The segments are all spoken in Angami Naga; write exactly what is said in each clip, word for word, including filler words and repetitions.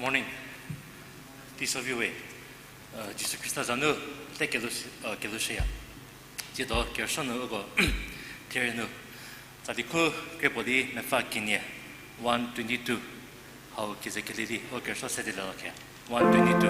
Morning. Teiso vi we, uh, Jisu Khrista za nu te kelu-, uh, kelushüya. Tsiedo kerüsuo nu uko therie nu tsali khu kre puo di mepfü kenie, one twenty-two. Hau keze kelie di, o kerüsuo se di lelakhe. One twenty-two.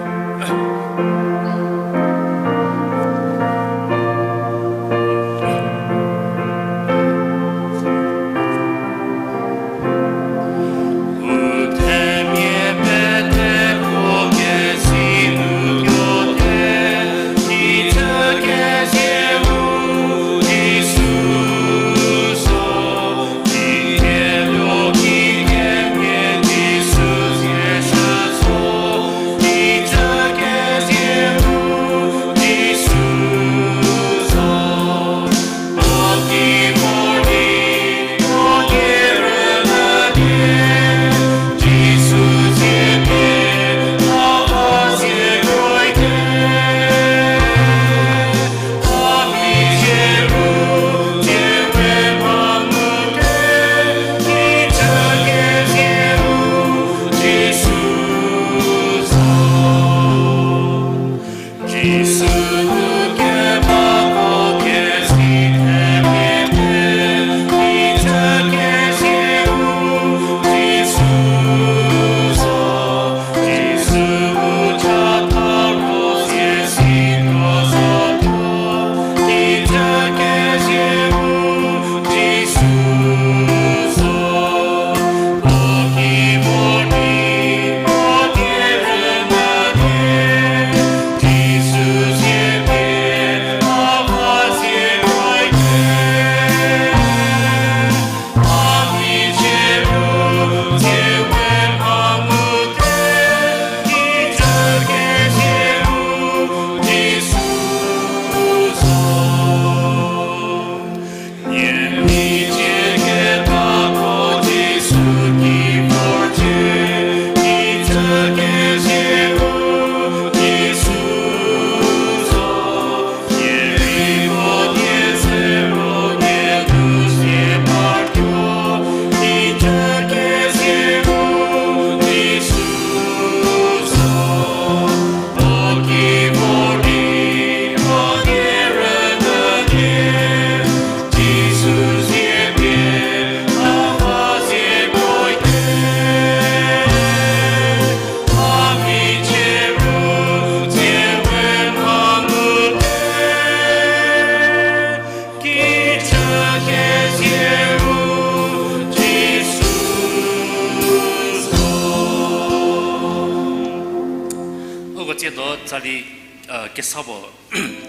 Uko tsiedo tsali, uh, kesa puo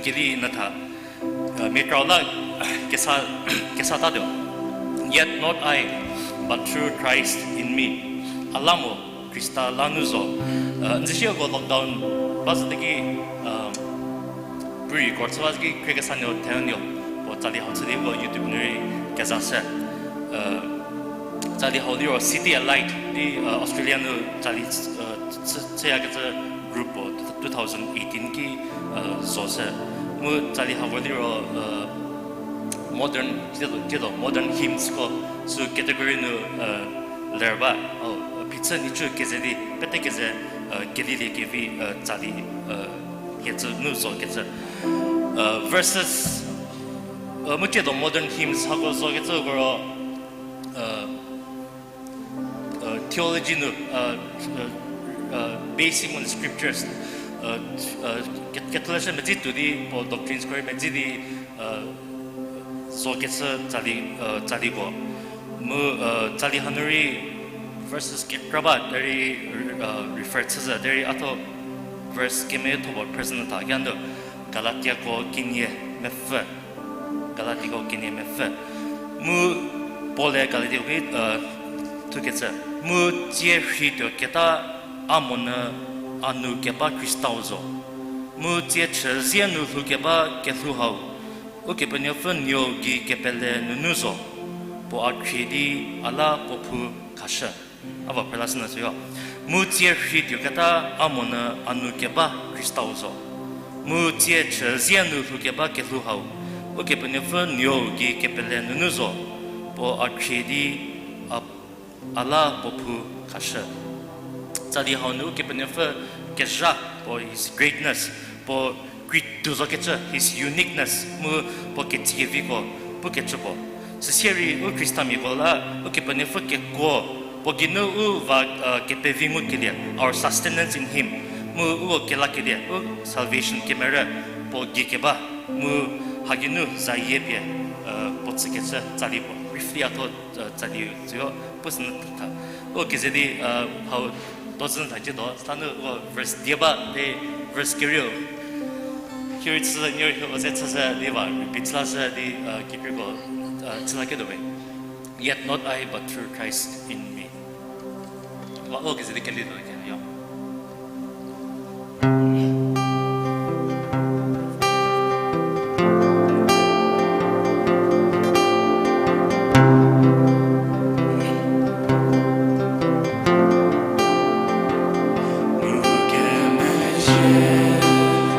keli nyü tha, uh, miakrau la kesa, kesa tatuo. Yet not I, but through Christ in me. A la mo, Khrista la nu zo. Uh, n zü shie uko lockdown ba zü teki, uh, pre-record chü ba zü ki khriekesa nuo, thenuo, puo tsali hau chü di uko YouTube nu rei keza shü. Uh, tsali hau liro City Alight di, uh, Australia nu tsali, uh, chü-, chüyakecü group puo two thousand eighteen ki, uh, zo shü. Mu tsali hau liro, uh, modern, tsiedo, tsiedo modern hymnsko sü category nu, uh, ler ba. Oh, phichü nhicu keze di, pete keze, uh, keliliekevi, uh, tsali, uh, kecü nu zo kecü. Uh, verses, uh, mu tsiedo modern hymns hako zo kecü koro, uh, uh, theology nu, uh, uh, uh, basing on scriptures, uh, uh, ke-, ketholeshü medzi tuo di, puo doctrines ko rei medzi di, uh, zo kecü tsali, uh, tsaliko. Mu, uh, tsali hanu rei verses kekra ba derei, uh, refer chüzhü derei a tho verse kemethou puo present tha kiando Galatiako kenie mepfü. Galatiako kenie mepfü. Mu Paul-e Galatiako ki, uh, thukecü. Mu tsie rhei tuoketa a monyü a nu keba Khristau zo. Mu tsie chüzie nu lhoukeba kelhou hau, Ukepenuopfü nuou gei kepele nunu zo, puo a khrie di a la puo phou khashü. A va phrela sünyü süyo. Mu tsie rhei tuoketa a monyü a nu keba Khristau zo. Mu tsie chüzie nu lhoukeba kelhou hau, Ukepenuopfü nuou gei kepele nunu zo, puo a khrie di a, a la puo phou khashü. Tsali hau nu Ukepenuopfü kezha, puo his greatness, puo kri tuo zokecü, his uniqueness, mu puo ketsikeviko pukecü puo. Süsie rei u Khristamiako la Ukepenuopfü kekuo, puo geinu u va, uh, kepevi ngukelie, our sustenance in him, mu u kelakelie, u salvation kemerü, puo gei keba, mu ha geinu zayie pie, uh, puo tsükecü tsali puo. Briefly a tho, uh, tsali tsüyo, puo sünu tha. U keze di, uh, hau dozü tha ciedo, süla nu u verse die ba, di verse kerieu. Hie rei chü, nie rei hie u ze chüshü di va, repeat chü lashü di, uh, kekreiko, uh, chü laketuo we. Yet not I, but through Christ in me. Wa u keze di keli tuo ke, yo.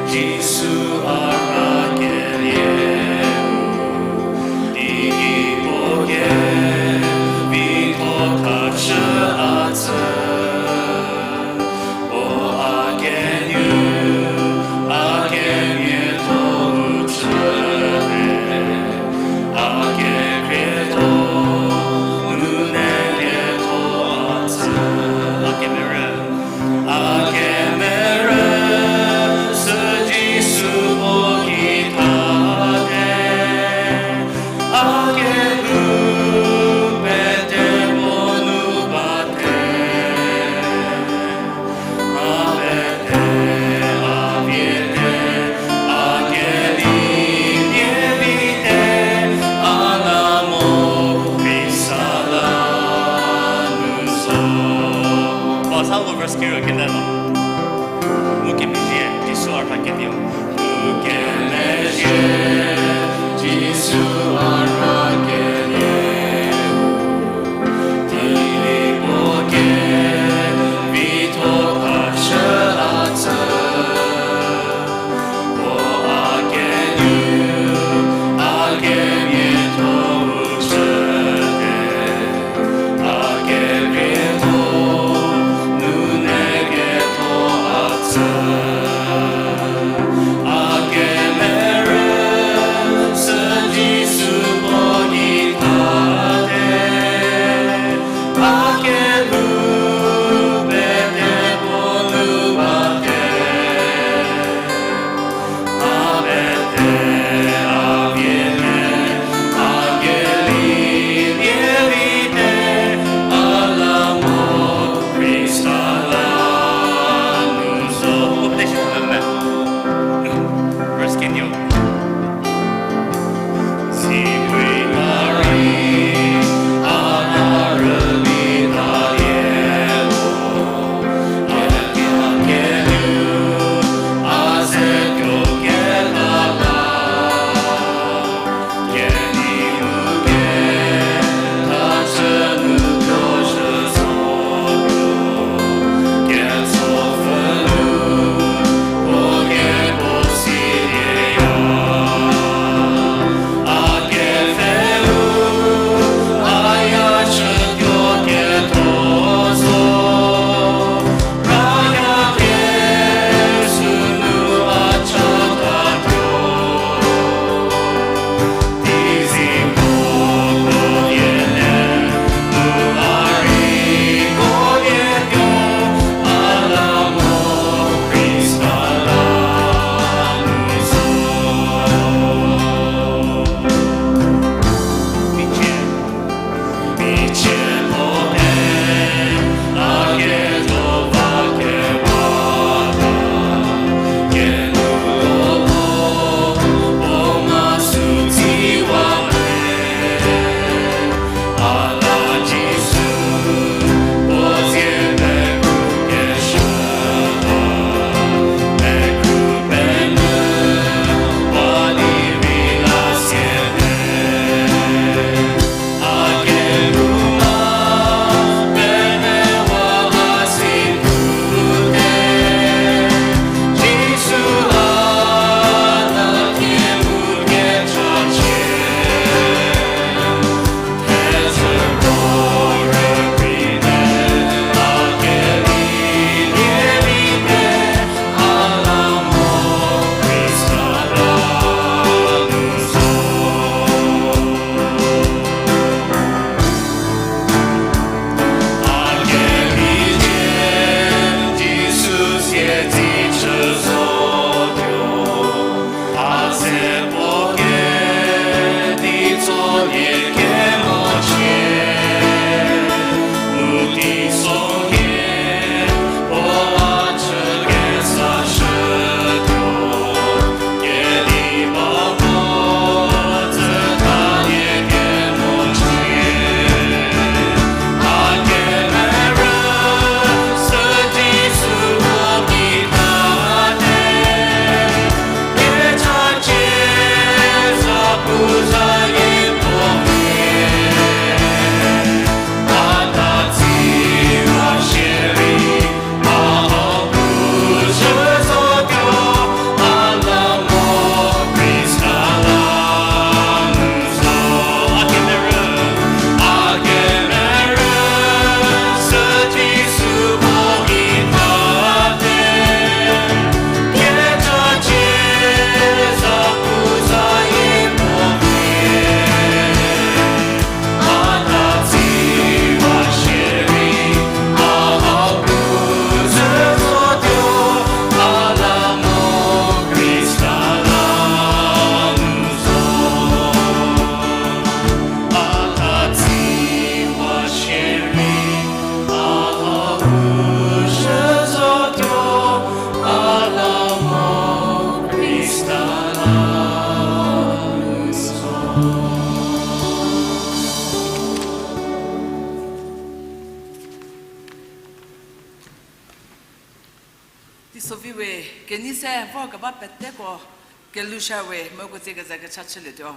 Jisu a rhakelie u, di puo ke vitho khashü a tsü. O a kenu, a kemiatho u chüte, a kekrietho, nune lietho a tsü. A kemerü, a kemerü, sü Jisu puo ki thate, a kehou pete puo nu bate. A pete, a viete, a kedi nie vite, a namo Khrista la nu zo. Puo sa u verse kerieu kele lo. Mu kemezhie, Jisu a rhakelieu. Mu kemezhie, Jisu a rhakelieu. Di puo ke vitho khashü a tsü. Puo a kenu, a kemiatho u chüte. A kekrietho, nune ketho a tsü. A kemerü, sü Jisu Soviwe, kenei se vorkeba peteko kelusha we, mu uko tsie keze kecha chülietuo.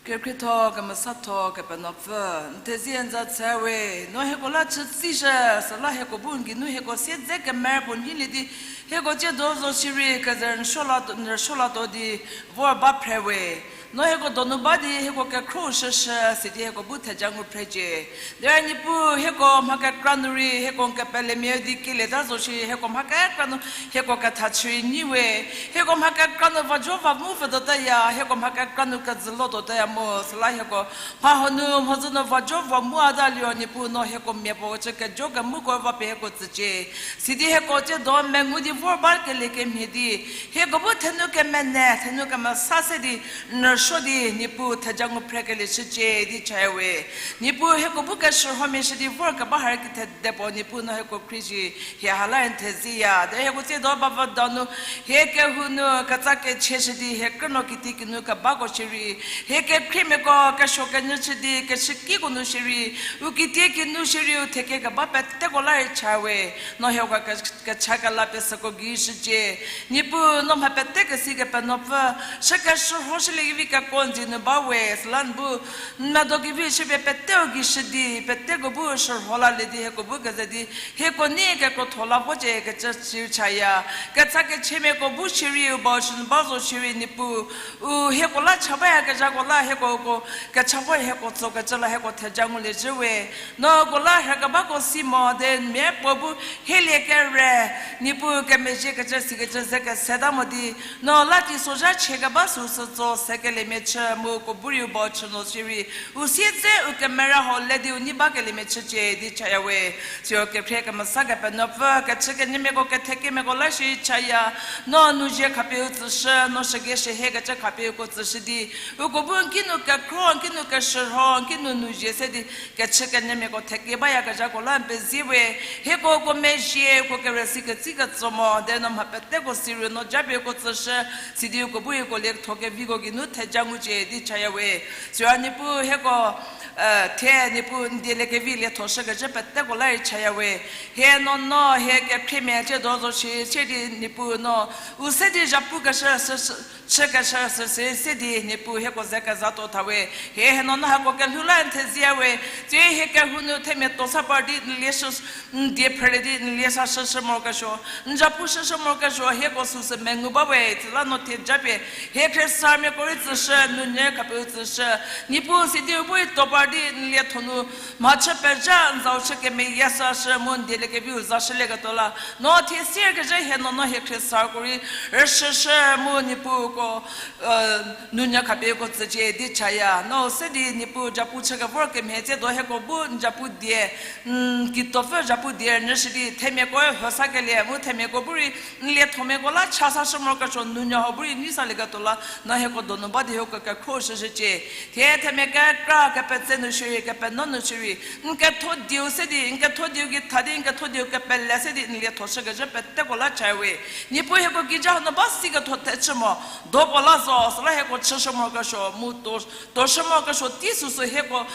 Kekhrietho, kemesatho, Kepenuopfü, n thezie n za tse we, no hieko la chütsishü, süla hieko bu n geinu hieko siedze kemerü puo nyilie di, hieko tsiedo zo shierei keze n rüsuo la to, n rüsuo la to di vor ba phre we. No hieko donu ba di hieko kekhro shüshü, sidi hieko bu theja ngu phrecie. Derei Niepuu hieko mha kekra nu rei hieko n kepelemia di kelieta zo shierei hieko mha kekra nu hieko ketha chü rei nyi we. Hieko mha kekra nu vajo va mu vütuotaya, hieko mha kekra nu kejülo tuotaya mu, süla hieko mha hanu mhodzü nu vajo va mu a ta liro Niepuu no hieko mia puo cü kejo kemuko va pie hieko tsücie. Sidi hieko tsiedo mengu di vor ba kelie kemhie di, hieko bu thenu kemene, thenu kemesa se di, n rüsuo di, Niepuu theja ngu phrekelie shücie di chaya we. Niepuu hieko bu keshürhomia shü di vorkeba ha rei kithede puo Niepuu no hieko khrie shi, hie ha la n thezieya. Derei hieko tsiedo ba vü donu, hie kehou nu ketsa kechie shü di, hie krünuo kitiekinu kebako shierei, hie kekhriemiako kesuo kenyü chü di, kechükiko nu shierei, u kitiekinu shierei, u thekie keba peteko la rei cha we. No hieko ke- kecha kela pie süko gei shücie. Niepuu no mha pete kesi Kepenuopfü, shü keshürhoshüliekevi kekuo n dzie nu ba we, süla n bu n medo kevi shüpie peteu gei shü di, peteko bu shürho lalie di, hieko bu keze di, hieko nei kekrotho la vocie kecü chü chaya. Ketsa kechiemiako bu shierei, u bau chü nu ba zo shierei Niepuu, u hieko la cha bayakezhako la hieko uko kecha vor hieko tsokecü la hieko theja ngulie zhü we. No uko la rhükebako si mo di n miapuo bu hielie kere, Niepuu kemezhiekecü sikecü ze keseta mo di, no la teisozha chie keba süu sü tso sekeliemia chü mu uko bu rei u bau chü nu shierei, u siedze u kemera hau le di u nei bakeliemia chücie di chaya we. Siro kekhrie kemesa Kepenuopfü, kechü kenyümiako kethekiemiako la shierei chaya, no nu zie khapie u tsüshü, no shüge shühiekecü khapie uko tsüshü di, uko bu n kinu kekhro, n kinu keshürho, n kinu nu zie se di, kechü kenyümiako thekie bayakezhako la n pezie we. Hieko uko mezhie, uko kere si ketsi ketso mo di no mha peteko si ru no japie uko tsüshü, sidi uko bu hieko lietho keviko geinu theja ngucie di chaya we. Siro Niepuu hieko, eh, thie Niepuu n dieliekevi lietho shükecü peteko la rei chaya we. Hie nuonuo hie kekhriemia tsiedo zo shierei di Niepuu no u se di zhapukeshü sü- chükeshü süsü se di Niepuu hieko ze kezatuo tha we. Hie hie nuonuo hako kelhou la n thezie we. Tsie hie kehou nu themia tosa par di n lie shü, n die phrülie di n lie sa shüshü morokesuo, n zhapu shüshü morokesuo hieko süsü mengu ba we. Süla no thie japie hie khriesarmiako rei tsüshü, nunyü khapie u tsüshü, Niepuu sidi u bu rei to par di n lietho nu mhachü pezha n zau chü kemeyie sashü mu n dieliekeviu zashülieketuo la, no thie sierkezhü hie nuonuo hie khriesarko rei rüshüshü mu Niepuu ko, eh, nunyü khapie uko tsücie di chaya. No se di Niepuu zhapu chü kevor kemhie tsiedo hieko bu n zhapu die, n kituopfü zhapu die nyüshü di themiako huo sakelie mu themiako bu rei n liethomiako la cha sashü morokesuo nunyü hau bu rei nei salieketuo la, no hieko donu ba di hieko kekhro shüshücie. Thie themia kekra kepetse nu shierei, kepenuo nu shierei, n ketho dieu se di, n ketho dieu geitha di, n ketho dieu kepele se di n lietho shükezhü peteko la cha we. Niepuu hieko geija hanu ba si ketho thechü mo, do puo la zo, süla hieko chüshü morokesuo mu to, toshü morokesuo tei süsü hieko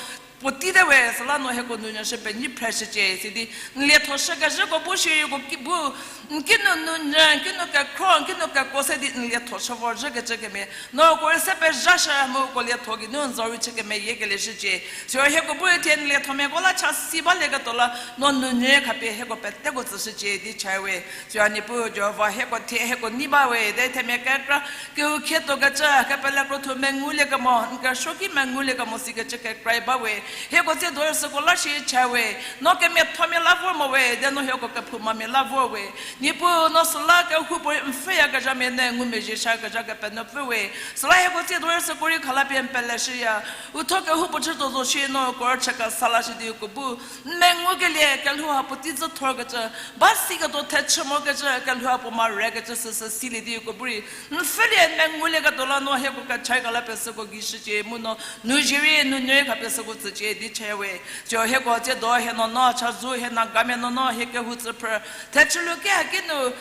puotei te we, süla no hieko nunyü shü penyi phreshücie. Sidi n lietho shükezhüko bu shierei uko ki bu, n kinu nunyü, n kinu kekhro, n kinu kekuo se di n lietho shü vorzhükecü kemhie, no uko rei se pezhashü mu uko lietho geinu n zau rei chü kemeyiekelie shücie. Siro hieko bu rei thie n liethomiako la cha si balieketuo la, no nunyü khapie hieko peteko tsüshücie di cha we. Siro Niepuu Jihova hieko thie hieko nei ba we, de themia kekra kehou khietuokecü, kepele krotho menguliekemo, n kesuo ki menguliekemo sikecü kekra ba we. Hieko tsiedo süko la shie cha we, no kemiathomia la vor mo we, de no hieko kephoumamia la vor we. Niepuu no süla kehoupuorei n pfhüyakezhamia ne ngumezhie shakezha Kepenuopfü we. Süla hieko tsiedo süko rei khalapie n peleshüya. U tho kehoupuo chütuo zo shie no uko rüchü kesa lashü di uko bu n mengukelie kelhou ha puotei zhü thorkecü, ba siketuo thechü mokecü, kelhou ha puo ma rekecü süsü silie di uko bu rei n pfhülie n mengulieketuo la no hieko kecha kela pie süko gei shücie mu no nu zie rei nunyü khapie süko tsü cie di chaya we. Siro hieko tsiedo hie nuonuo chazou hie Nagamia nuonuo hie kehou tsüphrü thechülu kehaki nu,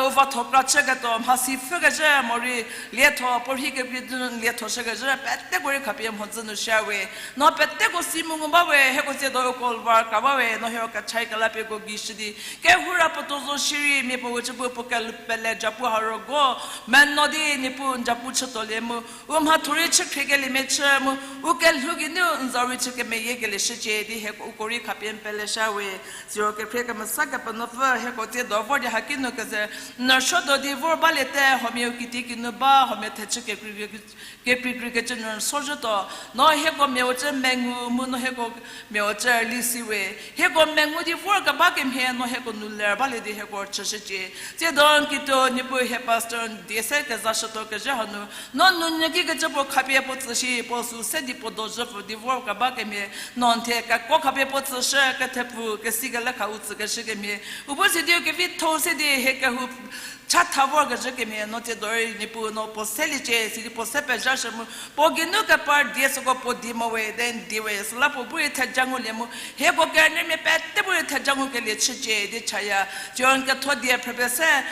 u vatho kra chüketuo mhasi pfhükezhü morei lietho puorhi kekrei di lietho shükezhü peteko rei khapie mhodzü nu shaya we. No peteko si mu ngu ba we, hieko tsiedo uko var kra ba we, no hieko kechai kelapieko gei shü di kehou ra puotuo zo shierei mia puo we chü bu puo kepele japu ha rügo meno di Niepuu n japu chütuolie mu u mhatho rei chü khriekeliemia chü mu u kelhou geinu n zau rei chü kemeyiekelie shücie di hieko uko rei khapie n pele shaya we. Siro kekhrie kemesa Kepenuopfü hieko tsiedo vor di haki nu keze n rüsuotuo di vor baliete, huomia u kitiekinu ba, huomia thechü kekrei kekrei kecü nu rüsuo zhütuo. No hieko mia u cü mengu mu no hieko mia u cü rüli si we. Hieko mengu di vor keba kemhie no hieko nu ler balie di hieko chüshücie. Tsiedo n kituo Niepuu hie pastor n die se kezashütuo kezhü hanu no nounyü kikecü puo khapie puo tsü shi puo sü se di puo dozhüpfü di vor keba kemhie no n thie kekuo khapie puo tsüshü kethepfu kesi kelekha u tsükeshü kemhie u bu si di u kevitho se di hie kehou chatha vorkezhü kemhie no tsiedo rei Niepuu no puo seliecie, sidi puo se pezhashü mu puo geinu kepar die süko puo di mo we, di n di we, süla puo bu rei theja ngulie mu hieko kerünyümia pete bu rei theja ngukelie chücie di chaya. Siro n ketho die phrüpie se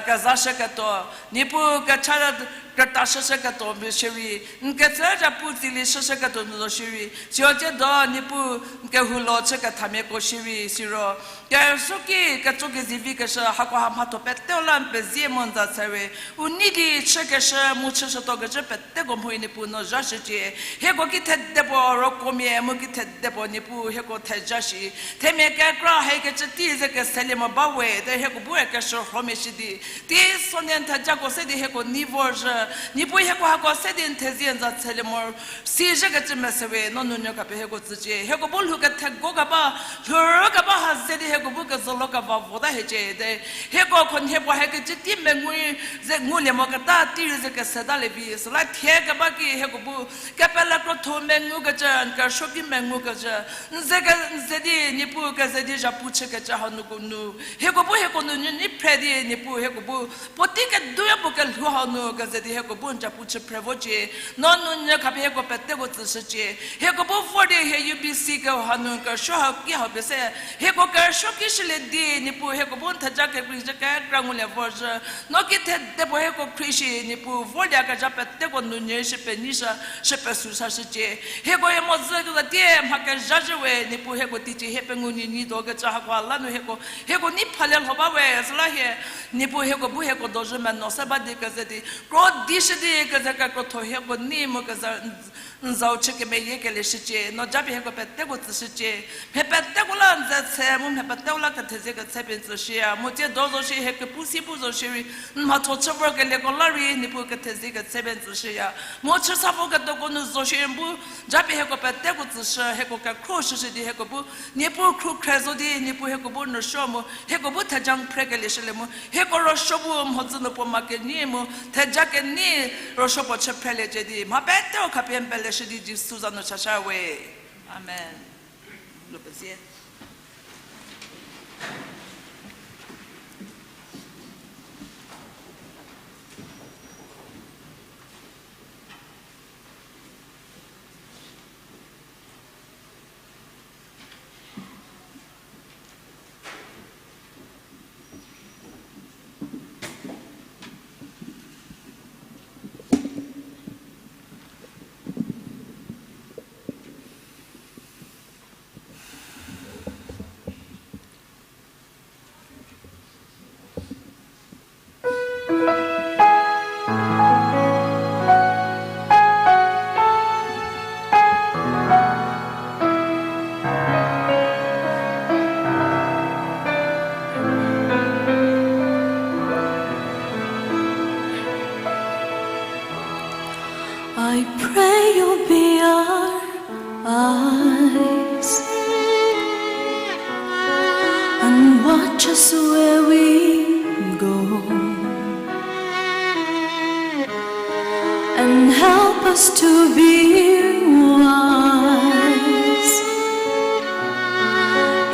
kezashüketuo, Niepuu kecha krüta shüshüketuo nu shierei, n ketsü japu tsili shüshüketuo nu zo shierei, siro tsiedo Niepuu n kehou lo chükethamiako shierei, siro kerüsuoki ketso kezivi keshü hakoha mhatho peteu la n pezie mu n za tse we. U nei di chükeshü mu chüshütuo kecü peteko mhorei Niepuu no zhashücie. Hieko kithedepuo rokomia mu kithedepuo Niepuu hieko theja shi. Themia kekra haikecü tei ze keselie mo ba we, derei hieko bu rei keshürhomia shi di teisonhie n thejako se di hieko nei vorzhü. Niepuu hieko hako se di n thezie n za tselie mo sizhükecü mese we, no nounyü khapie hieko tsücie. Hieko bu lhou kethego keba, lhourü keba ha ze di hieko bu kezolo keva vota hiecie. Derei hieko khonhie puo haikecü tei mengu rei ze ngulie moketa tei rei ze kesetalie vi. Süla thie keba ki hieko bu kepele krotho mengukecü, n kerüsuoki mengukecü, n ze ke, n ze di Niepuu keze di zhapu chükecü hanuko nu hieko bu hieko nounyü nei phre di Niepuu hieko bu puotei keduya puo kelhou hau nu keze di hieko bu n japu chü phre vocie. No nounyü khapie hieko peteko tsüshücie. Hieko bu vor di hie U B C kehou hanu kerüsuo hau ki hau pie se hieko kerüsuoki shülie di Niepuu hieko bu n theja kekrei zhü kekra ngulie vorzhü. No kithedepuo hieko khrie shi Niepuu vorlie kezha peteko nounyü shü penyi sha, shü pesu sashücie. Hieko hie mhodzü keza tie mha kezha zhü we Niepuu hieko teicie hie pengou nyi nyi do kecü hako la nu hieko, hieko nei phalie lho ba we, süla hie Niepuu hieko bu hieko dozhü meno se ba di keze di kro di shü di keze kekrotho hieko nei mu keze n zau chü kemeyiekelie shücie. No japie hieko peteko tsüshücie. Mha peteko la n ze tse mu mha peteko la kethezie ketse pie n tsüshüya. Mu tsiedo zo shie hie kepu si bu zo shierei n mhatho chü vorkelieko la rei Niepuu kethezie ketse pie n tsüshüya. Mu chüsa vo ketoko nu zo shie n bu japie hieko peteko tsüshü, hieko kekhro shüshü di hieko bu Niepuu khrukhre zo di Niepuu hieko bu n rüsuo mu hieko bu theja phrekelie shülie mu hieko rüsuo bu mhodzü nu puo ma kenyi mu theja kenyi rüsuo puo chü phreliecie di mha peteko khapie n peleshü di Jisu za nu chasha we. Amen. Lo pezie. I pray you'll be our eyes and watch us where we go, and help us to be wise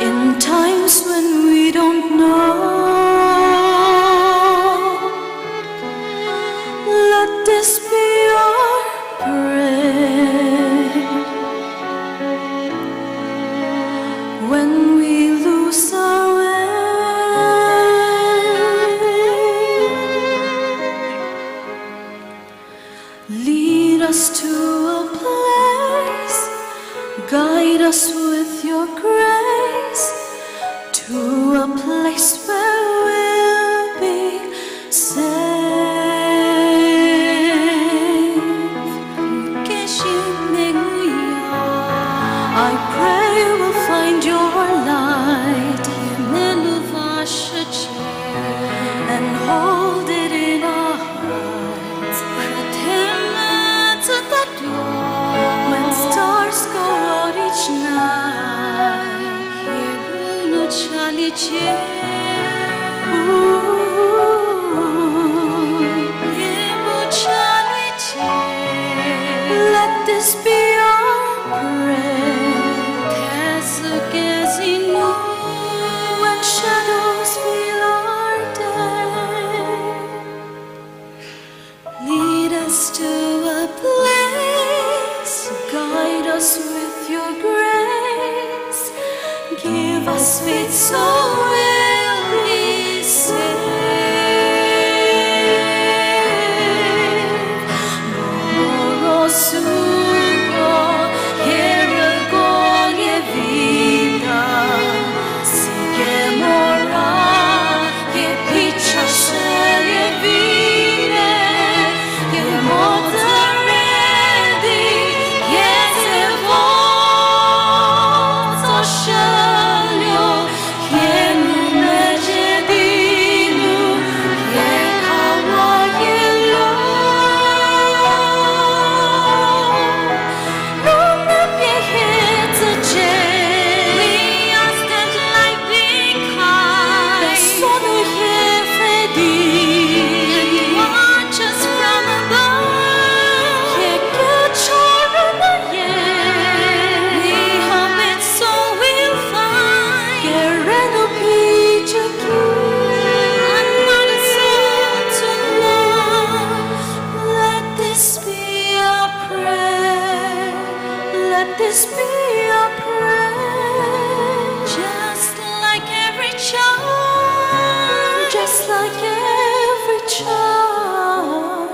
in times when we don't know. Let this be our prayer. Let this be our prayer. When shadows fill our day, lead us to a place, guide us with your grace, give us faith so we'll be saved. Morosuo kerüko kevita, sikemora kepichashü kevine, kemo teredi kezevo tsoshüluo, kenu mezhie di nu kekhawa kelo. Nunu pie hie tsücie. We ask that light be kind. Pesonu hie pfhe di. And watch us from above. Hie kecho rünyü. We hope that so we'll find. Kerünuo picü ki. Another soul to love. Let this be our prayer. Let this be our prayer. Just like every child. Just like every child.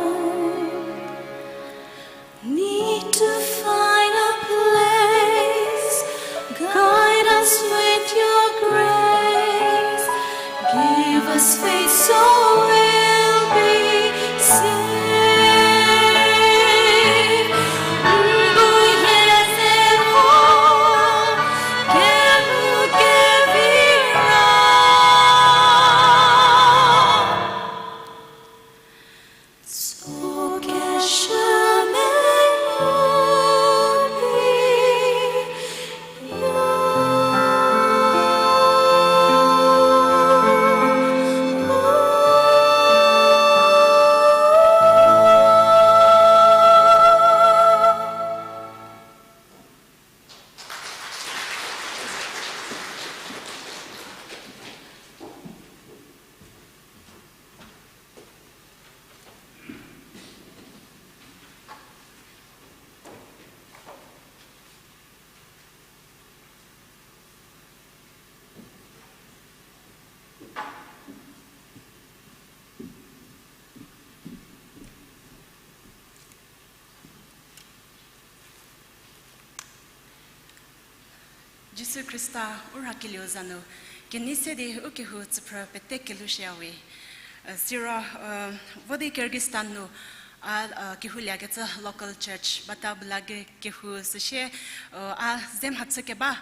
Need to find a place. Guide us with your grace. Give us faith so we'll be saved. Mbuye zevo kemu kevira. Jisu Khrista u rhakelieu za nu, kenei se di u kehou tsüphrü pete kelushüyawe. Siro, vo di Kyrgyzstan nu a kehouliekecü local church, Bata Bulage kehou süsie, a ze mhachü keba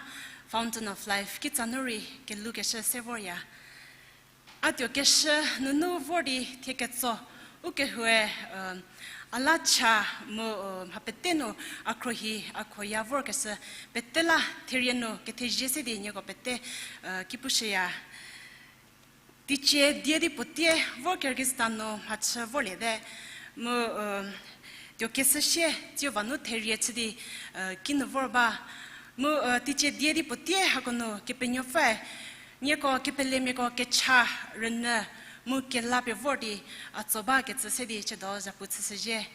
Fountain of Life kitsa nu rei kelukeshü se vorya. A tuokeshü nunu vor di thie ketso, u kehoue a la cha mu mha pete nu a khruohi a khoya vorkeshü pete la therie nu kethezie se di nieko pete ki pushüya. Teicie die di puotie vor Kyrgyzstan nu mhachü vorliete, mu tuokeshü sie tsiu va nu therie chü di kinu vor ba, mu teicie die di puotie hako nu Kepenuopfüe nieko kepelemiako kecha rünyü mu kela pie vor di a tso bakecü se di chiedo zhapu chüshüzhie.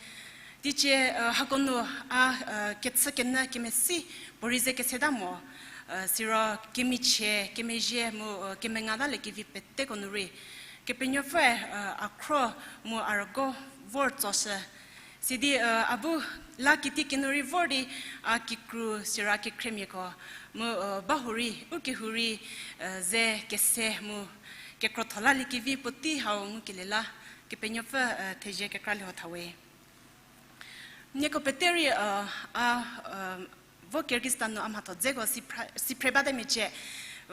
Teicie hako nu a kechü kenyü kemesi puorei ze keseta mo, siro kemichie, kemezhie mu kemenga talie kevi peteko nu rei Kepenuopfüe a khro mu a rügo vor tsoshü. Sidi a bu la kiti kinu rei vor di a kikru siro a kekhriemiako mu bahurei u kehou rei ze kese mu kekrotho laliekevi puotei hau ngukelie la Kepenuopfü thezie kekralie ho thawe. Nieko pete rei a vo Kyrgyzstan nu a mhatho dzeko si phre bate mecie,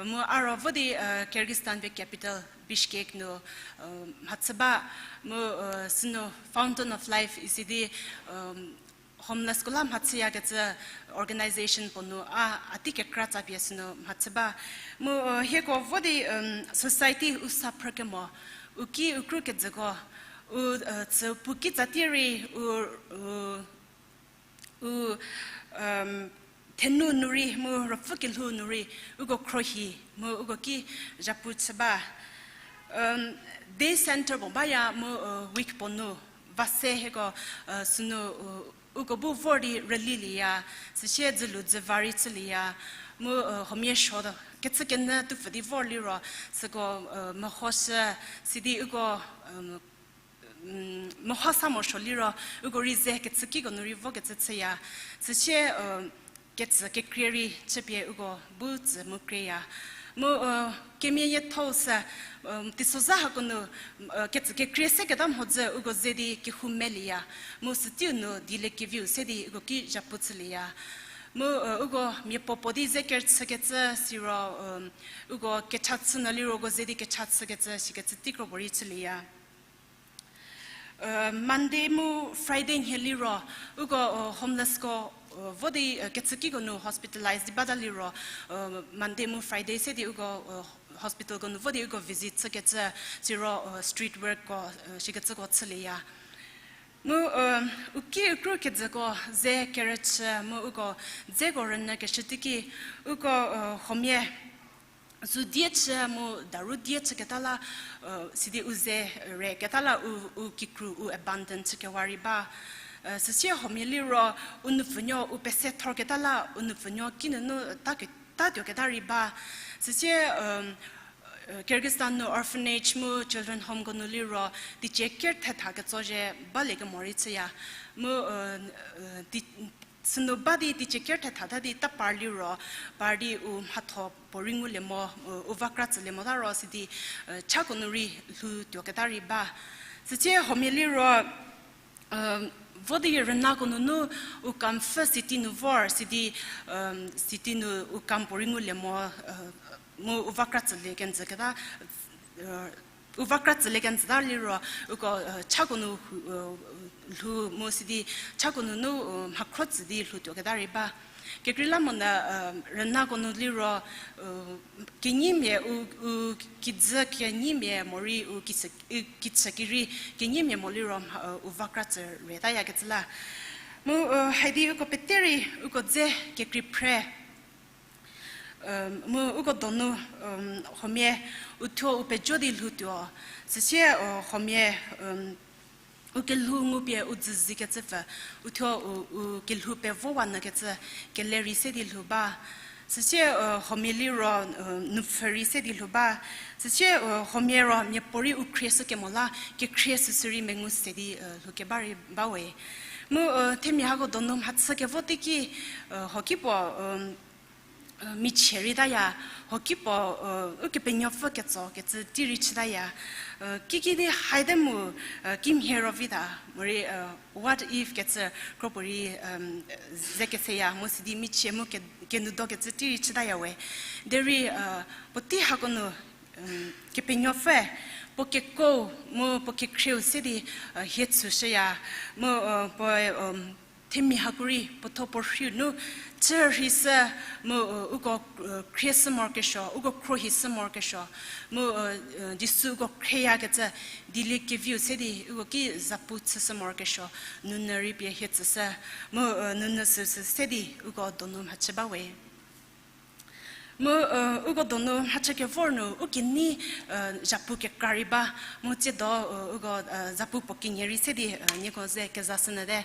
mu a ro vo di Kyrgyzstan pie capital Bishkek nu mhachü ba, mu sünu Fountain of Life isi di homeless ko la mhachüyakecü organization puo nu a, a tei kekra tsapie sünu mhachü ba. Mu hieko vo di society u sa phrükemo, u ki u kru kejüko, u tsü pu kitsa tie rei, u, u thenu nu rei mu ruopfü kelhou nu rei uko khruohi mu uko ki zhapu chü ba. Day center puo baya mu week puo nu va se hieko sünu uko bu vor di rülilieya, süsie dzülu dzüva rei chülieya, mu huomia suo kechükenyü tupfü di vor liro, süko mehoshü, sidi uko meho sa morosuo liro, uko rei ze kechükiko nu rei vokecü chüya, süsie ketsü kekrie rei chüpie uko bu tsü mu krieya. Mu kemia yiethou sü, teisozha hako nu ketsü kekrie seketa mhodzü uko ze di kehou melieya, mu sütsiu nu dilie keviu se di uko ki zhapu chülieya. Mu uko miapuo puo di ze kerüchükecü siro, uko kecha chü nyü liro uko ze di kecha chükecü sikecü teikro puorei chülieya. Monday mu Friday nhie liro, uko homelessko vo di kechükiko nu hospitalize di bata liro, Monday mu Friday se di uko hospitalko nu vo di uko visit chükecü, siro street workko, sikecüko chülieya. Mu u ki u kru kejüko ze kerüchü mu uko dzeko rünyükeshü teiki, uko huomia zu die chü mu daru die chüketa la, sidi u ze reketa la u, u kikru u abandon chükewa rei ba. Süsie huomia liro u nupfunuo u pese thorketa la u nupfunuo kinunu ta ke, tatuoketa rei ba. Süsie Kyrgyzstan nu orphanage mu children homeko nu liro teicie ker thetha ketso zhie baliekemo rei chüya. Mu sünu ba di teicie ker thethata di ta par liro, par di u mhatho puorei ngulie mo, u vakra tsülie mota ro sidi chako nu rei lhou tuoketa rei ba. Süsie huomia liro vo di rünako nunu u kam pfü city nu vor sidi, city nu u kam puorei ngulie mo, mu u vakra tsülie kenjüketa, u vakra tsülie kenjüta liro uko chako nu lhou mu sidi chako nunu mhakhro tsü di lhou tuoketa rei ba. Kekreilamonyü rünako nu liro kenyimia u, u kijü kenyimia morei u kichü kerei kenyimia mo liro u vakra tsü retayakecü la. Mu haidi uko pete rei uko dze kekrei phre mu uko donu huomia uthuo u pejo di lhoutuo, süsie huomia u kelhou ngupie u dzüzikecüpfü, uthuo u, u kelhou pevowanyükecü kele rei se di lhou ba. Süsie huomia liro nupfhü rei se di lhou ba. Süsie huomia ro miapuorei u khrieshükemo la kekhrie süsü rei mengu se di lhoukeba rei bawe. Mu themia hako donu mhachü kevo teiki, hokipuo michie rei taya, hokipuo Ukepenuopfü ketso kecü tei rei chütaya. Kikidi haide mu kimhie ro vita, morei what if kecü kropuorei ze keseya mu sidi michie mu ke, kenudo kecü tei rei chütaya we. Derei puotei hako nu Kepenuopfüe puo keko mu puo kekhrieu se di hie tsüshüya, mu puo themia hako rei puo thuo puo rhiu nu chü rhishü, mu uko khrieshü morokesuo, uko khruohishü morokesuo, mu Jisu uko khrieyakecü dieliekeviu se di uko ki zapu chüshü morokesuo, nunyü rei pie hie tsüshü, mu nunyü süsü se di uko donu mhachü bawe. Mu uko donu mhachü kevor nu u kenei zhapu kekra rei ba, mu tsiedo uko zapu puo kenie rei se di nieko ze kezashünyüte.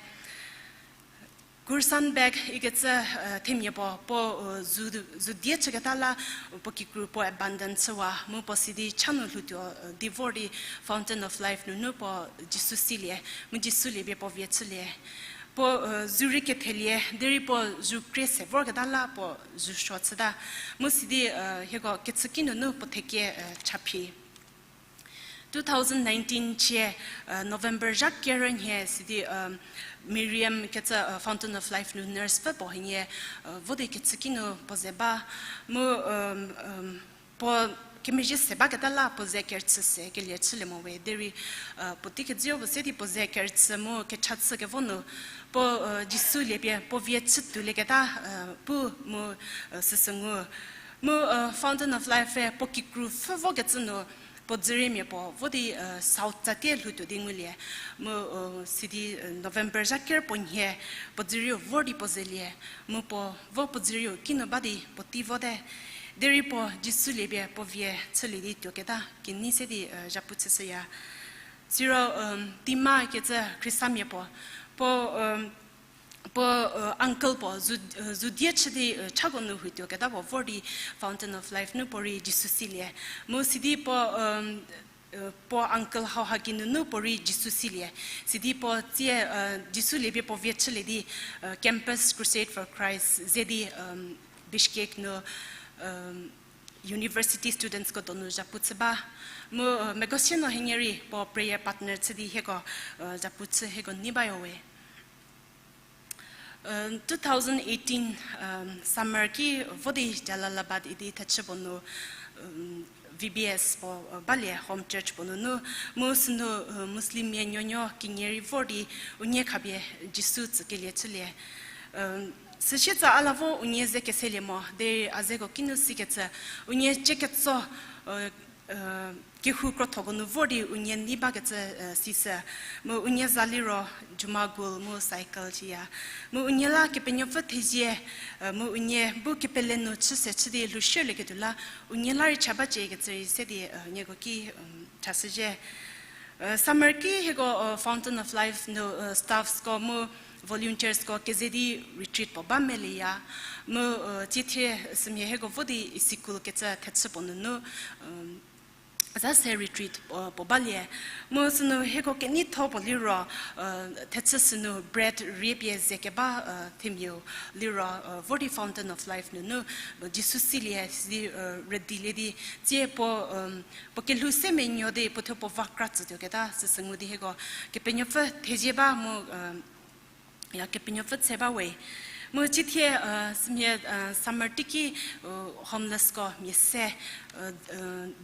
Kursanbek ikecü themia puo, puo zu, zu die chüketa la puo kikru puo abandon chüwa, mu puo sidi cha nu lhoutuo di vor di Fountain of Life nunu puo Jisu silie, mu Jisu lie pie puo vie chülie. Puo zu rei kethelie derei puo zu krie se vorketa la puo zu suo chüta, mu sidi hieko kechüki nunu puo thekie chaphi. Two thousand nineteen chie November zha kerü nhie sidi Miriam kecü Fountain of Life nu nurse pfü puo hienie vo di kechüki nu puo ze ba, mu puo kemezhie se baketa la puo ze kerüchü se kelie chülie mo we derei, puotei kejüu puo se di puo ze kerüchü mu kecha chükevo nu, puo, Jisu liepie puo vie chü tuolieketa pu mu süsü ngu. Mu Fountain of Life-e puo kikru pfhü vokecü nu, puo dzüriemia puo vo di South tsatie lhoutuo di ngulie. Mu sidi November zha ker puo nhie puo dzürieu vor di puo zelie. Mu puo vo puo dzürieu kinu ba di puo tei vote. Derei puo Jisu liepie puo vie chülie di tuoketa kenei se di zhapu chüshüya. Siro Tima kecü Khristamia puo, puo puo uncle puo zu, zu die chü di chako nu hutuoketa puo vor di Fountain of Life nu puorei Jisu silie. Mu sidi puo, puo uncle hauha kinunu puorei Jisu silie. Sidi puo tsie Jisu liepie puo vie chülie di Campus Crusade for Christ ze di Bishkek nu university studentsko donu zhapu chü ba. Mu Megoshier nu hienie rei puo prayer partner chü di hieko zhapu chü hieko nei bayo we. Two thousand eighteen summer ki vo di Jalalabad idi thechü puo nu, V B S puo balie home church puo nunu, mu sünu Muslimmia nuonuo kenie rei vor di unie khapie Jisu tsükelie chülie. Süsie tsa a la vo unie ze keselie mo derei a zeko kinu sikecü, unie chie ketso kehou krothoko nu vor di unie nei bakecü sisü. Mu unie za liro Juma Gul mu cycle shiya. Mu unie la Kepenuopfü thezie, mu unie bu kepele nu chü se chü di lhou shelieketuo la unie la rei cha baciekecü rei se di nieko ki chashüzhie. Summer ki hieko Fountain of Life nu staffsko mu volunteersko keze di retreat puo ba melieya. Mu tsiethie sümhie hieko vo di Isikul kecü thechü puo nunu za se retreat puo balie. Mu sünu hieko keneitho puo liro thechü sünu bread riepie ze keba themiau liro vor di Fountain of Life nunu Jisu silie sidi rüdilie di tsie puo, puo kelhou se menuo di puo thuo puo va kra tsütuoketa süsü ngu di hieko Kepenuopfü thezie ba mu ya Kepenuopfü tse ba we. Mu tsiethie sümhie summer teiki homelessko mia se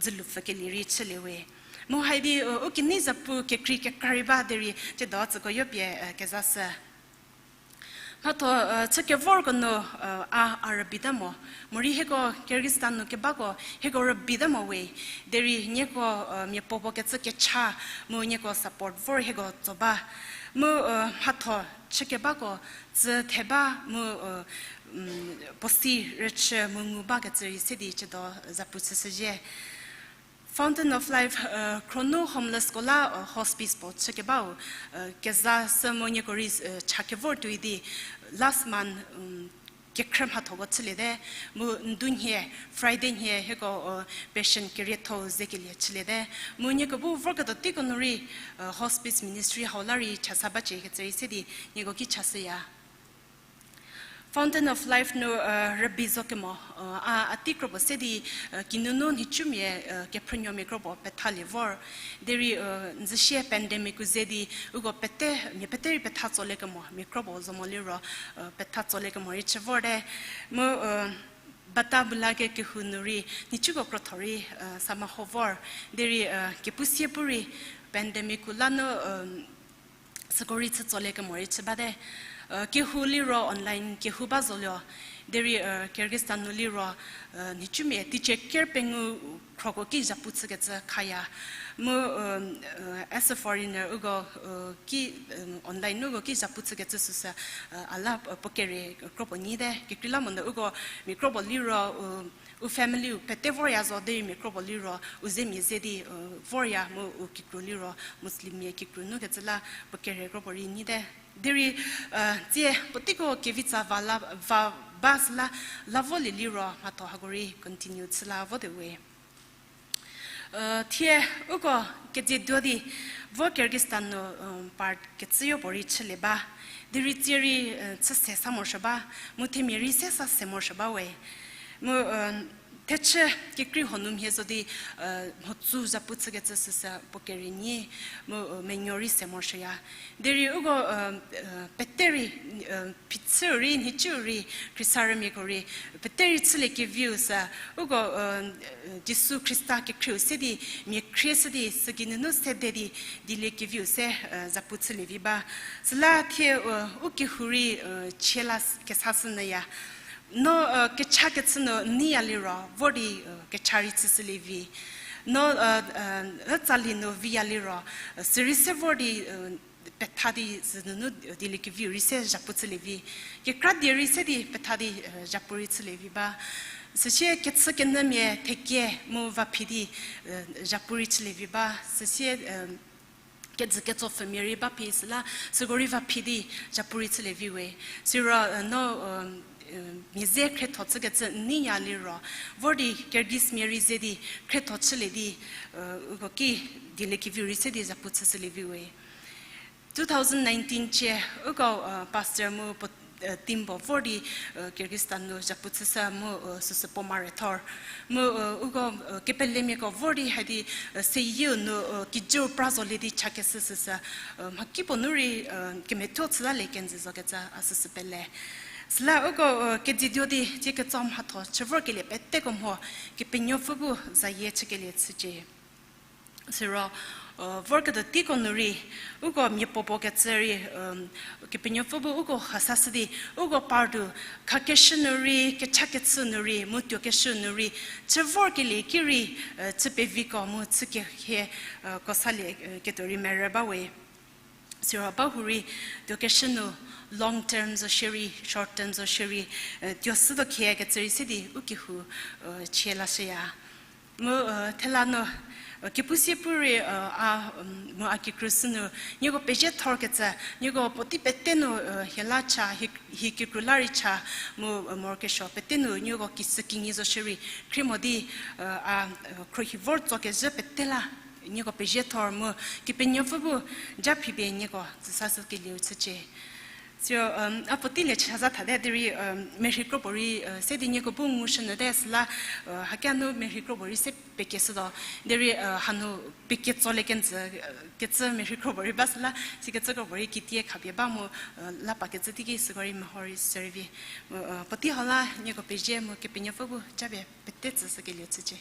dzülupfükelie rei chülie we. Mu haidi u kenei zapu kekrei kekra rei ba derei tsiedo tsüko yo pie kezashü. Mhatho chü kevorko nu a, a rübita mo. Morei hieko Kyrgyzstan nu kebako hieko rübita mo we. Derei nieko mia puopuo kecü kecha mu nieko support vor hieko tso ba. Mu mhatho chü kebako tsü the ba mu puo si rüchü mu ngu bakecü rei se di tsiedo zapu chüshüzhie. Fountain of Life khronu homelessko la hospice puo chü kebau kezashü mu nieko rei cha kevor tuoi di last month kekhrü mhathoko chüliete. Mu ndu nhie, Friday nhie hieko patient kerietho-u zekelie chüliete. Mu nieko bu vorketuo teiko nu rei hospice ministry hau la rei chasa baciekecü rei se di nieko ki chashüya. Fountain of Life nu rübei zo kemo a, a tei kropuo se di kinunu nhicumia kephrünuomia kropuo pethalie vor. Derei n züsie pandemic-u ze di uko pete, mia pete rei petha tsolie kemo mia kropuo zo mo liro petha tsolie kemo rei chü vorte. Mu Batabula kehou nu rei nhicuko krotho rei sa meho vor. Derei kepu sie pu rei pandemic-u la nu süko rei chü tsolie kemo rei chü bate. Kehou liro online kehou ba zolie. Derei Kyrgyzstan nu liro nhicumia teacher ker pengou khroko ki zhapu chükecü khaya. Mu as a foreigner uko ki online nu uko ki zhapu chükecü süsü a la puo kere kropuo nyite. Kekreilamonyü uko mia kropuo liro u family-u pete vorya zo derei mia kropuo liro u zemia ze di vorya mu u kikru liro Muslimmia kikru nukecü la puo kere kropuo rei nyite. Derei tsie puoteiko kevitsa va la, va, ba süla la volie liro mhatho hako rei continue chü la vote we. Thie uko kezie duo di vo Kyrgyzstan nu part kecüyo puo rei chülie ba. Derei tsie rei chü se sa morosuo ba, mu themia rei se sa se morosuo ba we. Mu thechü kekrei huo nu mhie zo di, mhotsu zhapu chükecü süsü puo kerei nyi, mu, menuo rei se morosuoya. Derei uko, pete rei, phichüu rei, nhicu rei, khriesarümiako rei, pete rei chüliekeviu sü, uko, Jisu Khrista kekhrieu se di, mia khrieshü di, süki nunu sede di, dieliekeviu se, zhapu chülievi ba. Süla thie, u kehou rei, chie la kesa shünyüya. No, kechakechü nu n neiya liro, vor di, kecha rei chüshülievi. No, tsali nu viya liro, sürei se vor di, petha di sünunu dieliekeviu rei se zhapu chülievi. Kekra die rei se di petha di, zhapu rei chülievi ba. Süsie kechükenyümia thekie mu vaphi di, zhapu rei chülievi ba. Süsie, kejü ketso pfhümia rei ba phi süla, süko rei vaphi di zhapu rei chülievi we. Siro, no, mia ze khrietho chükecü n neiya liro, vor di Kyrgyz mia rei ze di khrietho chülie di, uko ki dieliekeviu rei se di zhapu chüshülievi we. Two thousand nineteen cie, uko, pastor mu puo, team puo vor di, Kyrgyzstan nu zhapu chüshü mu, süsü puo mare thor. Mu, uko, kepelemiako vor di hadi, seyieu nu, kijüu pra zolie di chakeshü süsü, mhakipuo nu rei, kemethuo chütalie kenjü zokecü a süsü pele. Süla uko, kedziduo di tie ketso mhatho chü vorkelie peteko mho, Kepenuopfü bu zayie chükelie chücie. Siro, vorketuo teiko nu rei, uko mia puopuo kecü rei, Kepenuopfü bu uko hasashü di, uko partu, khakeshü nu rei, kechakechü nu rei, mu tuokeshü nu rei, chü vorkelie ki rei, chü peviko mu chü kehie, ko salie, ketuo rei merü ba we. Siro ba hurei, tuokeshü nu long term zo shierei, short term zo shierei, tuo sütuo khiekecü rei se di u kehou, chie lashüya. Mu, thela nu, kepu sie pu rei, a, mu a kikru sü nu, nieko pezie thorkecü, nieko puotei pete nu, hie la cha, hie, hie kikru la rei cha, mu, morokesuo pete nu, nieko kisü kinyi zo shierei, khrie mo di, a, khruohi vor tsokezhü pete la, nieko pezie thor mu, Kepenuopfü bu, ja phipie nieko, tsüsashükelieu chücie. Siro, a puotei lie chü za thate derei, merhi kropuo rei, se di nieko bu ngushünyüte süla, hakia nu merhi kropuo rei se pekeshütuo. Derei, hanu peketsolie kenjü, kecü merhi kropuo rei ba süla, sikecü kropuo rei kitie khapie ba mu, la pakecü teiki süko rei meho rei sürei vi. Puotei hau la nieko pezie mu Kepenuopfü bu japie pete tsüshükelieu chücie.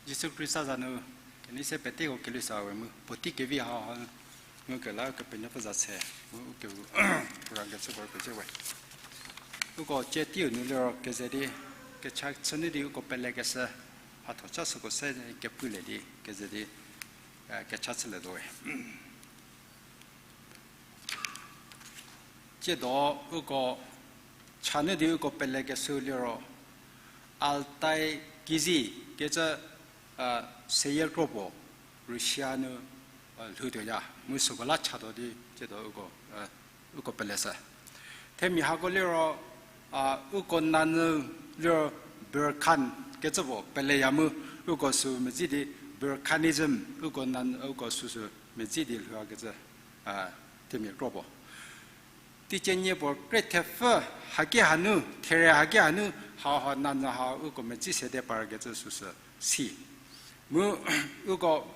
Jisu Khrista za nu kenei se peteko kelusa we mu puotei kevi hau ha ngukela Kepenuopfü za se mu ukevo program kechüko pezie we. Uko tie teiu nu liro keze di kecha chünyü di uko pelekeshü mhatho cha süko se kepulie di keze di kecha chülietuo we. Tsiedo uko chanyü di uko pelekeshü liro Altai kizi kecü, a, seyie kro puo Russia nu, a, lhoutuoya. Mu süko la chatuo di, tsiedo uko, a, uko peleshü. Themia hako liro, a, uko nanyü liro Burkhan kecü puo peleya mu, uko sü medzi di Burkhanism, uko nan-, uko süsü medzi di lhouya kecü, a, themia kro puo. Teicie nie puo kre thepfü haki hanu, there haki hanu, hau ha nanyü ha uko medzi sede par kecü süsü si. Mu uko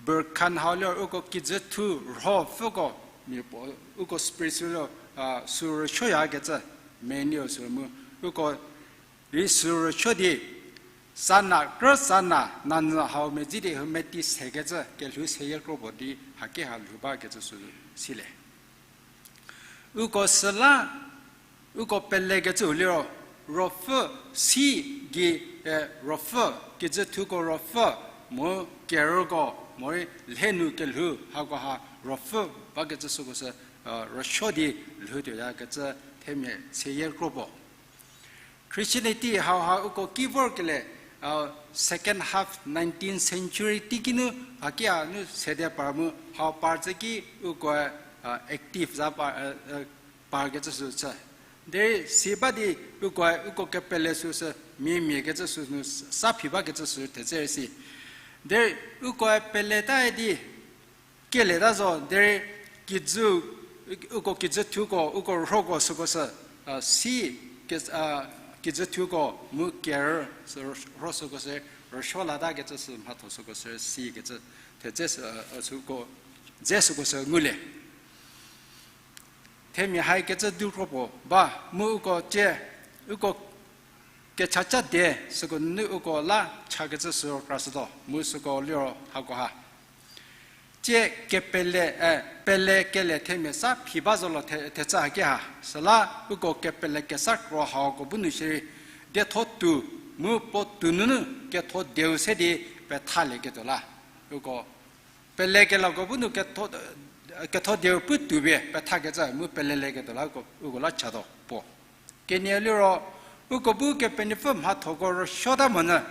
Burkhan hau liro uko kijüthu rhopfüko, mia puo, uko spirit sü liro, a, sü rüsuoya kecü, meniu sü mu, uko rei sü rüsuo di, sana, krü sana, nanyü hau medzi di hau meti se kecü, kelhou seyie kro puo di, haki ha lhou ba kecü sü silie. Uko süla, uko pelekecüu liro, ruopfü si gei, e, ruopfü, kijüthuko ruopfü, mu kerüko, morei lhenu kelhou, hako ha ruopfü, bakecü süko sü, e, rüsuo di lhoutuoya kecü themia seyie kro puo. Christianity hau ha uko ki vorkelie, a, second half nineteenth century teiki nu, hakia nu sede par mu, hau par tsü ki ukoe, a, active za par, a, a, par kecü sü chü. Derei si ba di ukoe, uko kepele süsü mia mia kecü sü nu sa phi ba kecü sü thetse si. Derei ukoe peleta di, kelieta zo, derei kijü, uko kijüthuko, uko rhoko süko sü, a, si, ke-, a, kijüthuko mu kerü sü rho süko sü, rüsuo lata kecü sü mhatho süko sü si kecü, thetse sü, a, süko, dze süko sü ngulie. Themia hai kecü du kro puo ba, mu uko tie, uko kechaca die süko nunu uko la cha kecü sü krashütuo, mu süko liro hako ha. Tie kepele, e, pele kele themia sa phi ba zolo the-, thetse haki ha. Süla uko kepele kesa kro hauko bu nu shierei, dietho tuo, mu puo tuo nunu ketho dieu se di pethalieketuo la. Uko pelekelako bu nu ketho, ketho dieu pu tuo pie pethakecü mu pelelieketuo la uko, uko la chatuo puo. Kenie liro, uko bu Kepenuopfü mhathoko rüsuota monyü,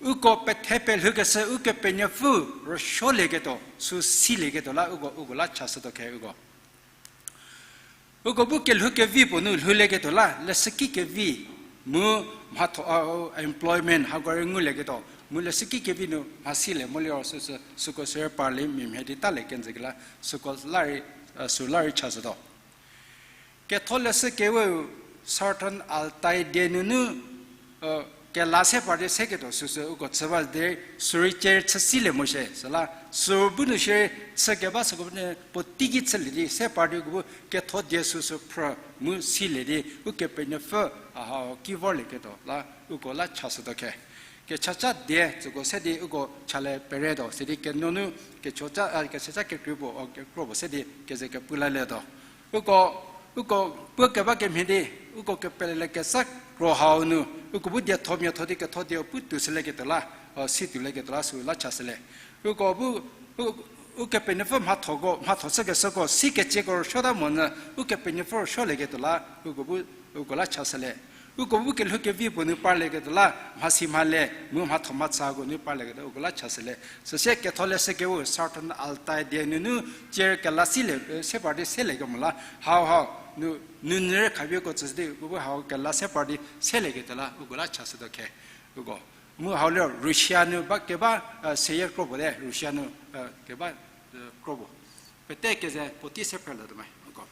uko pethe pelhoukeshü Ukepenuopfü rüsuolieketuo, sü silieketuo la uko, uko la chashütuo khe uko. Uko bu kelhou kevi puo nu lhoulieketuo la, leshüki kevi mu mhatho, a, employment hako rei ngulieketuo, mu leshüki kevi nu mhasilie mo liro süsü, süko sü parlie mia mhie di talie kenjü kela, süko la rei, a, sü la rei chashütuo. Ketholeshü keweu Southern Altai die nunu, e, kela se par di seketuo süsü uko chü ba de, sü rei cie chü silie mo shie, süla sü bu nu shie chü keba süko bu nu puo teiki chülie di se par di uko bu ketho die süsü phrü mu silie di Ukepenuopfü a hau ki vorlieketuo la uko la chashütuo khe. Kechaca die tsüko se di uko chale peretuo, sidi kenunu kechoca, a, kechaca kekrei puo, o, kekro puo se di keze kepu lalietuo. Uko, uko puo keba kemhie di, uko kepele kesa kro hau nu, uko bu dietho miatho di ketho dieu pu tuo sülieketuo la, o, si tuolieketuo la sü la chashülie. Uko bu, u, Ukepenuopfü mhathoko, mhatho chükeshüko, sikecüko rüsuota monyü, Ukepenuopfü rüsuolieketuo la, uko bu, uko la chashülie. Uko bu kelhou kevi puo nu parlieketuo la, mhasi mhale, mu mhatho mhatsako nu parlieketuo, uko la chashülie. Süsie ketholeshü keweu Southern Altai die nunu, cie kela silie, e, se par di seliekemo la, hau hau, nu, nunyü rei khavieko tsüshü di, uko bu hau kela se par di selieketuo la, uko la chashütuo khe, uko. Mu hau liro Russia nu ba keba, e, seyie kro puo te, Russia nu, e, keba, e, kro puo. Pete keze puotei se phrelietuo me, uko.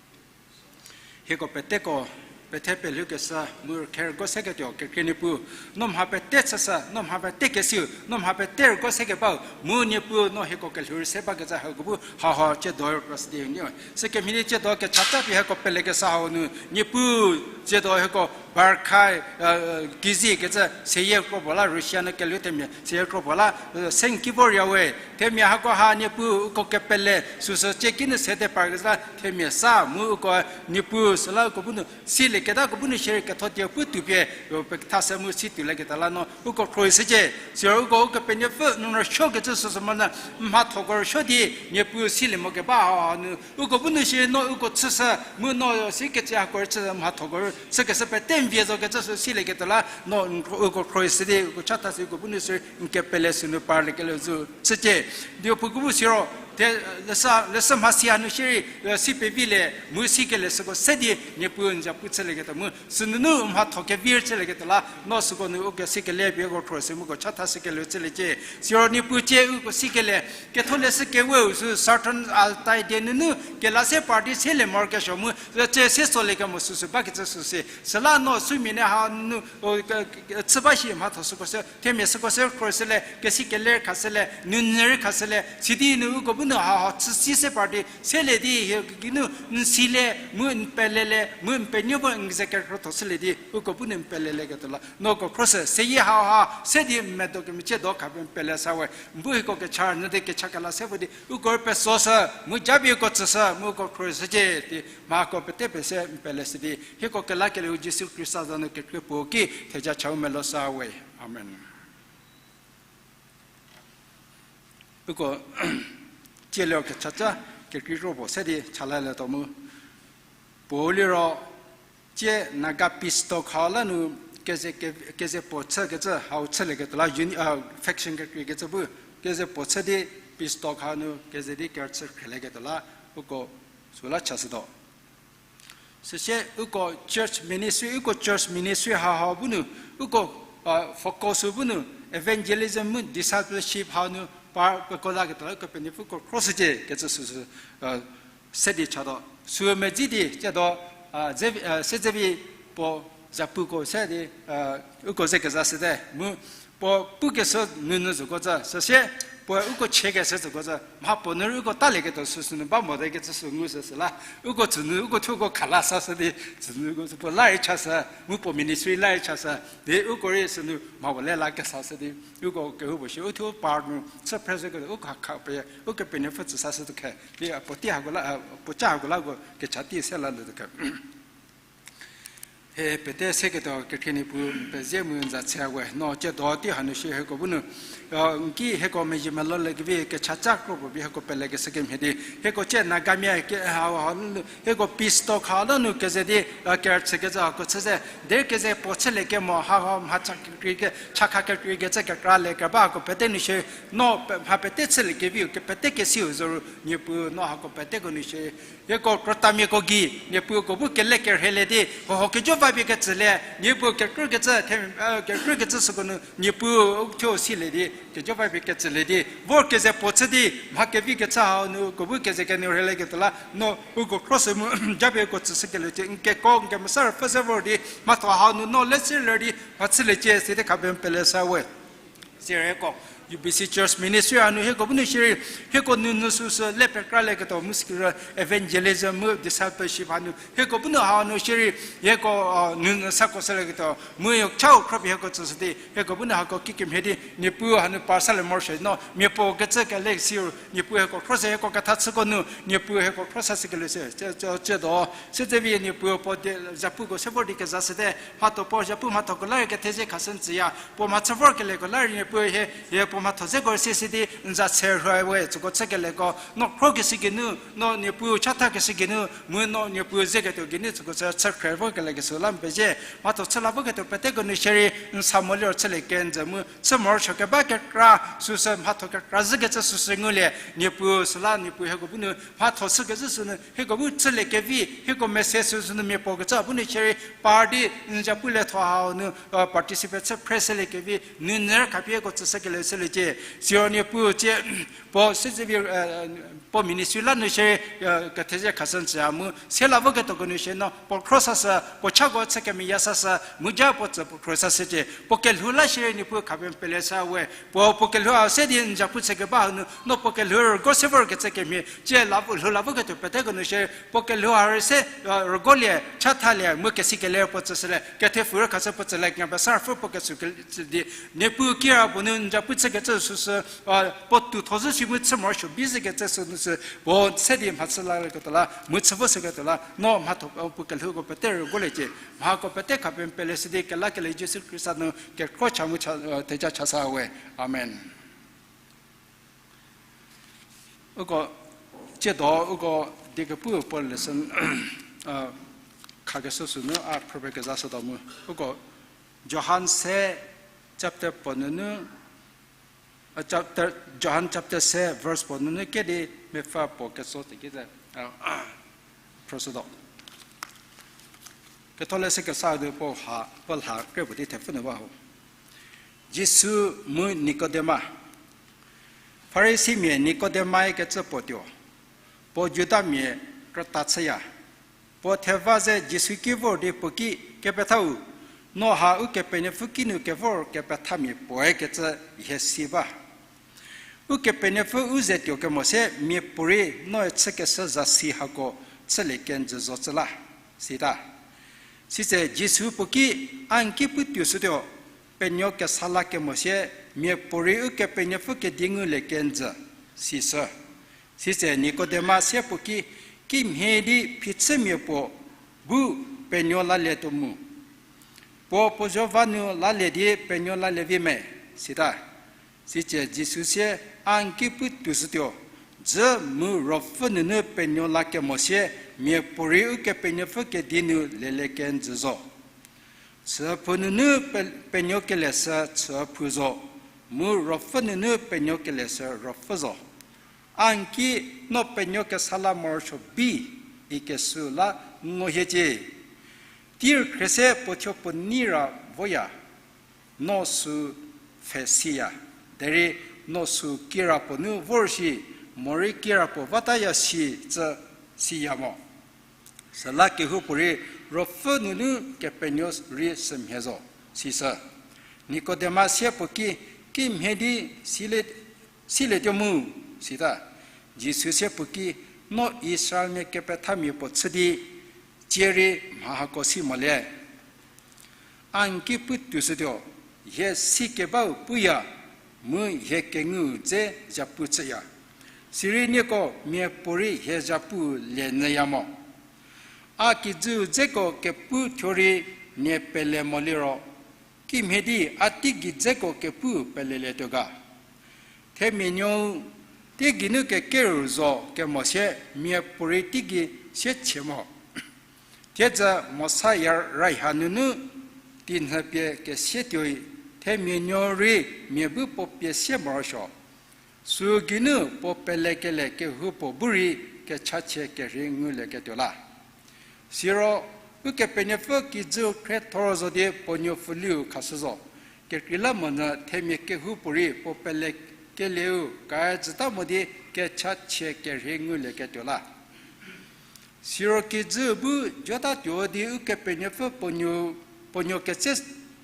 Hieko peteko, pethe pelhoukeshü, mu kherüko seketuo, kekhrie Niepuu, no mha pete chüshü, no mha pete kesiu, no mha pete rüko sekebau, mu Niepuu, no hieko kelhou rei se bakecü hako bu, hau hau, tsiedo rei kro sidi nio. Sükemhie di tsiedo kechaca pie hieko pelekeshü hau nu, Niepuu, tsiedo hieko Barkai, e, e, kizi kecü seyie kro puo la, Russia nu kelhou themia seyie kro puo la, e, sengki vorya we. Themia hako ha Niepuu uko kepele süsü cie kinu sede par kecü la themia sa mu uko Niepuu süla uko bu nu silieketako bu nu shierei ketho dieu pu tuo pie, e, pethashü mu si tuolieketuo la no uko khroshücie. Siro uko Ukepenuopfü n rüsuokecü süsü monyü mhathoko rüsuo di Niepuu silie mo keba hau ha nu uko bu nu shierei no uko chüshü mu no sikecü hako rei chüshü mhathoko rei chükeshü pete N vie zokecü sü silieketuo la, no n khro-, uko khro-i sidi, uko chatha si uko bu nu sü n kepele sünu parliekelie zü chücie. Dio puo ko bu siro, the, lesa, lesa mhasi hanu shierei, eh, si pevilie, mu sikelie süko se di, Niepuu n za pu chülieketuo mu, sünunu mhatho kevir chülieketuo la, no süko nu uko sikele pie uko khro-i sü mu uko chatha sikelie chüliecie. Siro Niepuu cie uko sikelie, ketholeshü keweu sü Southern Altai die nunu, kela se party selie morokesuo mu, tse se solie kemo süsü bakecü süsü. Süla no sümia ne hanu, o, ke, ke, chü ba shi mhatho süko sü, themia süko sü khro-i süle, kesi keler khashüle, nunyü rei khashüle, sidi nu uko bu nu ha ha chüsi se party selie di, hie kinu n silie, mu n pelele, mu n penuo bu n ze kerhütho shülie di, uko bu nu n pelelieketuo la, no uko khro-i sü, seyie ha ha, se di n medo kemecie do khapie n pele sa we, n bu hieko kecha nyü di kecha kela se vo di, uko rei peso sü, mu japie uko tsüshü, mu uko khro-i shücie di, mhako pete pese n pele shü di, hieko kelakelieu Jisu Khrista za nu kekhrie puo ki theja chau melo sa we. Amen. Uko, tielie kechaca, kekrei ro puo se di chalalietuo mu. Puo liro, tie Naga peace talk ha la nu keze ke-, keze puo chükecü hau chülieketuo la uni-, uh, faction kekreikecü bu, keze puo chü di peace talk ha nu keze di kerüchü khrelieketuo la, uko süla chashütuo. Süsie uko church ministry, uko church ministry ha ha bu nu, uko, uh, focus bu nu, evangelism mu discipleship ha nu par peko laketuo la, uko Kepenuopfü ko khro-i shücie kecü süsü, uh, se di chatuo. Sü medzi di, tiedo, uh, ze-, uh, se zevi puo zapuko se di, uh, uko ze kezashüte. Mu puo pukeshü nunu züko tsü, süsie puoe uko chiekeshü züko tsü, mha puo nu rei uko talieketuo süsü nu ba mote kecü sü ngu süsü la, uko tsünu, uko thuoko khala sashü di, tsünu uko tsü puo la rei chashü, mu puo ministry la rei chashü, di uko rei sünu mha puo le la kesashü di, uko kehoupuo shi, u thuo par nu, chü phre züko, uko kha pie, uko Kepenuopfü tsü sashütuo khe, di, a, puo tei hako la, a, puo ca hako la uko kecha tei se lalietuo khe. Hie pete seketuo kekhrie Niepuu n pezie mu n za tshü we, no tiedo tei hanu shie hieko bu nu, a, n ki hieko mezhie melou le kevi kechaca kro puo bi hieko pelekeshü kemhie di, hieko tie Nagamia ke ha, ha, hieko peace talk ha la nu keze di, a, kerüchükecü hako chü ze, derei keze puo chülie kemo ha, ha, mha cha kekrei ke, chakha kekreikecü kekra le keba hako pete nu shie, no pe-, mha pete chülie keviu, ke pete kesiu zoru, Niepuu no hako peteko nu shie, hieko krütamiako gei, Niepuu uko bu kele kerhelie di, hoho kejo va pie ketsülie, Niepuu kekrükecü, the, e, kekrükecü süko nu, Niepuu u thuo silie di, kejo va pie ketsülie di, vor keze puo chü di, mha kevi kechü hau nu, uko bu keze kenu rhelieketuo la, no, uko khro-i sü mu, japie uko tsüshükeliecie, n keko, n kemesa rüpfü se vor di, mhatho hau nu, no, le siler di, mha chüliecie, sidi khapie n pele sa we. Siro hieko, U B C Church Ministry hanu hieko bu nu shierei, hieko nunu süsü le pekralieketuo mu sikirü evangelism mu discipleship hanu, hieko bu nu hanu shierei, hieko, a, nunu sako sülieketuo, mu yo chau khropie hieko tsüshü di, hieko bu nu hako kikemhie di, Niepuu hanu par salie morosuo no, mia puo kecü kele siu, Niepuu hieko khro-i sü hieko ketha chüko nu, Niepuu hieko khro-i sashükelie se, tse, tse, tsedo, se zevi Niepuu puo di, zapuko se vor di kezashüte, mhatho puo zapu mhathoko la rei kethezie khashü n tsüya, puo mhachü vorkelieko la rei Niepuu hie, hie puo mhatho zeko rei sisi di n za tshü rhua we, süko chükelieko, no khrokeshü geinu, no Niepuu chathakeshü geinu, mu no Niepuu zeketuo geinu süko chü, chü khre vorkeliekeshü la n pezie, mhatho chü la voketuo peteko nu shierei, n sa mo liro chülie kenjü mu, chü morosuo keba kekra, süsü mhatho kekra zhükecü süsü ngulie, Niepuu süla Niepuu hieko bu nu, mhatho chükezhü sünu, hieko bu chülie kevi, hieko message süsü nu mia puo kecü bu nu shierei, par di, n zapu le tho hau nu, a, participate chü phre shülie kevi, nunu rei khapie hieko tsüshükelie shüliecie, siro Niepuu tie, puo se zevi, e, puo ministry la nu shierei, e, kethezie khashü n tsüya mu, se la voketuoko nu shie no, puo khro-i sashü, puo chako chü kemeyie sashü, mu ja puo tsü puo khro-i sashücie, puo kelhou la shierei Niepuu khapie n pele sa we, puo, puo kelhou ha se di n zapu chükeba hanu, no puo kelhou rügo se vorkecü kemhie, tie la vo, lhou la voketuo peteko nu shie, puo kelhou ha rei se, e, rügolie, chathalie, mu kesi kele puo tsüshülie, kethepfü rei khashü puo tsülie, kemesa rüpfü puo kesuo ke-, tsü di, Niepuu kira puo nu n zapu chükecü süsü, a, puo tuotho zhü shi mu chü morosuo bi zhükecü sünu sü, puo se di mhachü lalieketuo la, mu chü voshüketuo la, no mhatho, a, puo kelhouko pete rügoliecie, mhako pete khapie n pele shü di, kelakelie Jisu Khrista nu kekhro cha mu cha, a, theja chasa we. Amen. Uko, tsiedo uko diekepu puo lesson, a, khakeshü sünu a phrüpie kezashütuo mu. Uko Johan se chapter puo nunu, uh, chapter, Johan chapter se verse puo nunu kedi mepfü puo ketso teki ze, uh, phrüshütuo. Ketholeshü kesa di puo ha, puo lha kre puo di thepfü nu ba ho. Jisu mu Nikodema. Farisimia Nikodemae kecü puo tuo. Puo Judamia krüta chüya. Puo theva ze Jisu ki vor di puo ki, Kepethau, no ha Ukepenuopfü kinu kevor kepethamia puoe kecü hie si ba. Ukepenuopfü u ze tuo kemo se miapuorei noe chükeshü zasi hako chülie kenjü zocü la, sita. Sitse Jisu puo ki, A n ki pu tuoshütuo, penuo kesa la kemo sie miapuorei Ukepenuopfü kedi ngulie kenjü, sisü. Sitse Nikodema sie puo ki, Kimhie di phichümia puo bu penuo lalietuo mu? Puo puo zuo va nu lalie di penuo lalie vi me? Sita. Sitse Jisu sie, A n ki pu tuoshütuo, dzü mu ruopfü nunu penuo la kemo sie miapuorei Ukepenuopfü kedi nu lielie kenjü zo. Chüphou nunu pe-, penuo kelie sü chüphou zo, mu ruopfü nunu penuo kelie sü ruopfü zo. A n ki no penuo kesa la morosuo bi, ikeshü la nguhiecie. Tir khrie se puo thuo puo nei ra voya, no sü pfhe siya, derei no sü kirapuo nu vor shi, morei kirapuo vataya shi cü siya mo. Süla kehoupuorei ruopfü nunu kepenuo rei sümhie zo, sisü. Nikodema sie puo ki, Kimhie di silie, silietuo mu? Sita. Jisu sie puo ki, No Israelmia kepethamia puo chü di, tsie rei mha hako si molie. A n ki pu tuoshütuo, hie sikebau puya, mu hie kengu dze zhapu chüya. Sirei nieko miapuorei hie zhapu lie nyüya mo. A kijüu dzeko kepu thuo rei nie pele moliro, kimhie di a teigei dzeko kepu pelelietuo ga? Themia nuou, teigei nu kekeru zo kemo sie miapuorei teigei sie chie mo. Thiedzü Mosa-ya raiha nunu tinyhü pie kesie tuoi, themia nuou rei mia bu puo pie sie morosuo. Sü geinu puo pelekelie kehoupuo bu rei kechachie kerhei ngulieketuo la. Siro, Ukepenuopfü kijüu khriethor zo di puo nuopfüliu khashü zo. Kekreilamonyü themia kehoupuorei puo pelekelieu kae jüta mo di kechachie kerhei ngulieketuo la. Siro kijüu bu jotatuo di Ukepenuopfü puo nuo, puo nuo ketse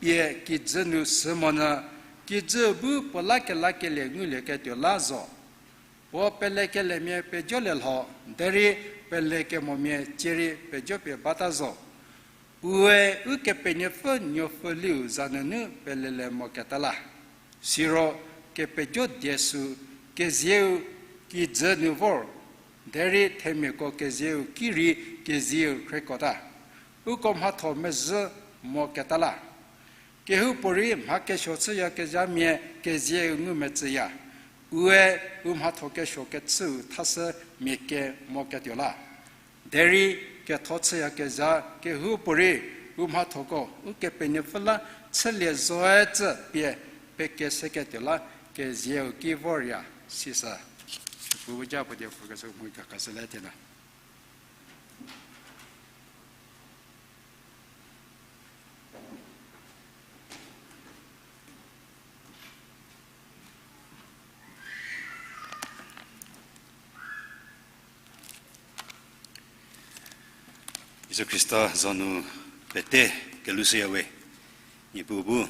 pie kijü nu sü monyü, kijüu bu puo la kelakelie ngulieketuo la zo. Puo pelekeliemia pejolie lho, derei pelekemomia tsie rei pejopie bata zo. Ue Ukepenuopfü nuopfüliu za nunu pelelie moketa la. Siro kepejo die sü kezieu kijü nu vor, derei themiako kezieu ki rei kezieu khriekota. Uko mhatho mezhü moketa la. Kehoupuorei mha kesuo chüyakezhamia kezieu ngumetsüya. Ue u mhatho kesuo kechüu thashü mia ke moketuo la. Derei ketho chüyakezha kehoupuorei u mhathoko Ukepenuopfü la chülie zoe cü pie pekeseketuo la kezieu ki vorya, sisü. Puo bu ja puo die puo kecü mu kakashülie thena. Jisu Khrista za nu pete kelushüyawe. Niepuu bu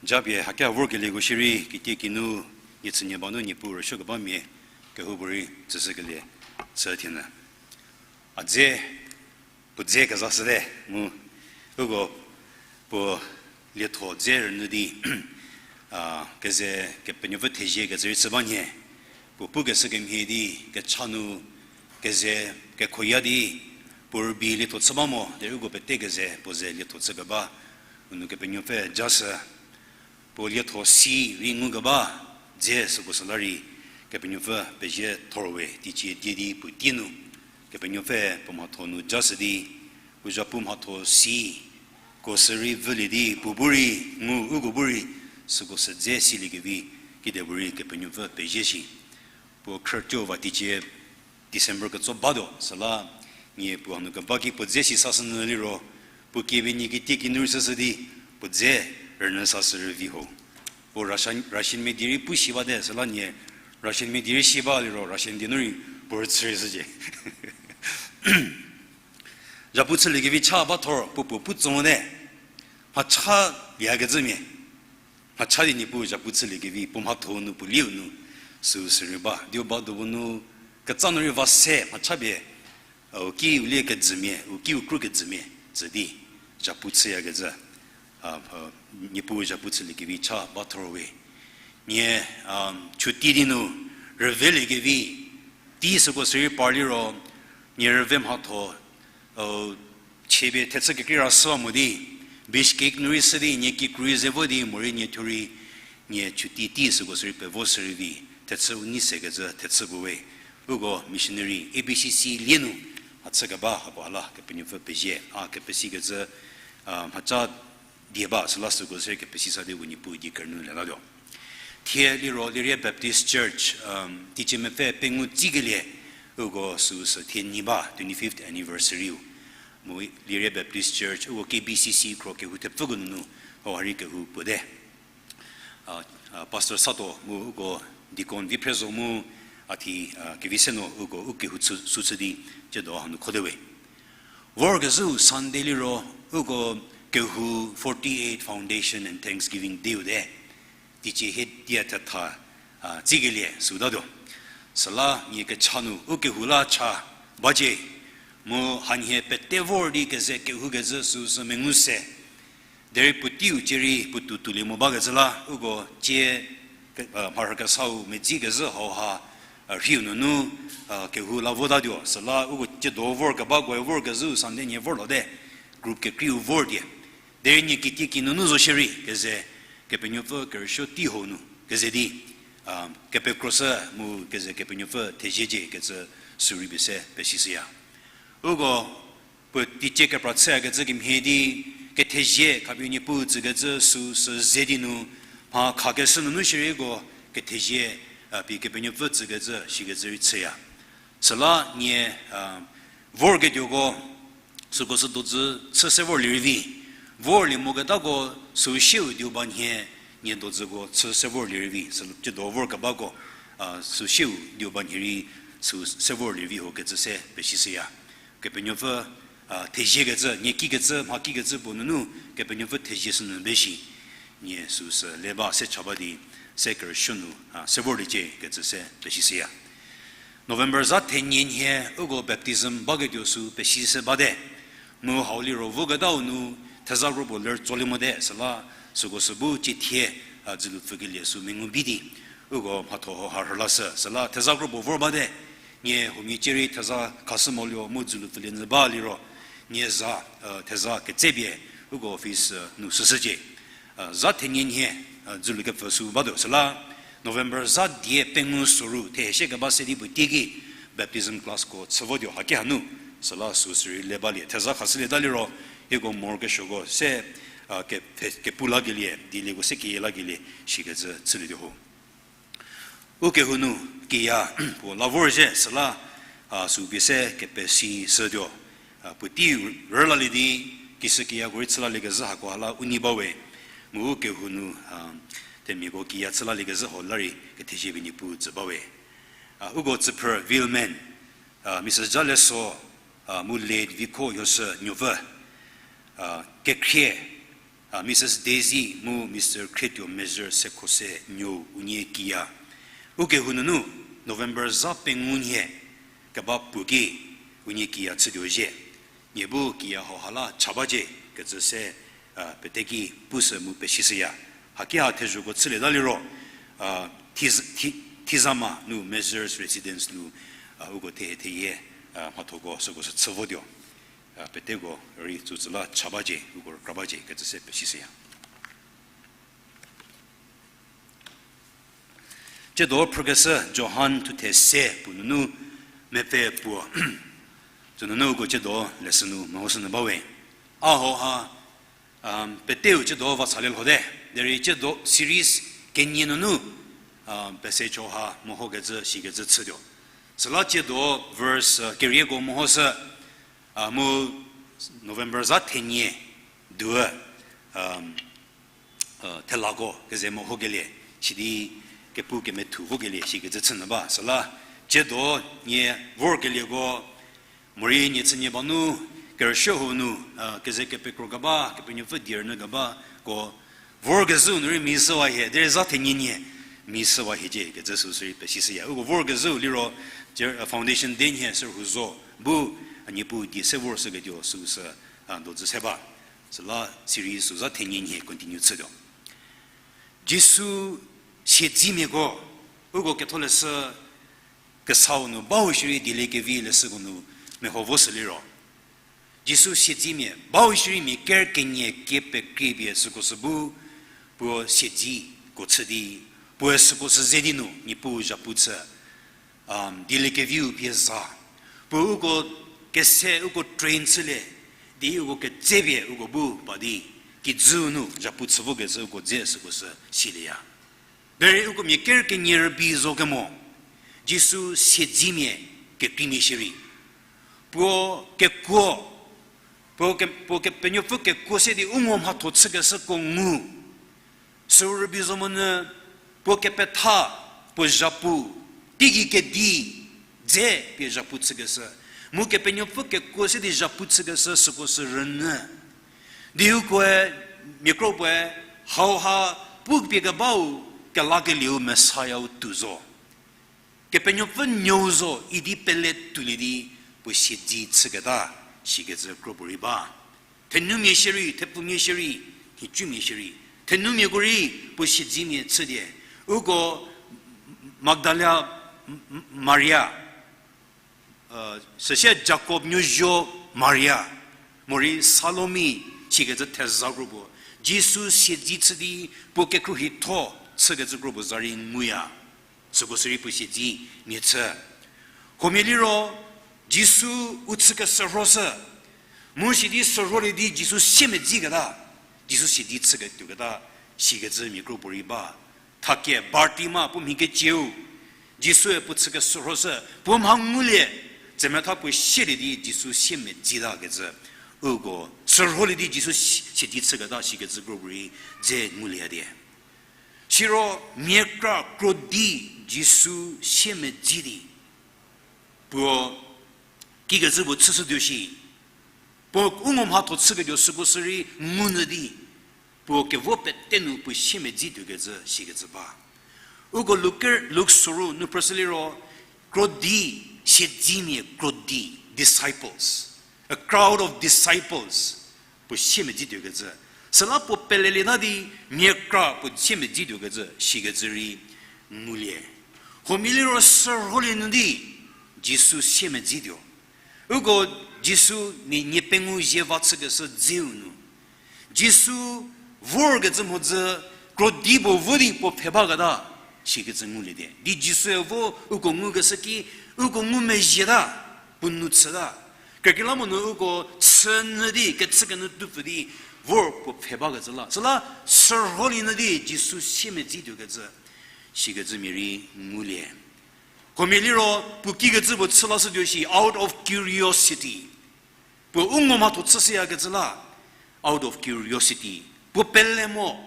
japie hakia vorkelieko shierei kitiekinu, nie chünie ba nu Niepuu rüsuokebamia kehoupuorei tsüshükelie chü thienyü. A dze, puo dze kezashüte mu, uko puo lietho dze rünyü di, a, keze Kepenuopfü thezie kecü rei chü ba nhie, puo pukeshü kemhie di kecha nu keze kekhoya di puo rübei lietho chü ba mo derei uko pete keze puo ze lietho chükeba, u nou Kepenuopfü jashü. Puo lietho si rei ngukeba dze süko süla rei Kepenuopfü pezie thorwe teicie die di puo tie nu Kepenuopfü puo mhatho nu jashü di Puo zhapu mhatho si, ko sü rei vülie di, puo bu rei, ngu uko bu rei, süko sü dze siliekevi, kidepuorei Kepenuopfü pezie shi. Puo khrütuo va teicie December ketso batuo, süla nie puo hanu keba ki puo dze si sashünyü liro, puo kiepie nie kitiekinu rei shüshü di, puo dze rünyü sashü rüvi ho. Puo ration, ration medi rei pu shi bate, süla nie ration medi rei shi ba liro, ration die nu rei puo rüchü rei shücie. Zhapu chüliekevi cha ba thor, puo puo pu tso mote. Mhacha liakecümia. Mhacha di Niepuu zhapu chüliekevi, puo mhatho nu, puo lieu nu, süu sü rei ba. Diu ba dobu nu, ketsa nu rei va se, mhacha pie, u kiu lie kejümia, u kiu kru kejümia, tsü di, zhapu chüyakecü. A, a, Niepuu zhapu chüliekevi cha ba thor we. Nie, a, chuti di nu, rüveliekevi, tei süko sü rei par liro, nie rüve mhatho, chie pie thechü kekrei ra shüwa mo di, Bishkek nu rei shü di, nie kikru rei ze vo di, morei nie thuo rei, nie chuti tei süko sü rei pevo shü rei vi, thechü u nei sekecü thechü puo we. Uko missionary, A B C C lie nu, a chü keba, hako hala, Kepenuopfü pezie, a kepesikecü, a, mhacha die ba, süla süko sü rei kepesi sa di uko Niepuu die kerünyü lietatuo. Thie liro Lirie Baptist Church, teicie mepfü pengou tsikelie, uko süu sü thie nyi ba, twenty-fifth anniversary-u. Mu Lirie Baptist Church, uko K B C C khro kehou thepfüko nunu, hau ha rei kehou puote. A, a, Pastor Sato mu uko deacon Viphrezo mu a thi, a, Kevise no uko u kehou chü, sü chü di, tsiedo hanu khote we. Vorkezhüu Sunday liro, uko kehou forty-eight Foundation and Thanksgiving Day-u te. Teicie hie dia thetha, a, tsikelie süu tatuo. Süla nie kecha nu u kehou la cha bacie. Mu hanhie pete vor di keze kehoukecü süu sü mengu se. Derei puoteiu cierei puotou toulie mo bakecü la, uko tsie, a, mharhü kesau medzikezhü hauha, a, rhiu nunu, a, kehou la votatuo. Süla uko tsiedo vor kebakoe vorkezhüu Sunday nie vorlote, group kekreiu vor die. Derei nie kitiekinu nu zo shierei keze, Kepenuopfü kerüsuo tei hau nu keze di, a, kepekroshü mu keze Kepenuopfü theziecie kecü sü rei pie se pesishüya. Uko puo teicie kepra chüyakecü kemhie di, kethezie khapie Niepuu tsükecü süu sü ze di nu, mha khakeshü nunu shiereiko kethezie, a, pie Kepenuopfü tsükecü shikecü rei chüya. Süla nie, a, vorketuoko, süko sü dozü chü se vorlie rei vi. Vorlie moketako süu sieu diu ba nhie, nie dozüko chü se vorlie rei vi. Sü tsiedo vor kebako, a, süu sieu diu ba nhie rei süu se vorlie vi ho kecü se pesishüya. Kepenuopfü, a, theziekecü, nie kikecü, mha kikecü puo nunu, Kepenuopfü thezie sünu be shi. Nie süu sü le ba se cha ba di, se kerüsuo nu, a, se vorliecie kecü se pesishüya. November za thenie nhie uko baptism baketuo sü pesishü bate. Mu hau liro voketau nu theza kropuo ler tsolie mote, süla süko sü bu ciethie, a, dzülu pfükelie sü mengu bi di. Uko mhatho hau ha rhülashü, süla theza kropuo vor bate. Nie huomia cierei theza khashü moluo mu dzülu pfülie nyü ba liro. Nie za, a, theza ketsepie uko office, a, nu shüshücie. A, za thenie nhie, a, dzülu kepfü sü batuo süla, November za die pengou soru thehie sie keba se di puo teiki baptism classko chü votuo haki hanu, süla süu sü rei le balie, theza khashülieta liro, hieko morokesuoko se, a, ke-, kepu lakelie, dielieko se keyie lakelie, shikecü chülietuo ho. Ukehou nu kiya puo la vorzhie süla, a, süu pie se kepesishütuo, a, puotei rülalie di, kishükiya ko rei chülaliekezhü hako ha la u nei bawe, mu ukehou nu, a, themiako kiya chülaliekezhü hau la rei kethezie pie Niepuu tsü bawe. A, uko tsüphrü Vilman, a, Mrs Jaleso, a, mu late Vikho Yoshü Nuopfü, a, kekhrie, a, Mrs Daisy mu Mr Khrietuo Mezhü Sekhose Nuou unie kiya. Ukehou nunu November za pengou nhie keba puo ki unie kiya chütuo zhie. Nie bu kiya hau ha la cha bacie kecü se, a, pete ki pushü mu pesishüya. Haki ha thezhoko chülieta liro, a, Thiz-, Thi-, Thizama nu Mezhü's Residence nu, a, uko thehie theyie, a, mhathoko süko sü chü votuo. A, peteko rei tsütsü la cha bacie, uko rükra bacie kecü se pesishüya. Tsiedo phrükeshü Johan thuthe se puo nunu mepfü puo, Tsünunu uko ciedo lesson nu mehoshünyü bawe. A hauha, peteu ciedo va chalie lhote. Derei ciedo series kenie nunu, pese cho ha mehokecü, sikecü chütuo. Süla ciedo verse, kerieko mehoshü, mu November za thenie due, thelako keze mehokelie, sidi kepu kemethu vokelie, sikecü chünyü ba. Süla ciedo nie vorkelieko, morei nie chünie ba nu, kerüshü hau nu, keze kepekro keba, Kepenuopfü die rünyü kebako, vorkezhüu nu rei mishüwa hie, derei za thenie nie mishüwa hiecie kecü süu sürei pesishüya. Uko vorkezhüu liro, foundation day nhie sürhu zo, bu, a Niepuu die se vorshüketuo süu sü, a, dozü se ba. Süla series süu za thenie nhie continue chütuo. Jisu siedzimiako, uko ketholeshü kesau nu bau shierei dieliekevi leshüko nu meho voshü liro, Jisu siedzimia bau shierei mia ker kenie kie pekriepie süko sü bu, puo siedziko chü di, puoe süko sü ze di nu Niepuu zhapu chü, dieliekeviu pie za. Puo uko kese uko train chülie, di uko ketsepie uko bu pa di, kijüu nu zhapu chü vokecü uko dze süko sü silieya. Derei uko mia ker kenie rübei zo kemo, Jisu siedzimia kekreimia shierei, puo kekuo, puo ke, puo Kepenuopfü kekuo se di u ngo mhatho chükeshüko ngu. Sü rübei zo monyü, puo kepetha, puo zhapu, teigei kedi dze pie zhapu chükeshü, mu Kepenuopfü kekuo se di zhapu chükeshü süko sü rünyü. Di ukoe, mia kro puoe, hauha pupie kebau, kelakelieu Messiah-u tuo zo, Kepenuopfü nuou zo idi pele tuolie di, puo siedzi chüketa, sikecü kropuo rei ba. Thenumia shierei, thepfumia shierei, nhicumia shierei, thenumiako rei puo siedzimia chütie. Uko Magdala Maria, süsie Jakob nuozuo Maria, morei Salomi, sikecü theza kropuo, Jisu siedzi chü di puo kekhruohitho chükecü kropuo za rei nguya. Süko sürei puo siedzimia chü. Huomia liro, Jisu u chü keshürhoshü, mu sidi shürholie di Jisu siemedziketa, Jisu siedzi chüketuoketa, sikecü mia kropuo rei ba. Thakie Bartima puo mhi kecieu, Jisue puo chü keshürhoshü, puo mha ngulie, tsemetha puo sielie di Jisu siemedzi takecü, uko shürholie di Jisu siedzi chüketa sikecü kropuo rei dze ngulie die. Siro mia kra krodi Jisu siemedzi di, puo kikecü puo chüshütuo shi, puo u ngo mhatho chüketuo süko sürei ngunyü di, puo kevo pete nu puo siemedzi tuokecü sikecü ba. Uko Luk, Luk soru nu phrüshü liro, krodi, siedzimia krodi, disciples, a crowd of disciples, puo siemedzi tuokecü. Süla puo pelelieta di mia kra puo siemedzi tuokecü sikecü rei ngulie. Huomia liro shürholie nu di Jisu siemedzi tuo. Uko Jisu mia nie pengou zie va chükeshü dzeu nu, Jisu vorkecü mhodzü krodi puo vo di puo pfhe baketa, sikecü ngulie die. Di Jisue vo uko ngukeshü ki, uko ngumezhieta, puo nou chüta. Kekreilamonyü uko chünyü di kechükenyü tupfü di vor puo pfhe bakecü la. Süla shürholie nu di Jisu siemedzi tuokecü, sikecü mia rei ngulie. Huomia liro puo kikecü puo chü lashütuo shi, out of curiosity. Puo u ngo mhatho chüshüyakecü la, out of curiosity. Puo pele mo,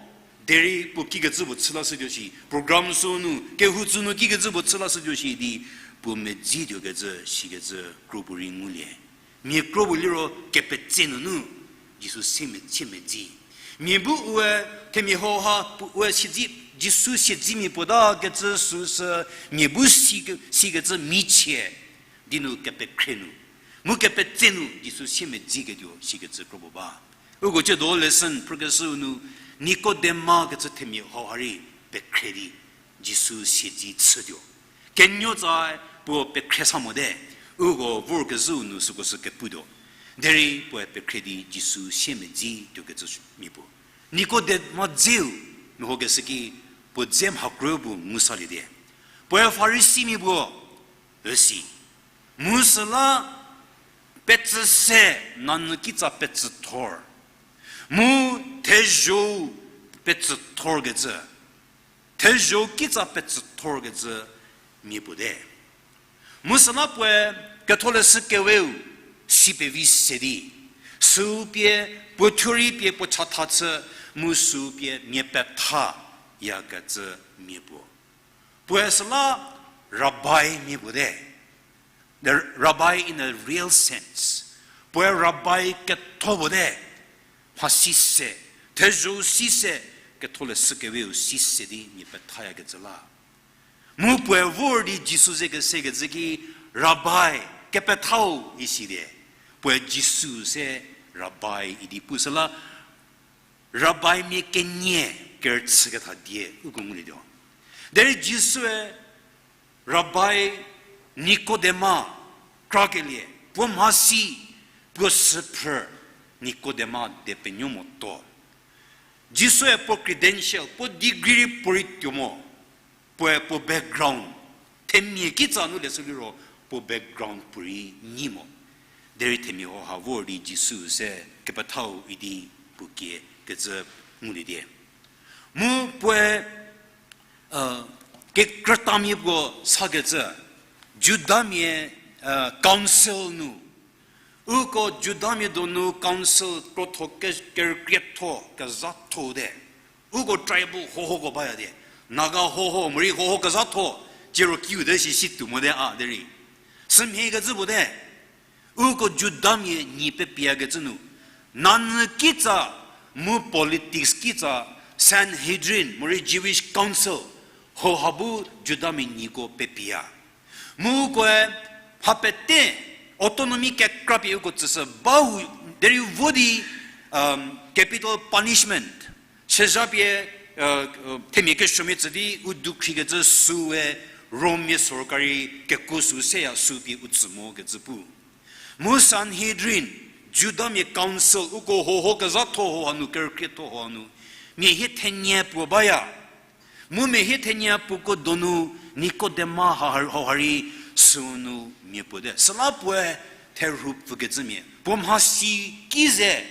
derei puo kikecü puo chü lashütuo shi, program sünu, kehou tsünu kikecü puo chü lashütuo shi di, puo medzi tuokecü, sikecü kropuo rei ngulie. Mia kropuo liro kepetse nunu, Jisu siemedzi. Mia bu ue, themia hauha, puoe siedzi, Jisu siedzimia puo takecü süsü, mia bu si, sikecü michie di nu kepekhre nu, mu kepetse nu Jisu siemedziketuo sikecü kropuo ba. Uko ciedo lesson phrükeshüu nu, Nikodema kecü themia hauha rei pekhre di, Jisu siedzi chütuo. Kenuotsae puo pekhre sa mote, uko vorkezhüu nu süko sü keputuo. Derei puoe pekhre di Jisu siemedzi tuokecü mia puo. Nikodema dzeu, mehokeshü ki puo dze mhakro bu ngu salie die. Puoe Farisimia puo, üsi. Mu süla petsü se, nanyü kitsa petsüthor. Mu thezho-u petsüthorkecü. Thezho-u kitsa petsüthorkecü mia puo te. Mu süla puoe Ketholeshü Keweu si pevi se di, süu pie puo thuo rei pie puo chatha chü, mu süu pie mia pethayakecü mia puo. Puoe süla rabbi mia puo te. The rabbi in a real sense. Puoe rabbi ketho puo te. Mhasi se, thezho-u si se, Ketholeshü Keweu si se di mia pethayakecü la. Mu puoe vor di Jisu ze kesekecü ki, rabbi, kepethau isi die. Puoe Jisu se rabbi idi pu süla, rabbi mia kenie kerüchüketha die uko ngulietuo. Derei Jisue rabbi Nikodema krakelie, puo mhasi, puo süphrü Nikodema de penuo motuo. Jisue puo credential, puo degree rei puorei tuo mo, puoe puo background, themia kitsa nu leshü liro puo background puorei nyi mo. Derei themia hau ha vor di Jisu se kepethau idi puo kie kecü ngulie die. Mu puoe, kekrütamia puo sakecü, Judamia council nu, uko Judamia donu council krotho ke-, kerükrietho kezhatho te. Uko tribal hohoko baya die. Naga hoho, morei hoho kezhatho, ciero kiu te shi si tuo mote a derei. Sümhiekecü puo te. Uko Judamia nyi pepiakecü nu, nanyü kitsa mu politics kitsa Sanhedrin, morei Jewish council, hau ha bu Judamia nyiko pepia. Mu ukoe mha pete autonomy kekrapie uko tsüshü ba hu, derei vo di capital punishment, sezha pie themia kesuomia tsü di u dukhrikecü süue Rommia sorkari kekuo sü seya sü pie u tsü mokecü pu. Mu Sanhedrin, Judamia council, uko hoho kezhatho ho hanu, kerükrietho ho hanu, mia hie thenie puo baya. Mu mia hie thenie puoko donu Nikodema ha-, hau ha rei sünu mia puo te. Süla puoe therhu pfükecümia puo mhasi ki ze,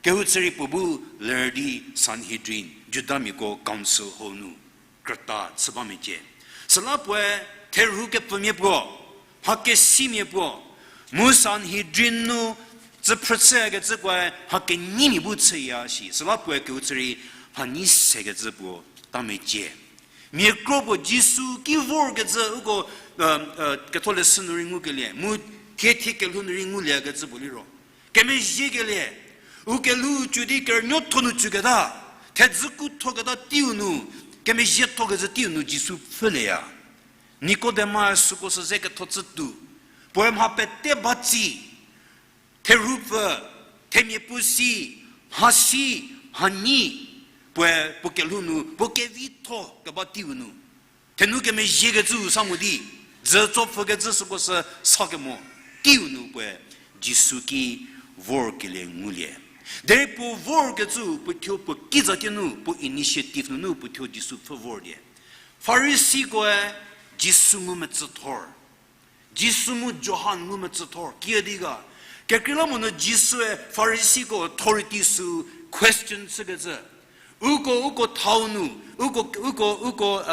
kehou chü rei puo bu ler di Sanhedrin, Judamiako council hau nu krüta chü ba mecie. Süla puoe therhu kepfümia puo, mha kesimia puo, mu Sanhedrin nu tsüphrü chüyakecükoe mha kenyimia bu chüya shi. Süla puoe kehou chü rei mhanyi sekecü puo ta mecie. Mia kro puo Jisu ki vorkecü uko, ketholeshü nu rei ngukelie mu thie thie kelhou nu rei nguliekecü puo liro, kemezhiekelie, u kelhou cü di kerünuotho nu cüketa, thedzü kuthoketa teiu nu, kemezhiethokecü teiu nu Jisu pfhüleya. Nikodemae süko sü ze ketho chü tuo, puoe mha pete ba tsi, therhu pfü, themia puo si, mhasi, mhanyi, puoe puo kelhou nu puo kevitho keba teiu nu, thenu kemezhiekecüu sa mo di, dzü tsopfhükecü süko sü sa kemo, teiu nu puoe Jisu ki vorkelie ngulie. Derei puo vorkecüu puothuo puo kitsatie nu, puo initiative nunu puothuo Jisu pfhü vor die. Farisikoe Jisu ngumetsüthor. Jisu mu Johan ngumetsüthor kiüdi ga. Kekreilamonyü Jisue Farisiko authority sü question chükecü. Uko, uko thau nu, uko, uko, uko,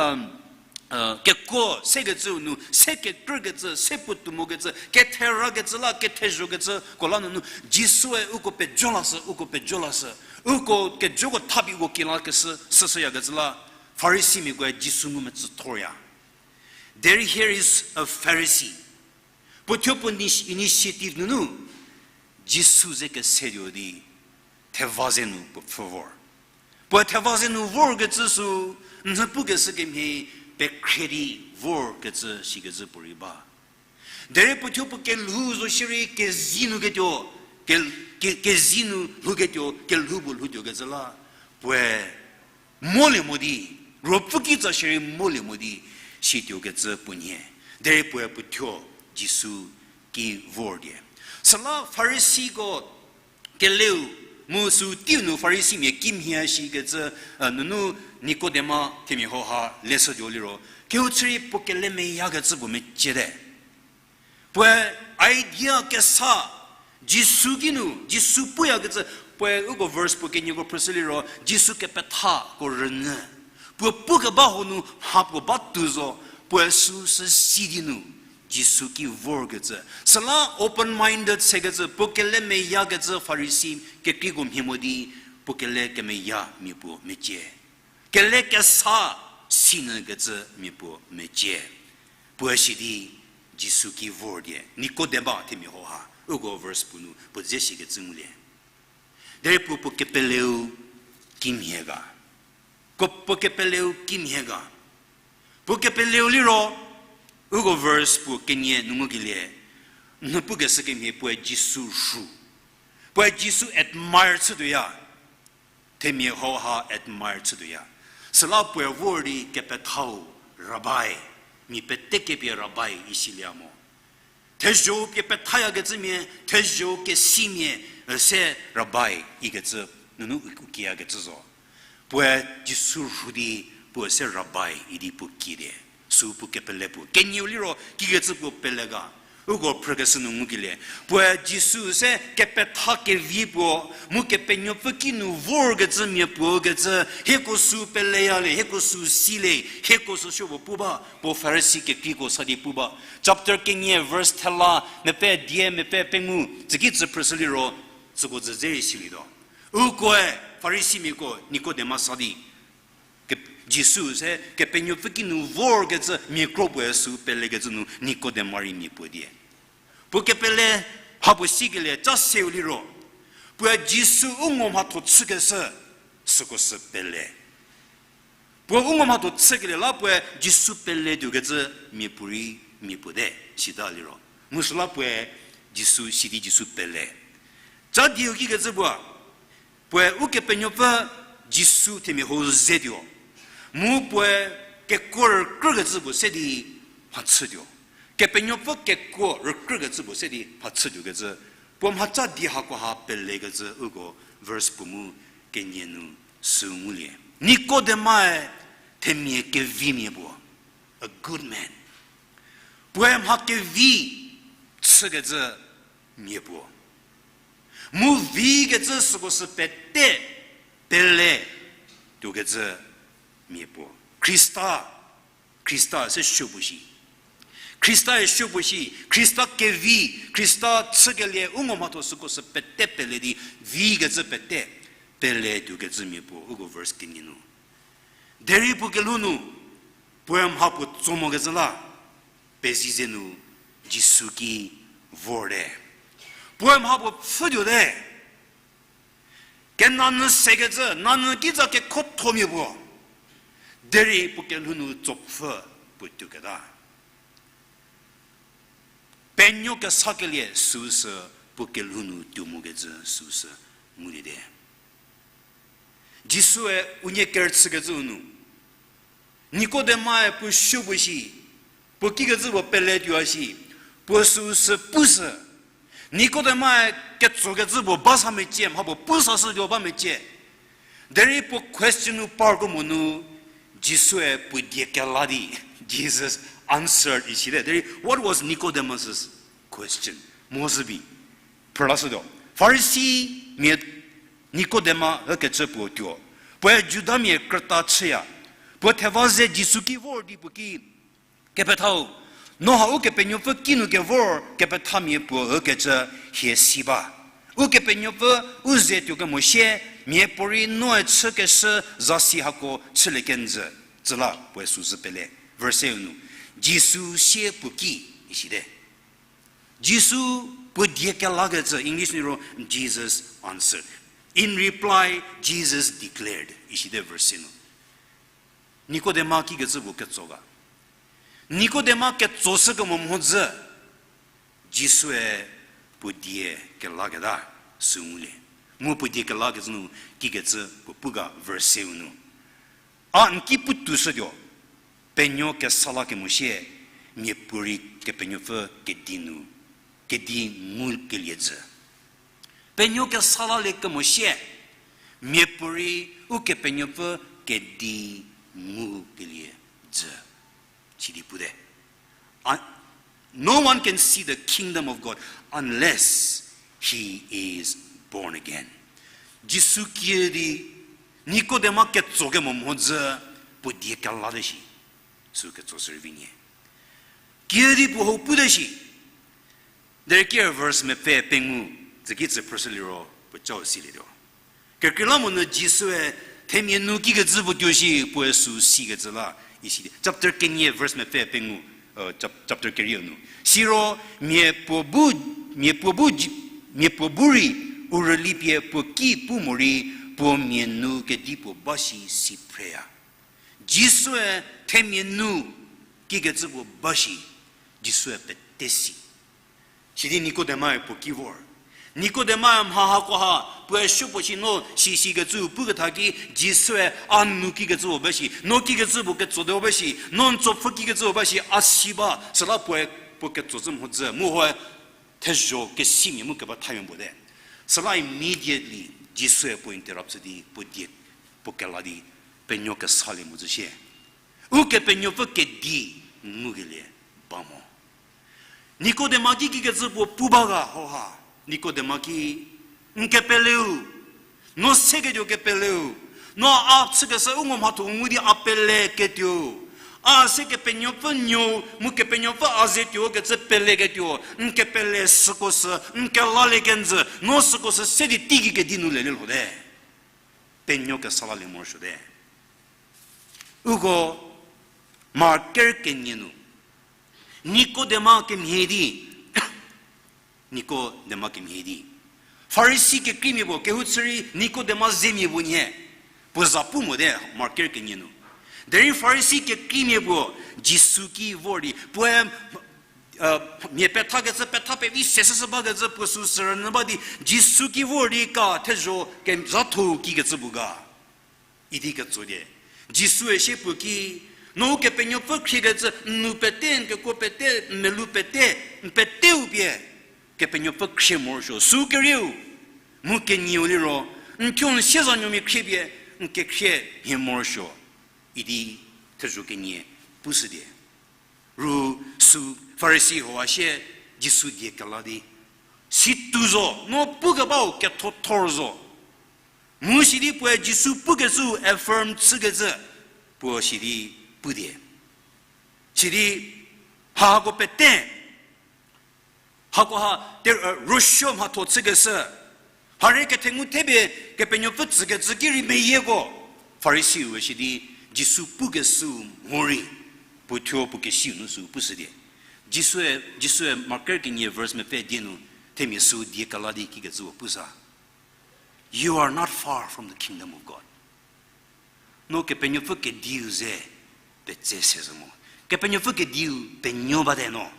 kekuo sekecüu nu, se kekrükecü, se puotou mokecü, ketherakecü la kethezhokecüko la nunu, Jisue uko pejo lashü, uko pejo lashü. Uko kejoko thapie uko kielakeshü, süshüyakecü la, Farisimiakoe Jisu ngumetsüthorya. There here is a Pharisee. Puothuo puo initiative nunu, Jisu ze kesetuo di, theva ze nu puo pfhü vor. Puoe theva ze nu vorkecü sü, nhü pukeshü kemhie, pekhrie di vorkecü shikecü puorei ba. Derei puothuo puo kelhou zo shierei kezei nu ketuo, ke-, ke-, kezei nu lhouketuo, kelhou puo lhoutuokecü la, puoe molie mo di, ruopfü kitsa shierei molie mo di, situokecü puo nhie. Derei puoe puothuo Jisu ki vor die. Süla Farisiko keleu mu sü teiu nu Farisimia kimhie shikecü, nunu Nikodema themia hau ha leshütuo liro, kehou chü rei puo kelemeyakecü puo meciete. Puoe idea kesa, Jisu kinu, Jisu puyakecü, puoe uko verse puo kenieko phrüshü liro, Jisu kepethako rünyü. Puo pukeba hanu mha puo batuo zo, puoe süu sü si di nu, Jisu ki vorkecü. Süla open-minded sekecü, puo kele meyakecü Farisi kekreiko mhie mo di, puo kele kemeyamia puo mecie. Kele kesa sinyükecümia puo mecie. Puoe sidi Jisu ki vor die, Nikodema themia hau ha, uko verse puo nu puo dze sikecü ngulie. Derei puo puo kepeleu kimhie ga. Ko puo kepeleu kimhie ga. Puo kepeleu liro, uko verse puo kenie nu ngukelie, nhüpukeshü kemhie puoe Jisu rhu. Puoe Jisu admire chütuoya. Themia hau ha admire chütuoya. Süla puoe vor di kepethau, Rabai, mia pete kepie Rabai isilie mo. Thezho pie pethayakecümia, thezho kesimia, üse Rabai ikecü, nunu u-, u kieyakecü zo. Puoe Jisu rhu di, puoe se Rabai idi puo kiede. Süu puo kepele puo. Kenieu liro kikecü puo pele ga. Uko phrükeshü nu ngukelie. Puoe Jisu se kepetha kevi puo, mu Kepenuopfü kinu vorkecümia puo kecü, hieko süu peleyalie, hieko süu silie, hieko süu supuo pu ba, puo Farisi kekreiko sa di pu ba. Chapter kenie verse thela, mepfü die, mepfü pengou, tsüki tsü phrüshü liro, tsüko dzü dze rei silietuo. Ukoe, Farisimiako, Nikodema sa di. Ke-, Jisu se Kepenuopfü kinu vorkecü mia kro puoe süu pelekecü nu Nikodema rei mia puo die. Puo kepele mhapuo sikelie ca seu liro. Puoe Jisu u ngo mhatho chükeshü, süko sü pele. Puo u ngo mhatho chükelie la puoe Jisu pele tuokecü mia puorei mia puo te, sita liro. Mu süla puoe Jisu sidi Jisu pele. Ca dieu kikecü puo, puoe Ukepenuopfü Jisu themia hau ze tuo. Mu puoe kekuo rükrükecü puo se di mhachütuo. Kepenuopfü kekuo rükrükecü puo se di mhachütuokecü. Puo mhaca di hakoha pelekecü uko verse puo mu kenie nu süu ngulie. Nikodemae themia kevimia puo. A good man. Puoe mha kevi chükecü mia puo. Mu vikecü süko sü pete pele tuokecü mia puo. Khrista, Khrista se supuo shi. Khristae supuo shi, Khrista kevi, Khrista chükelie u ngo mhatho süko sü pete pele di, vikecü pete pele tuokecü mia puo, uko verse kenie nu. Derei puo kelhou nu, puoe mha puo tso mokecü la, pezie ze nu Jisu ki vorte. Puoe mha puo pfhütuote. Kenanyü sekecü, nanyü kitsa kekhothomia puo. Derei puo kelhou nu tsopfü puo tuoketa. Penuo kesakelie süu sü puo kelhou nu tuo mokecü süu sü nguliete. Jisue unie kerüchükecüu nu, Nikodemae puo supuo shi, puo kikecü puo pele tuo shi, puo süu sü pushü. Nikodemae ketsokecü puo ba sa mecie, mha puo pu sashütuo ba mecie. Derei puo question-u parko monu, Jisue puo die kela di, Jesus answered isite. Derei, what was Nicodemus's question? Mhodzü bi, phrülashütuo. Farisi mia Nikodema ükecü puo tuo. Puoe Judamia krüta chüya. Puo theva ze Jisu ki vor di puo ki, Kepethau, no ha Ukepenuopfü kinu kevor kepethamia puo ükecü hie si ba. Ukepenuopfü u ze tuo kemo sie, miapuorei noe chükeshü zasi hako chülie kenjü, tsüla puoe süu sü pele. Verse-u nu, Jisu sie puo ki, isite. Jisu puo die kelakecü, English nu ro, Jesus answered. In reply, Jesus declared, isite verse nu. Nikodema kikecü puo ketso ga. Nikodema ketsoshü kemo mhodzü, Jisue puo die kelaketa süu ngulie. Mu puo die kelakecü nu kikecü puo pu ga verse-u nu. A n ki putuoshütuo, penuo kesa la kemo sie, miapuorei Kepenuopfü kedi nu, kedi ngukelie jü. Penuo kesa lalie kemo sie, miapuorei Ukepenuopfü kedi ngukelie jü. Sidi pute. A, no one can see the kingdom of God unless He is born again. Jisu kiüdi, Nikodema ketso kemo mhodzü, puo die kelate shi. Sü ketso sü rei vi nyie. Kiüdi puo hou pute shi. Derei kier verse mepfü pengou, tsüki tsü phrüshü liro, puo cau silietuo. Kekreilamonyü Jisue themia nu kikecü puo tuo shi puoe sü sikecü la, isi di. Chapter kenie verse mepfü pengou, chapter kerieu nu. Siro, mia puo bu, mia puo bu, mia puo bu rei, u rüli pie puo ki pu morei, puo mia nu kedipuo ba shi si phreya. Jisue themia nu kikecü puo ba shi, Jisue pete si. Sidi Nikodemae puo ki vor. Nikodemae mha hakoha, puoe supuo shi no si sikecü puketha ki, Jisue a nu kikecü puo ba shi, no kikecü puo ketso de ba shi, no n tsopfü kikecü puo ba shi, a si ba, süla puoe puo ketso cü mhodzü, mu hoe thezho kesimia mu keba thamia puo te. Süla immediately Jisue puo interrupt chü di, puo die, puo kela di, penuo kesalie mozü shie. Ukepenuopfü kedi ngukelie ba mo. Nikodema ki kikecü puo pu ba ga hoha. Nikodema ki, n kepeleu. No seketuo kepeleu. No a chükeshü u ngo mhatho ngu di a peleketuo. A se Kepenuopfü nuo, mu Kepenuopfü a ze tuo kecü peleketuo. N kepele süko sü, n kelalie kenjü. No süko sü se di teigei kedi nu lelie lhote. Penuo kesa lalie morosuote. Uko Mark ker kenie nu, Nikodema kemhie di, Nikodema kemhie di, Farisi kekreimia puo, kehou chü rei Nikodema zemia puo nhie, puo za pu mote, Mark ker kenie nu. Derei Farisi kekreimia puo Jisu ki vor di, puoe mia pethakecü, petha pevi se süsü bakecü puo sü sürünyü ba di, Jisu ki vor di ka thezho kezhatho kikecü puo ga idi ketso die. Jisue sie puo ki, no Kepenuopfü khriekecü, n nu pete, n kekuo pete, n melou pete, n peteu pie Kepenuopfü khrie morosuo. Sü kerieu, mu kenieu liro, n thuo n siezanuomia khriepie, n kekhrie mhie morosuo idi thezho kenie pushü die. Ru sü Farisi hau a sie Jisu die kela di, situ zo, no pukebau kethothor zo. Mu sidi puoe Jisu pukecü affirm chükecü, puo sidi pu die. Sidi hako pete, hakoha te, rüsuo mhatho chükeshü, harie kethengu thepie Kepenuopfü tsükecü ki rei meyieko, Farisiu sidi Jisu pukeshü mhorei, puo thuo puo kesiu nu sü pushü die. Jisue, Jisue Mark ker kenie verse mepfü die nu, themia sü die kela di kikecü puo pusa. You are not far from the kingdom of God. No Kepenuopfü kediu ze petse se zo mo. Kepenuopfü kediu penuo bate no.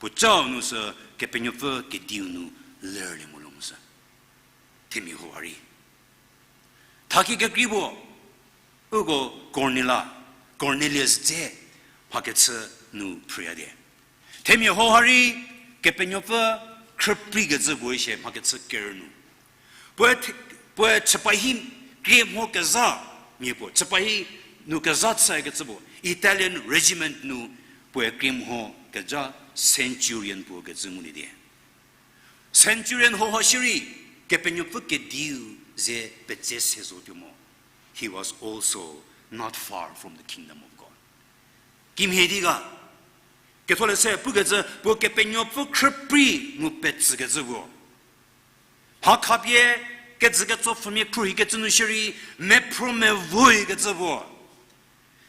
Puocau nu sü Kepenuopfü kediu nu lerlie mo lo mo sü. Themia hau a rei, thaki kekrei puo, uko Kornela, Cornelius dze mhakechü nu phrüya die. Themia hau ha rei Kepenuopfü khrüprikecü puo shie mhakechü ker nu. Puoe, puoe chüpahi krie mho kezha mia puo, chüpahi nu kezha chükecü puo, Italian regiment nu puoe krie mho kezha centurion puo kecü ngulie die. Centurion hau ha shierei, Kepenuopfü kediu ze petse se zotuo mo. He was also not far from the kingdom of God. Kimhie di ga, Ketholeshü pukecü puo Kepenuopfü khrüpri ngu petsükecü puo. Mha khapie kejü ketsopfhümia khruohikecü nu shierei, mephro mevoikecü puo.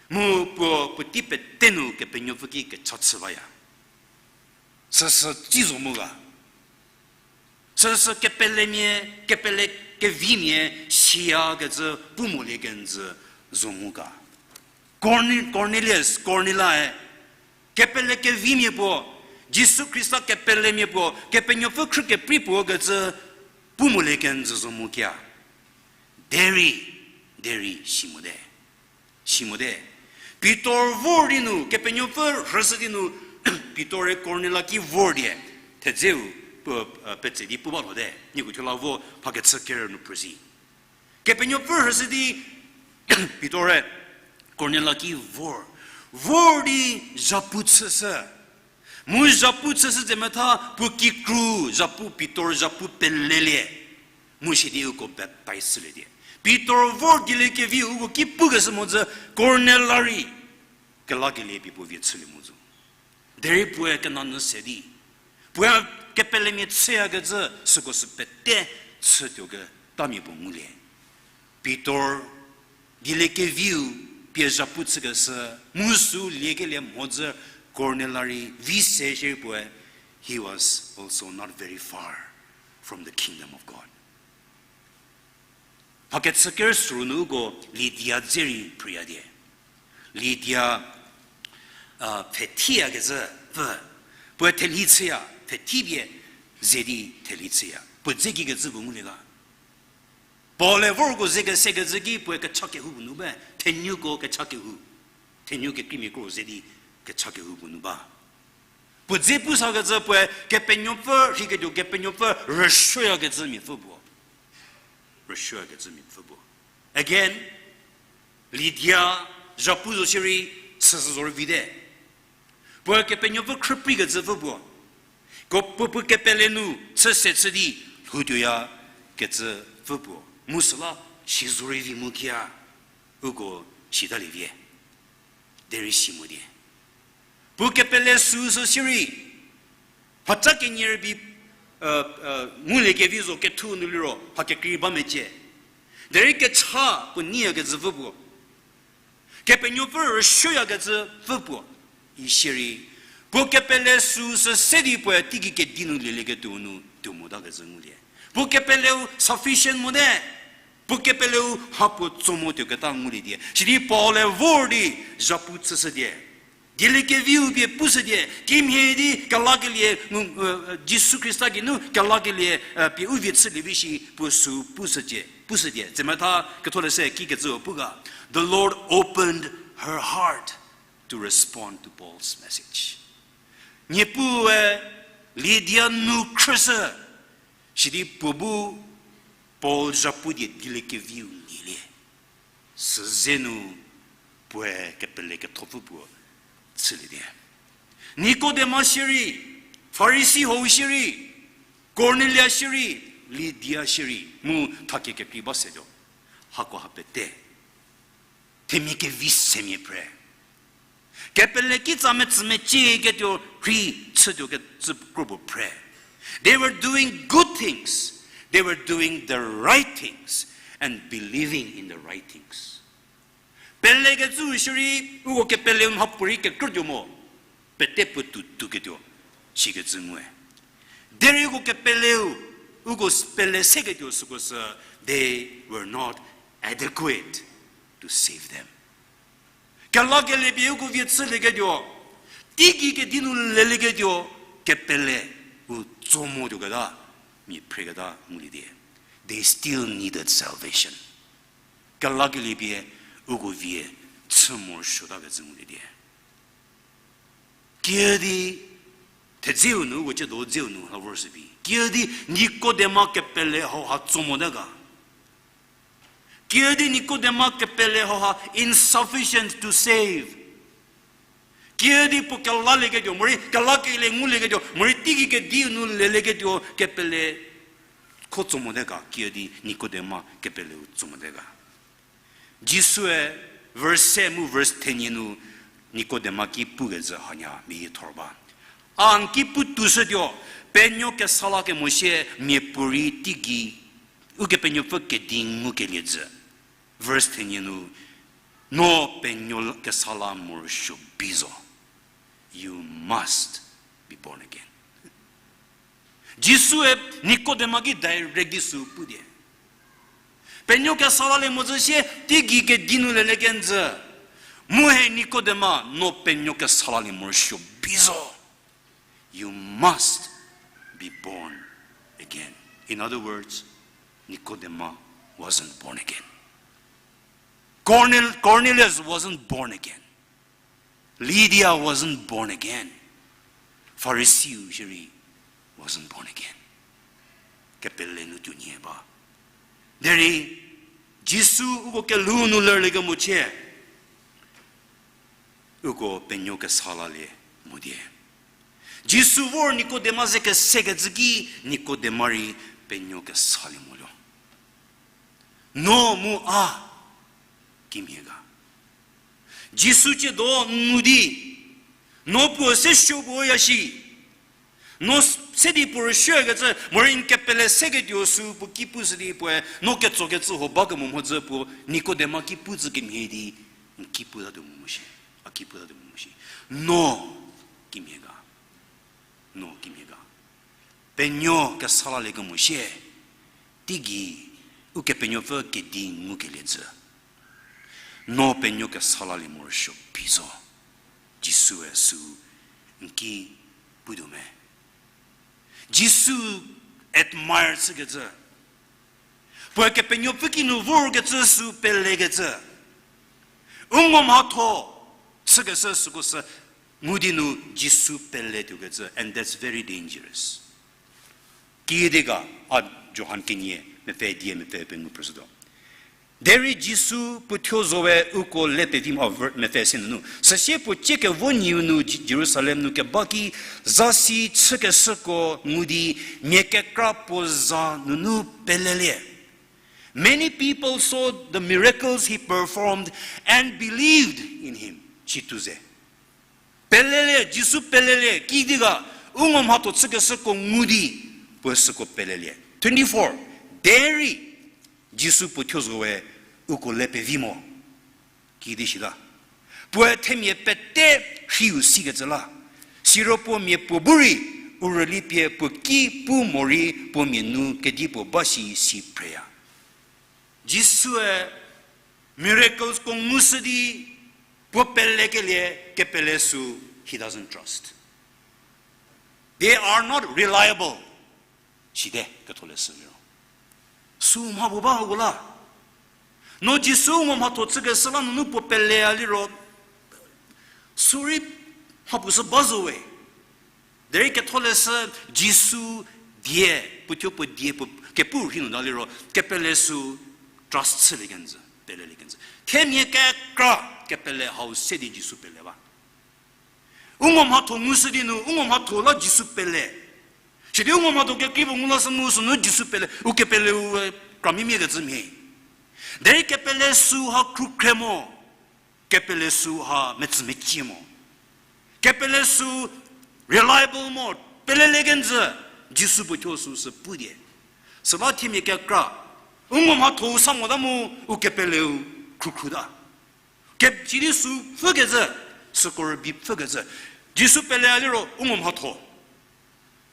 Mu puo puotei pete nu Kepenuopfü ki kecha chü baya. Süsü tsi zo mu ga. Süsü kepelemia, kepele kevimia siyakecü pu molie kenjü zo mu ga. Korni-, Cornelius, Kornelae, kepele kevimia puo, Jisu Khrista kepelemia puo, Kepenuopfü khrü keprei puo kecü pu molie kenjü zo mu kia. Derei, derei si mote. Si mote. Pitor vor di nu, Kepenuopfü rhüshü di nu, Pitor-e Kornela ki vor die, thedzeu, pu, petse di pu ba lhote, nieko thuo la vo, mhakechü ker nu phrüsi. Kepenuopfü rhüshü di, Pitor-e Kornela ki vor. Vor di zhapu chüshü. Mu zhapu chüshü tse metha puo kikru, zhapu Pitor, zhapu pelelie. Mu sidi uko baptize chülie die. Pitor vor dieliekeviu uko ki pukeshü mhodzü Kornelia rei kelakelie pie puo vie chülie mo zo. Derei puoe kenanyü se di, puoe kepelemia chüyakecü süko sü pete chütuoketamia puo ngulie. Pitor dieliekeviu pie zhapu chükeshü, mu sü liekelie mhodzü Kornelia rei vi se shierei puoe, he was also not very far from the kingdom of God. Mhakechü ker süru nu uko Lidia dze rei phrüya die. Lidia, a, pfhethiyakecü pfü, puoe thelhi chüya, pfhethi pie ze di thelhi chüya. Puo dze kikecü puo ngulie ga. Paul-e vorko ze kesekecü ki puoe kecha kehoupuo nu ba, thenuko kecha kehou. Thenu kekreimia kro ze di kecha kehoupuo nu ba. Puo dze pusakecü puoe Kepenuopfü rheiketuo, Kepenuopfü rüsuoyakecü miapfü puo. Rüsuoyakecü miapfü puo. Again, Lidia, zhapu zo shierei, chüshü zo rei vite. Puoe Kepenuopfü khrüprikecü pfü puo. Ko puo, puo kepele nu chü se chü di lhoutuoyakecü pfü puo. Mu süla si zo rei vi mu kia, uko sitalie vie. Derei si mo die. Puo kepele süsü shierei, mhaca kenie rübei, e, e, nguliekevi zo kethu nu liro mha kekrei ba mecie. Derei kecha puo neiyakezhü pfü puo. Kepenuopfü rüsuoyakecü pfü puo. Ishierei, puo kepele süsü se di puoe teigei kedi nu lielieketuo nu tuo motakecü ngulie. Puo kepeleu sufficient mote. Puo kepeleu mha puo tso mo tuoketa ngulie die. Sidi Paul-e vor di zhapu chüshü die. Dieliekeviu pie pushü die. Kimhie di kelakelie, ngu, e, Jisu Khrista geinu kelakelie, e, pie u vie chülie vi shi puo sü pushü die, pushü die. Tse metha ketholeshü kikecü pu ga. The Lord opened her heart to respond to Paul's message. Niepuu-e Lidia nu khrüshü, sidi puo bu Paul zhapu die dieliekeviu nyilie. Süze nu puoe kepele kethopfü puo chülie die. Nikodema shierei, Farisi hou shierei, Kornelia shierei, Lidia shierei, mu thakie kekrei ba setuo. Hako ha pete themia kevi semia phre. Kepele kitsa metsü mecieketuo rhei chütuo kecü kro puo phre. They were doing good things. They were doing the right things and believing in the right things. Pelekecü shierei, uko kepeleu mhapuorei kekrütuo mo, pete puo tuotuoketuo, sikecü ngue. Derei uko kepeleu, uko s-, pele seketuo süko sü, they were not adequate to save them. Kelakelie pie uko vie chülieketuo, teigei kedi nu lelieketuo, kepele u tso motuoketa, mia phreketa ngulie die. They still needed salvation. Kelakelie pie uko vie chü morosuotakecü ngulie die. Kiüdi, thedzeu nu, uko ciedo dzeu nu la vor sübi. Kiüdi Nikodema kepele hauha tso mote ga. Kiüdi Nikodema kepele hauha insufficient to save. Kiüdi puo kelalieketuo, morei kelakelie ngulieketuo, morei teigei kediu nu lelieketuo kepele kho tso mote ga, kiüdi Nikodema kepeleu tso mote ga. Jisue verse se mu verse thenie nu Nikodema ki pukecü hanya meyie thor ba. A n ki pu toushütuo, penuo kesa la kemo sie miapuorei teigei Ukepenuopfü kedi ngukelie jü. Verse thenie nu, no penuo kesa la morosuo bi zo. You must be born again. Jisue Nikodema ki direct di sü pu die. Penuo kesa lalie mozü sie teigei kedi nu lelie kenjü. Mu he Nikodema, no penuo kesa lalie morosuo bi zo. You must be born again. In other words, Nicodemus wasn't born again. Cornel-, Cornelius wasn't born again. Lydia wasn't born again. Pharisee shierei wasn't born again. Kepele nu tuonie ba. Derei Jisu uko kelhou nu lerlie kemo chie, uko penuo kesa lalie mo die. Jisu vor Nikodema ze kesekecü ki, Nikodema rei penuo kesalie moluo. No mu a kimhie ga? Jisu tsiedo n ngu di, no puo se suo puo ya shi. No se di puo rüsuokecü, morei n kepele seketuo sü puo ki pushü di puoe, no ketsokecü huo bakemo mhodzü puo, Nikodema ki pu tsü kemhie di, n ki putatuo mo mo shi, a ki putatuo mo mo shi. No kimhie ga? No kimhie ga? Penuo kesa lalie kemo shie, teigei Ukepenuopfü kedi ngukelie jü. No penuo kesa lalie morosuo phi zo. Jisue sü n ki putuo me? Jisu admire chükecü, puoe Kepenuopfü kinu vorkecü sü pelekecü, u ngo mhatho chükeshü süko sü ngu di nu Jisu peletuokecü, and that's very dangerous. Kiüdi ga, a Johan kenie mepfü die mepfü pengou phrüshütuo. Derei Jisu puo thuo zowe uko le pevi mo, mepfü se nunu. Süsie puo cie kevo nyiu nu Ji-, Jerusalem nu keba ki zasi chükeshüko ngu di mia kekra puo za nunu pelelie. Many people saw the miracles he performed and believed in him. Shi tu ze. Pelelie, Jisu pelelie, kiüdi ga, u ngo mhatho chükeshüko ngu di, puoe süko pelelie. Twenty-four, derei Jisu puo thuo zowe uko le pevi mo. Kiüdi shita? Puoe themia pete rhiu sikecü la. Siro puo mia puo bu rei, u rüli pie puo ki pu morei puo mia nu kedipuo ba shi si phreya. Jisue miraclesko ngushü di puo pelekelie kepele sü, he doesn't trust. They are not reliable. Side ketholeshü liro, sü mha puo ba hako la. No Jisu ngo mhatho chükeshü la nunu puo peleya liro, sü rei mha puo sü ba zo we. Derei ketholeshü Jisu die, puo thuo puo die puo kepu rhi nu ta liro, kepele sü trust chülie kenjü, pelelie kenjü. Themia kekra kepele hau se di Jisu pele ba. U ngo mhatho ngushü di nu, u ngo mhatho la Jisu pele. Sidi u ngo mhatho kekrei puo ngu la sü mu sünu Jisu pele, u kepeleu kramimiakecü mhie. Derei kepele sü ha khrukhre mo, kepele sü ha metsümecie mo. Kepele sü reliable mo, pelelie kenjü, Jisu puo thuo sü sü pu die. Süla themia kekra, u ngo mhatho-u sa mota mu, u kepeleu khrukhru ta. Ke-, sidi sü pfhükecü, süko rübei pfhükecü. Jisu peleya liro u ngo mhatho.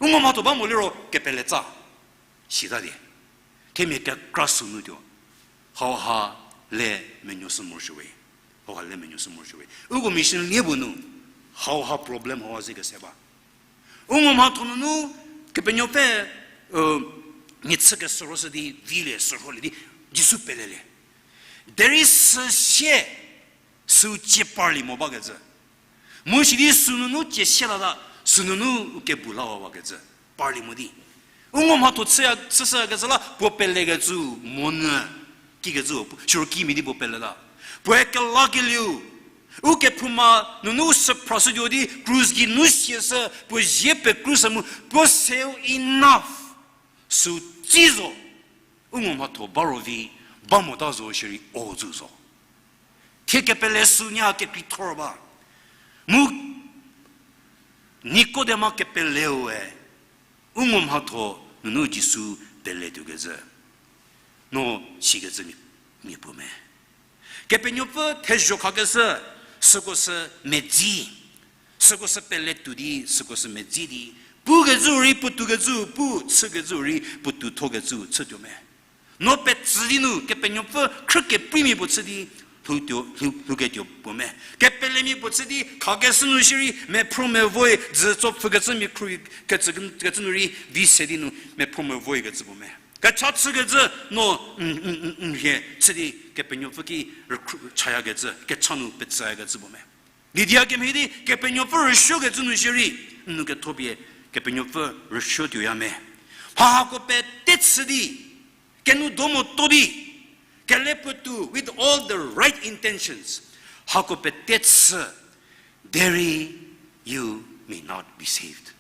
U ngo mhatho ba mo liro kepele tsa. Sita die. Themia kekra sünu tuo. Hauha le menuoshü morosuo we. Hauha le menuoshü morosuo we. Uko mission lie puo nu, hauha problem hauha ze kese ba. U ngo mhatho nunu, Kepenuopfü, mia chükeshü roshü di, vilie sürholie di, Jisu pelelie. Derei süsie, sü cie parlie mo bakecü. Mu sidi sünunu cie sie lata, sünunu u kebu lawa wakecü. Parlie mo di. U ngo mhatho chüya, chüshükecü la, puo pelekecü monyü. Kikecü, siro kimia di puo pele la. Puoe kelakelieu. U kephouma nunu sü phrashütuo di, krus geinu siashü, puo zie pekrüshü mu, puo seu enough. Sü tsi zo. U ngo mhatho ba ro vi, ba mota zo shierei o zü zo. Thie kepele sü nya kekreithor ba. Mu Nikodema kepeleu we, u ngo mhatho nunu Jisu peletuokecü. No sikecü mia, mia puo me. Kepenuopfü thezho khakeshü, süko sü medzi. Süko sü peletuo di, süko sü medzi di. Pukecü rei puotoukecü, pu chükecü rei puotou thokecü chütuo me. No petsü di nu, Kepenuopfü khrükepreimia puo chü di, lhoutuo, lhou, lhouketuo puo me. Kepelemia puo chü di, khakeshü nu shierei, mephro mevoe, dzü tso pfhükecü mia khru kecü, kecü nu rei, vi se di nu, mephro mevoe kecü puo me. Kecha chükecü, no, n, n, n, n, hie, chü di, Kepenuopfü ki, rükhru, chayakecü, kecha nu petsüyakecü puo me. Lidia kemhie di, Kepenuopfü rüsuokecü nu shierei, n nu kethopie, Kepenuopfü rüsuotuoya me. Mha hako pete chü di, kenu do moto di, kele puotou with all the right intentions. Hako pete chü, derei you may not be saved.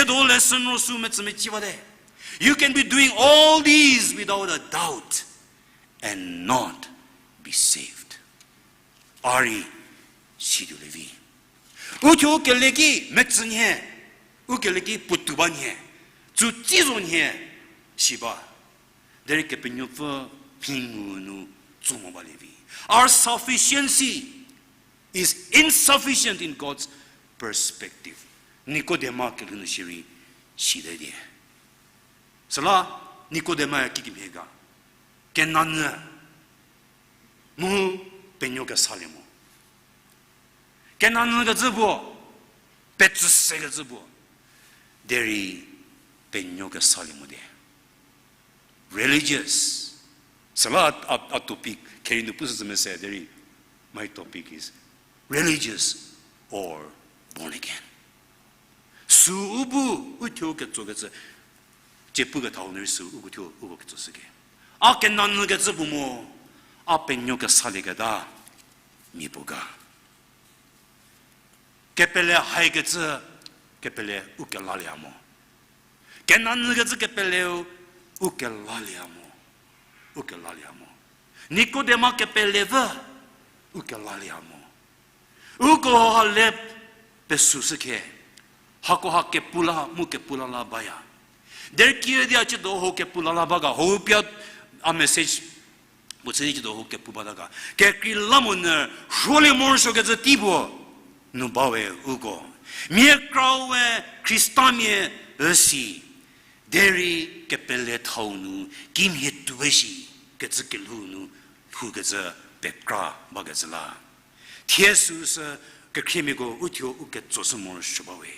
Zo lesson ro sü metsü meciwate. You can be doing all these without a doubt and not be saved. A rei situolie vi. Uthuo u kele ki metsü nhie, u kele ki puotou ba nhie, tsutsi zo nhie, si ba. Derei Kepenuopfü mhingu nu tso mo balie vi. Our sufficiency is insufficient in God's perspective. Nikodema kelhou nu shierei site die. Süla Nikodema kikemhie ga, kenanyü mu penuo kesalie mo. Kenanyü kecü puo, petsü se kecü puo, derei penuo kesalie mo die. Religious. Süla a, a, a topic, kheri nu pushü zü mese, derei my topic is religious or born again. Sü u bu, uthuo ketsokecü, cie pukethau nu rei sü uko thuo uko ketsoshüke. A kenanyü kecü puo mo, a penuo kesalieketa mia puo ga. Kepele haikecü, kepele u kelalie mo. Kenanyü kecü kepeleu, u kelalie mo. U kelalie mo. Nikodema kepele vü, u kelalie mo. Uko ha le pesüshükhe. Hakoha kepu la mu kepu la la baya. Derei kiüdi a ciedo ho kepu la la ba ga, ho pie a message puo chü di ciedo ho kepu bata ga. Kekreilamonyü rholie morosuokecü tei puo nu bawe uko. Mia krau we Khristamia üsi. Derei kepele thau nu kimhie tuo shi kecü kelhou nu lhoukecü pekra bakecü la. Thie süsü kekhriemiako uthuo u ketsoshü morosuo bawe.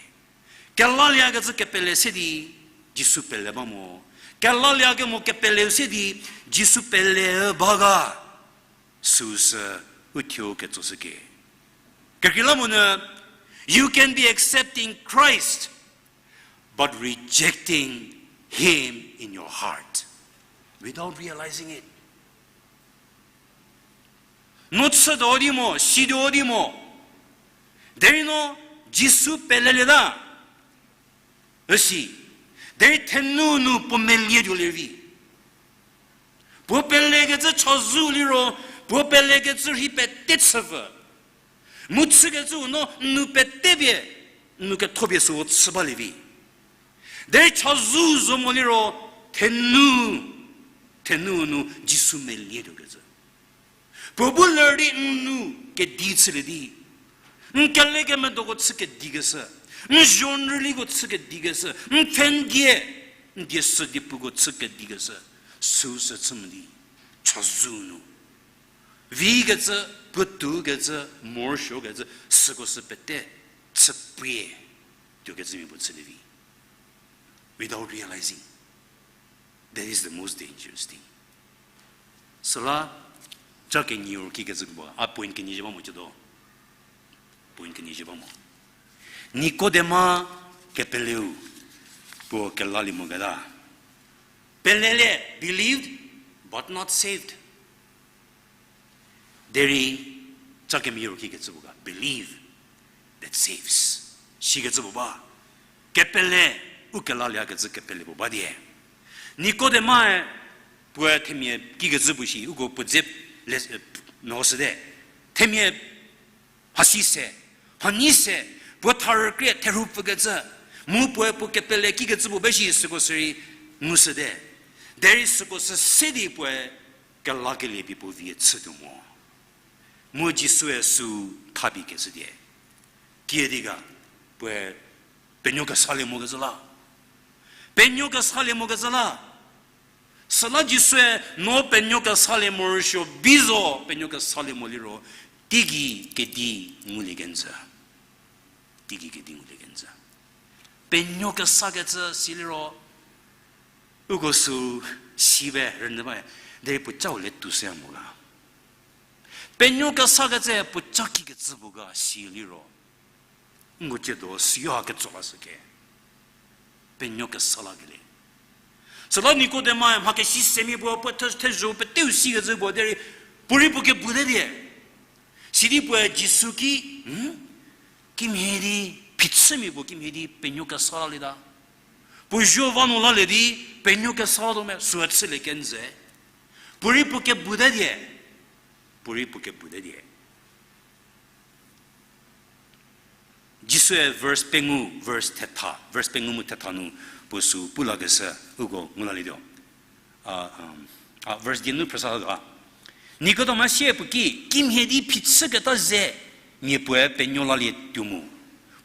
Kelaliekecü kepele se di Jisu pele ba mo. Kelaliekemo kepeleu se di Jisu pele ba ga. Süsü uthuo ketsoshüke. Kekreilamonyü, you can be accepting Christ but rejecting him in your heart without realizing it. No chütuo di mo, situo di mo. Derei no Jisu pelelieta üsi. Derei thenu nu puo melietuo lie vi. Puo pelekecü chazou liro, puo pelekecü rhei pete chüpfü. Mu chükecüu no n nou pete pie, n nou ketho pie süu chü balie vi. Derei chazou zo mo liro, thenu, thenu nu Jisu melietuokecü. Puo bu ler di n nou kedi chülie di. N kelekemedoko chü kedikeshü. N zhorüliko chü kedikeshü. N pfhündie, n die sü diepuko chü kedikeshü. Süsü chü mo di. Chazou nu. Vikecü, puotoukecü, morosuokecü, süko sü pete, chüpie, tuokecümia puo chülie vi. Without realizing, that is the most dangerous thing. Süla, ca kenieu kikecü keba, a point kenieu ba mo ciedo. Point kenieu ba mo. Nikodema kepeleu, puo kelalie moketa. Pelelie, believed, but not saved. Derei, ca kemiau kikecü puo ga, believe that saves. Sikecü puo ba, kepele, u kelaliekecü kepele puo ba die. Nikodemae, puoe themia kikecü puo shi, uko puo dze le, no süte. Themia mhasi se, mhanyi se, puo tharükrie therhu pfükecü, mu puoe puo kepele kikecü puo be shi süko sürei ngushüte. Derei süko sü se di puoe kelakelie pie puo vie chütuo mo. Mu Jisue sü thapie keshütie. Kiüdi ga, puoe penuo kesalie mokecü la. Penuo kesalie mokecü la. Süla Jisue no penuo kesalie morosuo bi zo, penuo kesalie mo liro, teigei kedi ngulie kenjü. Teigei kedi ngulie kenjü. Penuo kesakecü si liro, uko sü sibe rünyü ba, derei puo cau le tushü mo ga. Penuo kesakecü puo ca kikecü puo ga si liro. Nko ciedo süyo ha ketso lashüke. Penuo kesa lakelie. Süla Nikodemae mha kesi semia puo, puo the-, thezho peteu sikecü puo derei, puorei puo kebu te die. Sidi puoe Jisu ki, hmm? Kimhie di, phichümia puo kimhie di penuo kesa lalieta. Puo zuo va nu lalie di, penuo kesa tuo me, süu chülie kenjü. Puorei puo kebu te die. Puorei puo kebu te die. Jisue verse pengou, verse thetha, verse pengou mu thetha nu puo süu pu lakeshü, uko ngu lalietuo. A, um, a, verse die nu phrüsa ga. Nikodema sie puo ki, kimhie di phichüketa ze, mia puoe penuo lalie tuo mu.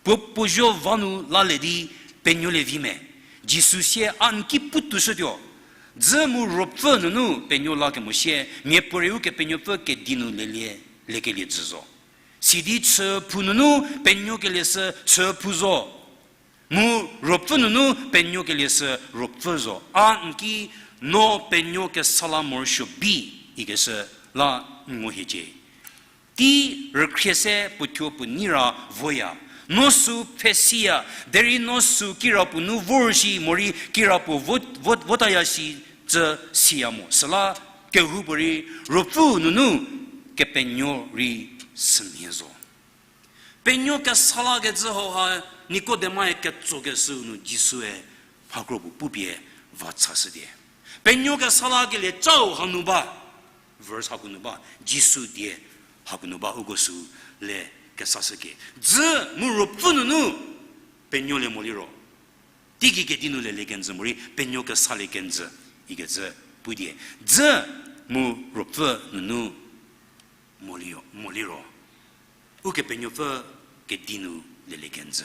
Puo puo zuo va nu lalie di penuolie vi me. Jisu sie a n ki putuoshütuo. Dzü mu ruopfü nunu penuo lakemo sie, mia puorei Ukepenuopfü kedi nu lelie, liekelie jü zo. Sidi chüphou nunu penuokelie sü chüphou zo. Mu ruopfü nunu penuokelie sü ruopfü zo. A n ki no penuo kesa la morosuo bi, ikeshü la n nguhiecie. Tei rükhrie se puo thuo puo neira voya. No süu pfhesiya, derei no süu kirapuo nu vor shi morei kirapuo vo, vo, votaya shi cü siya mo. Süla kehoupuorei ruopfü nunu kepenuo rei sümhie zo. Penuo kesa lakecü hauha Nikodemae ketsokeshüu nu Jisue mhakro puo pupie va chashütie. Penuo kesa lakelie cau hanu ba, verse hako nu ba, Jisu die hako nu ba, uko süu le kesashükie. Dzü mu ruopfü nunu penuolie mo liro, teigei kedi nu lelie kenjü morei penuo kesalie kenjü, ikecü pudie. Dzü mu ruopfü nunu mo liro, mo liro, Ukepenuopfü kedi nu lelie kenjü.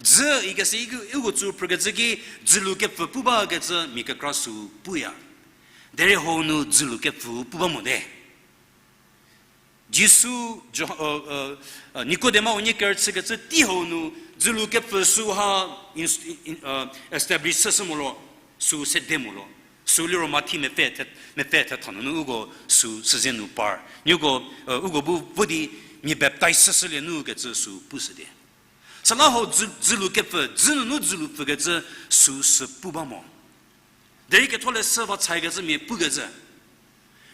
Dzü ikeshü, uko tsü phrükecü ki, dzülu kepfü pu bakecü mia kekra süu puya. Derei hau nu dzülu kepfü pu ba mote. Jisu, Jo-, Nikodema unie kerüchükecü tei hau nu dzülu kepfü süu ha ins-, in, establish chüshü mo lo, süu sede mo lo. Süu liro Mathi mepfü the-, mepfü thetha nunu uko süu süze nu par. Nieko, uko bu vo di mia baptize chüshülie nu kecü süu pushüte. Süla hau dzü-, dzülu kepfü, dzü nunu dzülu pfükecü süu sü pu ba mo. Derei ketholeshü va chakecü mia pukecü,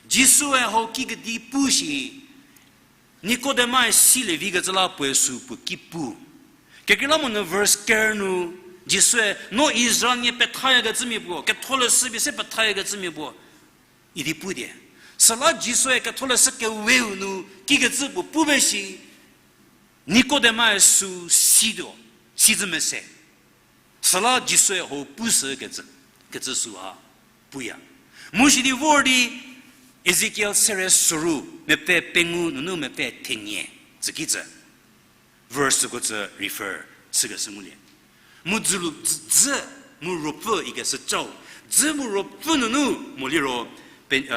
Jisue hau kikedi pu shi, Nikodemae silie vikecü la puoe süu puo ki pu. Kekreilamonyü verse ker nu, Jisue, no Israel nie pethayakecümia puo, ketholeshü pie se pethayakecümia puo, idi pudie. Süla Jisue ketholeshü keweu nu kikecü puo pube shi, Nikodemae süu situo, sizü mese. Süla Jisue hau pushü kecü, kecü süu ha puya. Mu sidi vor di Ezekiel sere soru, mepfü pengou nunu mepfü thenie, tsükicü. Verse süko tsü refer chükeshü ngulie. Mu dzülu, dzü, dzü mu ruopfü ikeshü cau. Dzü mu ruopfü nunu mo liro, pe-,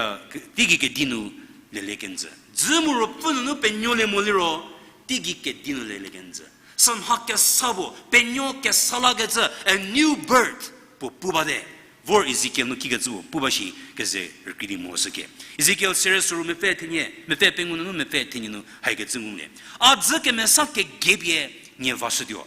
teigei kedi nu lelie kenjü. Dzü mu ruopfü nunu penuolie mo liro, teigei kedi nu lelie kenjü. Sümha kesa puo, penuo kesa lakecü, a new birth, puo pu bate. Vor Ezekiel nu kikecü puo pu ba shi keze rükrie di mo shüke. Ezekiel sere soru mepfü thenie, mepfü pengou nunu mepfü thenie nu haikecü ngulie. A dzü kemesa kegei pie nie vashütuo.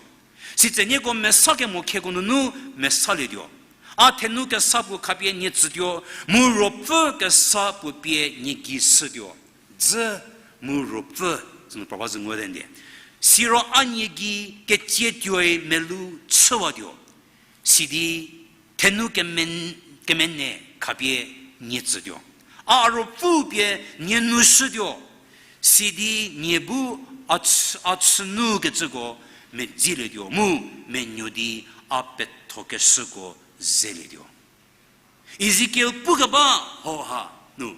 Sitse nieko mesa kemo khieko nunu mesalietuo. A thenu kesa puo khapie nie tsütuo, mu ruopfü kesa puo pie nie gei shütuo. Dzü mu ruopfü, sünu prabazü nguo te ndie. Siro a nie gei ketsie tuoi melu chüwatuo. Sidi thenu kemen-, kemene khapie nie tsütuo. A ruopfü pie nie nu shütuo. Sidi nie bu a chü-, a chünu kecüko medzilietuo mu menuo di a pethokeshüko zelietuo. Ezekiel pukeba hauha nu.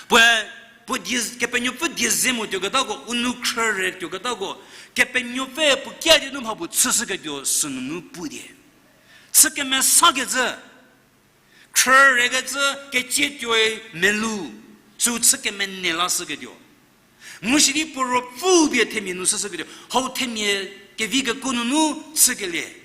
Puoe, puo die-, Kepenuopfü die ze mo tuoketako, u nou khrüre tuoketako, Kepenuopfü puo kia di nu mha puo chüshüketuo sünunu pudie. Chü kemesakecü, khrürekecü ketsie tuoi melu, süu chü kemene lashüketuo. Mu sidi puo ruopfü pie themia nu shüshüketuo, hau themia kevi kekuo nunu chükelie.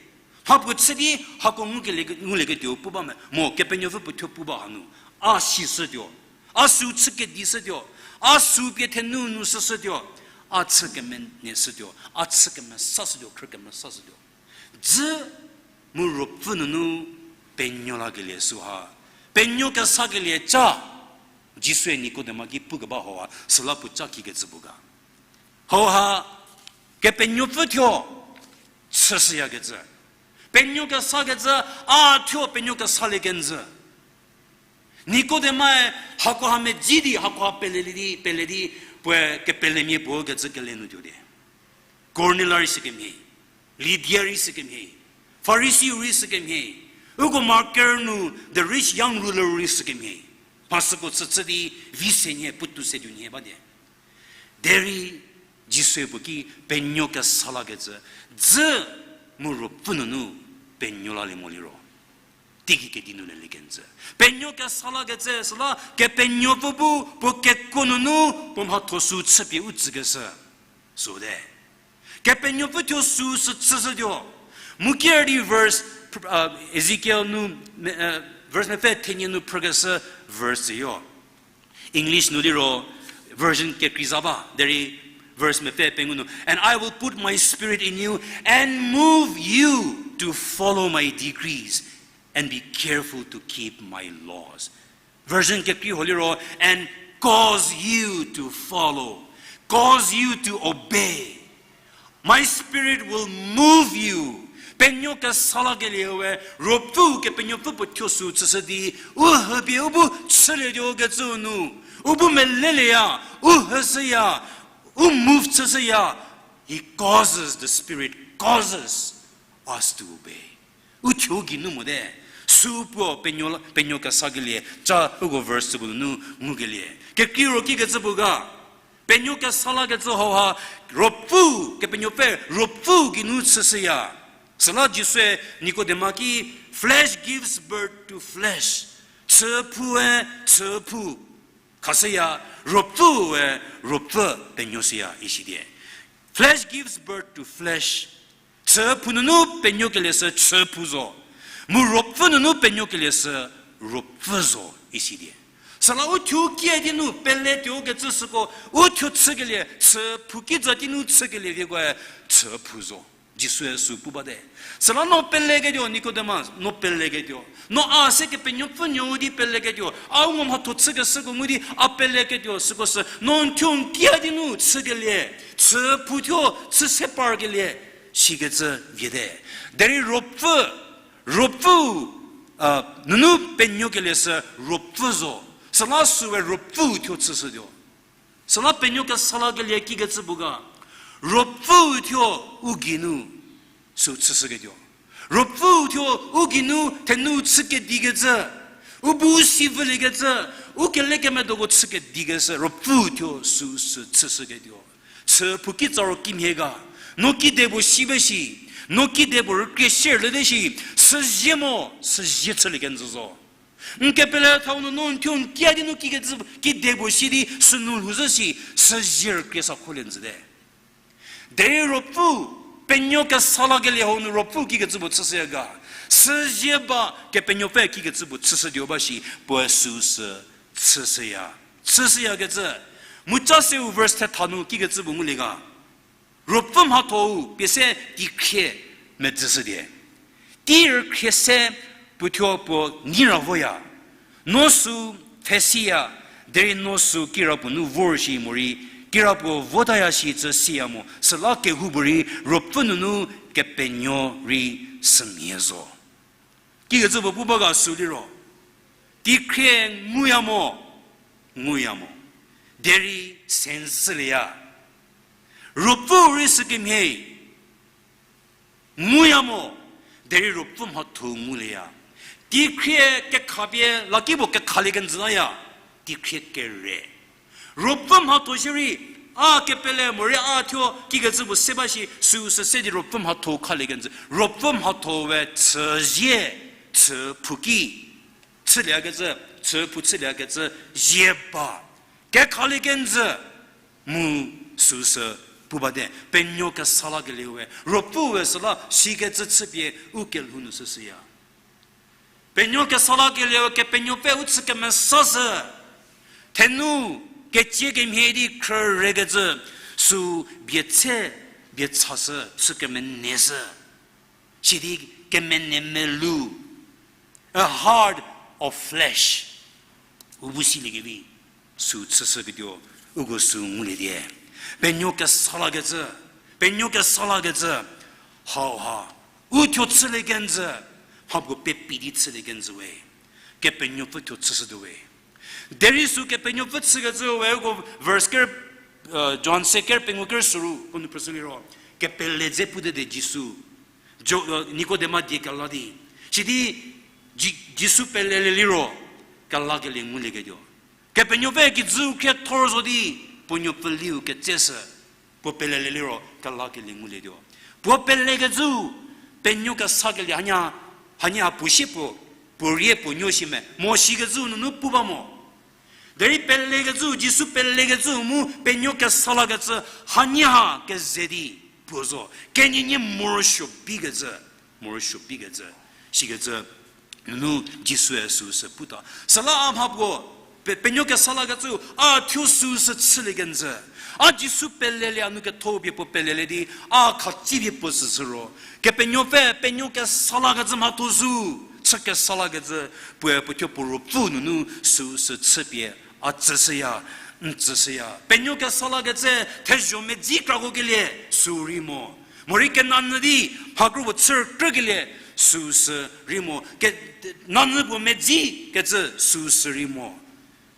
Mha puo chü di hako ngukelie, ngulieketuo pu ba me, mo Kepenuopfü puo thuo pu ba hanu. A sishütuo. A süu chü kedishütuo. A süu pie thenu nu shüshütuo. A chü kemeneshütuo. A chü kemesashütuo, khrü kemesashütuo. Dzü mu ruopfü nunu penuo lakelie süha. Penuo kesakelie ca. Jisue Nikodema ki pukeba hauha, süla puo ca kikecü pu ga. Hauha, Kepenuopfü thuo, chüshüyakecü. Penuo kesakecü, a thuo penuo kesalie kenjü. Nikodemae hakoha medzi di, hakoha pelelie di, pele di, puoe kepelemia puo kecü kele nu tuo di. Kornelia rei sükemhie, Lidia rei sükemhie, Farisiu rei sükemhie, uko marker nu the rich young ruler rei sükemhie. Mha süko chüchü di vi se nhie, puotou se tuo nhie ba di. Derei Jisue puo ki penuo kesa lakecü, dzü mu ruopfü nunu penuo lalie mo liro, teigei kedi nu lelie kenjü. Penuo kesa lakecü süla Kepenuopfü bu puo kekuo nunu puo mhatho sü chüpie u tsükeshü. Süte. Kepenuopfü thuo sü sü chüshütuo. Mu kier di verse, uh, Ezekiel nu, uh, verse mepfü thenie nu phrükeshü verse yo. English nu liro version kekrei za ba, derei verse mepfü pengou nu, "And I will put my spirit in you and move you to follow my decrees and be careful to keep my laws." Version kekrei ho liro, "And cause you to follow, cause you to obey. My spirit will move you." Penuo kesa lakelie we, ruopfü, Kepenuopfü puo thuo sü chüshü di, u hüpie u bu chülietuo kecü nu, u bu melelieya, u hüshüya, u move chüshüya. He causes, the Spirit causes us to obey. U thuo geinu mote, sü puo penuo, penuo kesakelie, cha uko verse süko nu ngukelie. Kekreiro kikecü puo ga, penuo kesa lakecü hauha, ruopfü, Kepenuopfü, ruopfü geinu chüshüya. Süla Jisue Nikodema ki, flesh gives birth to flesh. Chüphue, chüphu khashüya, ruopfüe, ruopfü penuoshüya, isi die. Flesh gives birth to flesh. Chüphu nunu penuokelie sü chüphu zo. Mu ruopfü nunu penuokelie sü ruopfü zo, isi die. Süla u thuo kie di nu peletuo kecü süko, u thuo chükelie, chüphu ki za di nu chükelie viekoe, chüphu zo. Jisue sü pu bate. Süla no peleketuo, Nikodema, no peleketuo. No a se Kepenuopfü nuou di peleketuo. A u ngo mhatho chükeshüko ngu di a peleketuo, süko sü no n thuo n kia di nu chükelie, chüphu thuo chü se parkelie, sikecü viete. Derei ruopfü, ruopfü, a, nunu penuokelie sü ruopfü zo. Süla süe ruopfü thuo chüshütuo. Süla penuo kesa lakelie kikecü puo ga, ruopfü thuo u geinu sü chüshüketuo. Ruopfü thuo u geinu thenu chükedikecü, u bu si vüliekecü, u kelekemedoko chükedikeshü, ruopfü thuo sü sü chüshüketuo. Chüphu kitsa ro kimhie ga, no kide puo si ba shi, no kide puo rükrie sier lete shi, süzie mo, süzie chülie kenjü zo. N kepele thau nu no n thuo n kia di nu kikecü kide puo si di sünu lhouzhü shi, süzie rükrie sa kholie njüte. Derei ruopfü, penuo kesa lakelie hau nu ruopfü kikecü puo chüshüya ga, süzie ba Kepenuopfü kikecü puo chüshütuo ba shi, puoe sü sü chüshüya. Chüshüyakecü, mu cha seu verse thetha nu kikecü puo ngulie ga, ruopfü mhatho-u pie se teikhrie medzüshütie. Tei rükhrie se puothuo puo neira voya. No sü pfhesiya, derei no sü kirapuo nu vor shi morei, kirapuo votaya shicü siya mo, süla kehoupuorei ruopfü nunu Kepenuo rei sümhie zo. Kikecü puo pu ba ga sü liro, teikhrie nguya mo, nguya mo, derei sense shülieya. Ruopfü rei sükemhie, nguya mo, derei ruopfü mhatho ngulieya. Teikhrie kekhapie lakipuo kekhalie kenjü laya, teikhrie kere. Ruopfü mhatho shierei, a kepele morei a thuo kikecü puo se ba shi, süu sü se di ruopfü mhatho khalie kenjü. Ruopfü mhatho we chüzie, chüphu ki chüliekecü, chüphu chüliekecü, zie ba, kekhalie kenjü, mu süu sü pu bate, penuo kesa lakelie we, ruopfü we süla sikecü chüpie u kelhou nu süshüya. Penuo kesa lakelie we Kepenuopfü u chü kemesashü. Thenu kecie kemhie di khrürekecü, sü bie tse, bie chashü, sü kemeneshü. Sidi kemene melou, a heart of flesh. U bu siliekevi, sü chüshüketuo, uko sü ngulietie. Penuo kesa lakecü, penuo kesa lakecü, hauha, U thuo chülie kenjü, mhapuo pepi di chülie kenjü we. Kepenuopfü thuo chüshütuo we. Derei sü Kepenuopfü chükecü we uko verse ker, Johan se ker pengou ker süru ko nu phrüshü liro, kepele dze pute de Jisu. Jo, Nikodema die kela di. Sidi Ji-, Jisu pelelie liro, kelakelie ngulieketuo. Kepenuopfü kijüu khriethor zo di, puo nuopfüliu ketseshü. Puo pelelie liro kelakelie ngulietuo. Puo pelekecü, penuo kesakelie hanie, hanie ha puo sie puo, puo rie puo nuo si me. Mo sikecü nunu pu ba mo. Derei pelekecü, Jisu pelekecü mu penuo kesa lakecü hanie ha keze di puo zo. Kenienie morosuo bikecü, morosuo bikecü. Sikecü nunu Jisue süu sü puta. Süla a mhapuo, pe-, penuo kesa lakecü, a thuo süu sü chülie kenjü. A Jisu pelelie a nu ketho pie puo pelelie di, a khatsipie puo süsü ro. Kepenuopfü, penuo kesa lakecü mhatho sü, chü kesa lakecü, puoe puo thuo puo ruopfü nunu süu sü chüpie, a tsüshüya, n tsüshüya. Penuo kesa lakecü, thezho medzi krakokelie, süu rei mo. Morei kenanyü di, mhakro puo chü krükelie, süu sü rei mo. Ke-, nanyü puo medzi kecü süu sü rei mo.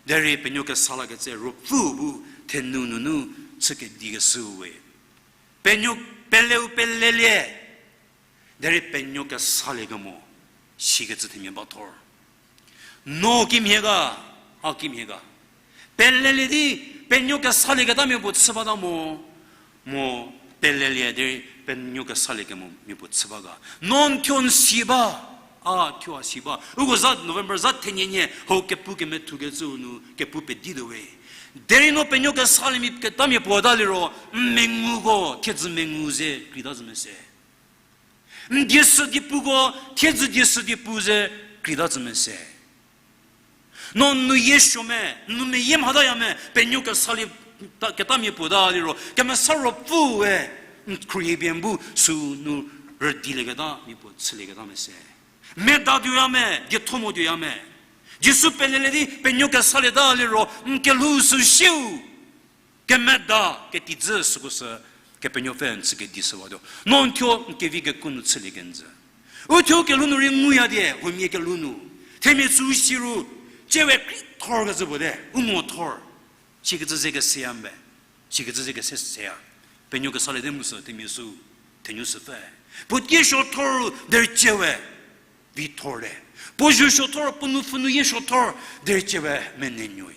Derei penuo kesa lakecü ruopfü bu thenu nunu chü kedikeshüu we. Penuo peleu pelelie. Derei penuo kesalie kemo. Sikecü themia ba thor. No kimhie ga, a kimhie ga. Pelelie di, penuo kesalie ketamia puo chü bata mo, mo pelelie derei penuo kesalie kemo mia puo chü ba ga. No n thuo n si ba, a thuo a si ba. Uko za November za thenienie hau kepu kemethukecüu nu kepu pedituo we. Derei no penuo kesalie mia ketamia puo ta liro, n menguko thiedzü mengu ze krita zü mese. N dieshü diepuko thiedzü dieshü diepu ze krita zü mese. No n nu yie suo me, n nu meyie mhataya me, penuo kesalie ta, ketamia puo ta liro, Kemesa Ruopfüe n khruohipie n bu süu nu rüdilieketa mia puo chülieketa mese. Medatuoya me, dietho motuoya me. Jisu pelelie di penuo kesalieta liro, n kelhou süu siu. Kemeda, ketijü süko sü, Kepenuopfü n chü kedishüwatuo. No n thuo n kevi keku nu chülie kenjü. U thuo kelhou nu rei nguya die, huomia kelhou nu. Themia süu siru, tsie we krithor kecü puo te, u ngo thor. Sikecü ze keseya mbe. Sikecü ze kese seya. Penuo kesaliete mu sü themia süu, thenuo süpfü. Puo tie suothor ru derei tsie we vi thor te. Puo zuo suothor, puo nu pfhünu yie suothor, derei tsie we menenuoi.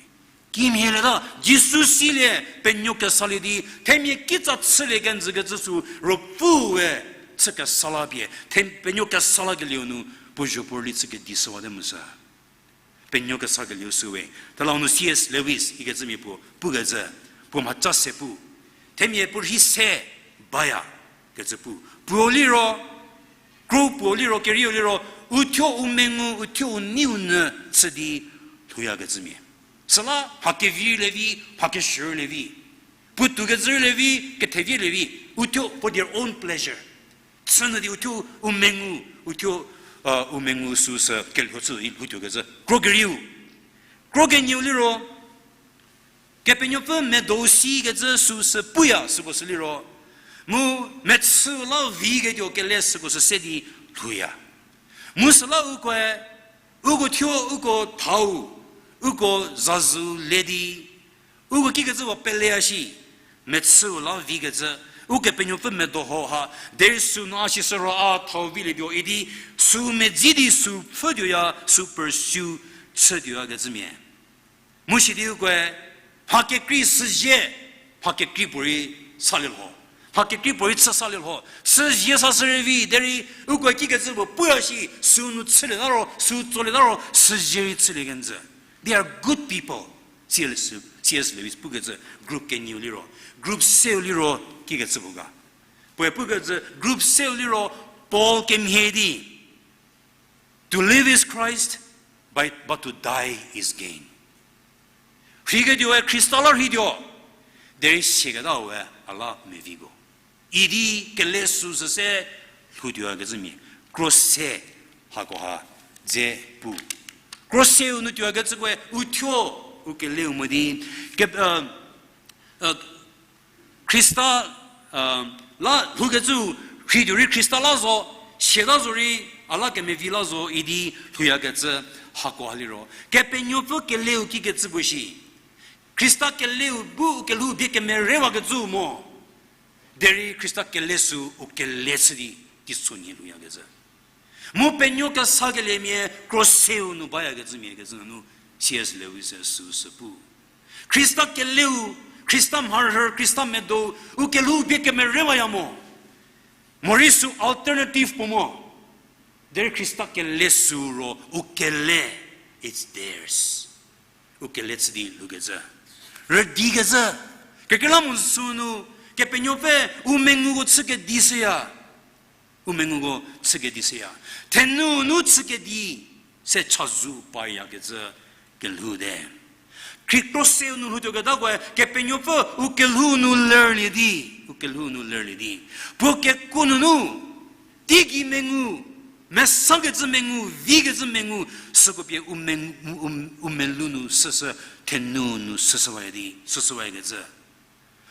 Kimhielieta, Jisu silie, penuo kesalie di, themia kitsa chülie kenjü kecü süu, Ruopfüe chü kesa la pie, the penuo kesa lakelieu nu, puo zuo puo rüli chü kedishüwate mu sü. Penuo kesakelieu süu we. Tela nu C S Lewis ikecümia puo pukecü, puo mhaca se pu. Themia puo rhi se baya kecü pu. Puo liro, kro puo liro, kerieu liro, uthuo u mengu, uthuo u neiu nyü chü di lhouyakecümia. Süla mha kevi le vi, mha keshü le vi. Puotou kecü le vi, kethevi le vi, uthuo for their own pleasure. Chünyü di uthuo u mengu, uthuo, u mengu süu sü kelho chü di lhoutuokecü. Kro kerieu. Kro kenieu liro, Kepenuopfü medo sikecü süu sü puya süko sü liro. Mu mechü la viketuo kele süko sü se di lhouya. Mu süla ukoe, uko thuo, uko thau, uko zazüu le di, uko kikecü puo peleya shi, mechüu la vikecü, Ukepenuopfü medo ho ha, derei sünu a shi süro a thau vilietuo idi, süu medzi di süu pfhütuoya, süu pursue chütuoyakecümia. Mu sidi ukoe, mha kekrei süzie, mha kekrei puorei salie lho. Mha kekrei puorei chü salie lho. Süzie sa sü rei vi, derei ukoe kikecü puo puya shi, sünu chülieta ro, süu tsolieta ro, süzie rei chülie kenjü. They are good people. C S Lewis pukecü group kenieu liro, group seu liro kikecü puo ga. Puoe pukecü group seu liro Paul kemhie di, To live is Christ, but, but to die is gain. Rhiketuoe Khrista la rhituo, derei siaketa we a la meviko idi kele süu sü se lhoutuoyakecümia, kro se hakoha dze pu. Kro seu nu tuokecükoe uthuo, u keleu mo di, ke, Khrista la lhoukecü rhituo rei Khrista la zo, Siata zorei, a la kemevi la zo idi lhouyakecü hako ha liro, Kepenuopfü keleu kikecü puo shi. Khrista keleu bu u kelhou bie kemerewakecü mo. Derei Khrista kele sü u kele chü di teisonhie lhouyakecü. Mu penuo kesakeliemia kroseu nu bayakecümia kecü nunu C S Lewis-e süsü pu. Khrista keleu, Khrista mharhü, Khrista medo, u kelhou bie kemerewaya mo. Morei sü alternative puo mo. Derei Khrista kele sü ro, u kele, it's theirs. U kele chü di lhoukecü. Rüdikecü. Kekreilamonyü sünu, Kepenuopfü, u menguko chü kedi shüya. U menguko chü kedi shüya. Thenu nu chü kedi se chazou payakecü kelhou te. Khrista kroseu nu lhoutuoketakoe Kepenuopfü u kelhou nu lerlie di, u kelhou nu lerlie di. Puo kekuo nunu, teigei mengu, mesakecü mengu, vikecü mengu, süko pie u, u melou nu süsü, thenu nu süsüwaya di, süsüwayakecü.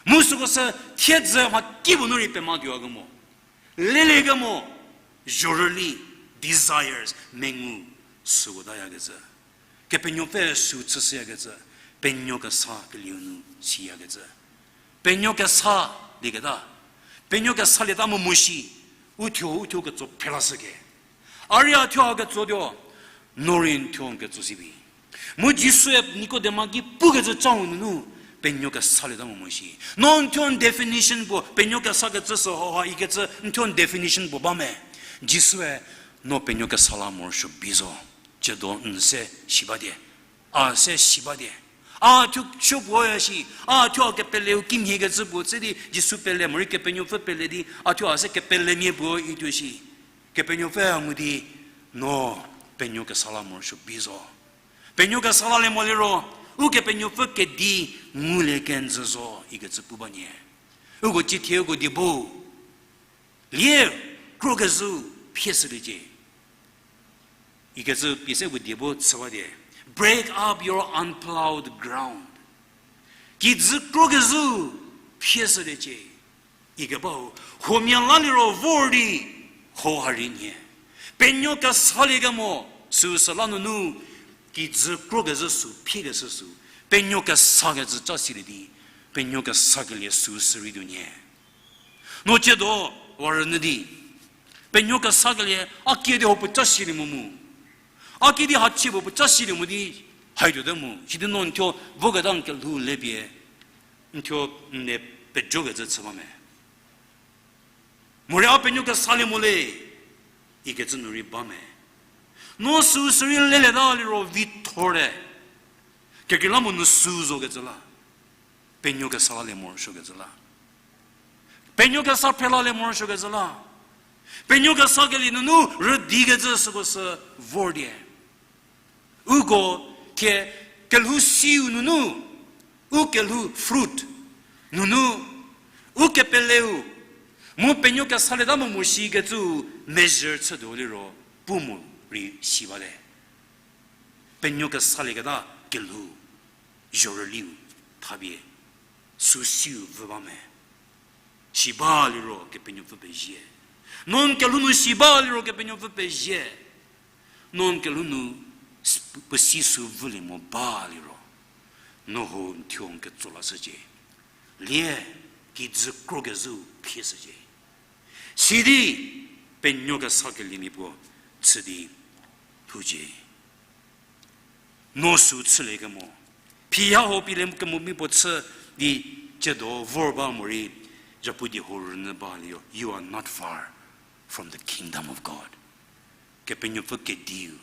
Mu süko sü thiedzü mha kipuo nu rei pematuoya kemo. Lelie kemo, zhorüli, desires, mengu, süko tayakecü. Kepenuopfü sü chüshüyakecü, penuo kesa kelieu nu siyakecü. Penuo kesa lieketa, penuo kesalieta mo mo shi, uthuo, uthuo ketso phrelashüke. A rei a thuo a ketsotuo, no rei n thuo n ketso sibi. Mu Jisue Nikodema ki pukecü chau nunu, penuo kesalieta mo mo shi. No n thuo n definition puo, penuo kesakecü sü hauha ikecü n thuo n definition puo ba me. Jisue, no penuo kesa la morosuo bi zo. Tsiedo n se si batie. A se si batie. A thuo suo puoya shi, a thuo a kepeleu kimhiekecü puo tse di Jisu pele morei Kepenuopfü pele di, a thuo a se kepelemia puo ituo shi. Kepenuopfü a ngu di, no penuo kesa la morosuo bi zo. Penuo kesa lalie mo liro, Ukepenuopfü kedi ngulie kenjü zo, ikecü pu ba nyie. Uko cithie uko die bo, lie, krokezhü, phieshüliecie. Ikecü pie se uko die bo chüwa die. Break up your unplowed ground. Kijü krokezhü, phieshüliecie. Ikebau, huomia la liro vor di, ho ha rei nhie. Penuo kesaliekemo, süsü la nunu, kijü krokezhü sü, phiekeshü sü. Penuo kesakecü ca silie di, penuo kesakelie süsü rei tuo nyie. No tsiedo, wa rünyü di. Penuo kesakelie, a kiüdi ho puo ca silie mo mu. A kiüdi hachie puo puo ca silie mo di, haituote mu. Sidi no n thuo, voketa n kelhou le pie. N thuo n le pejokecü chü ba me. Morei a penuo kesalie mo le, ikecü nu rei ba me. No süsü rei lelieta liro vithorte. Kekreilamonyü sü zokecü la. Penuo kesa lalie morosuokecü la. Penuo kesa phre lalie morosuokecü la. Penuo kesakelie nunu rüdikecü süko sü vor die. Uko thie kelhou siu nunu, u kelhou fruit nunu, u kepeleu, mu penuo kesalieta mo mo shikecü measure chütuo liro pu mo rei si bate. Penuo kesalieketa kelhou, zhorüliu, thapie, sü siu vü ba me. Si ba liro Kepenuopfü pezie. No n kelhou nu si ba liro Kepenuopfü pezie. No n kelhou nu s-, puo si sü vülie mo ba liro, no ho n thuo n ketso lashücie. Lie, kijü krokezhü phieshücie. Sidi, penuo kesakeliemia puo chü di lhoucie. No sü chüliekemo, phiha ho pie le kemo mi puo chü di tsiedo vor ba morei, zhapu di ho rünyü ba liro, you are not far from the kingdom of God. Kepenuopfü kediu,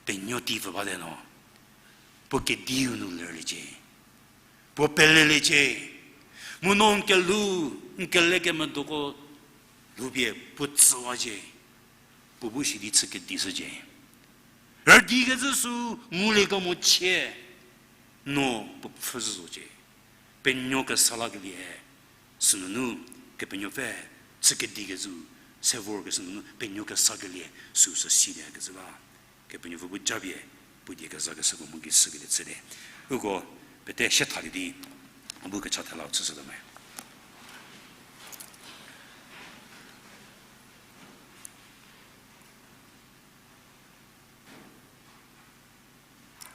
penuo tei pfü bate no, puo kediu nu lerliecie, puo peleliecie, mu no n kelhou, n kelekemedoko lhoupie puo tsüwacie, puo bu sidi chü kedishücie. Rüdikecü sü nguliekemo chie, no puo pfhüzhü zocie. Penuo kesa lakelie, sünunu, Kepenuopfü, chü kedikecü, se vorkeshü nunu, penuo kesakelie, süsü siliekecü la. Kepenuopfü bu japie, puo die kezakeshüko mu gei sükelie chülie. Uko, pete shethalie di, a bu kecha thela chüshütuo me.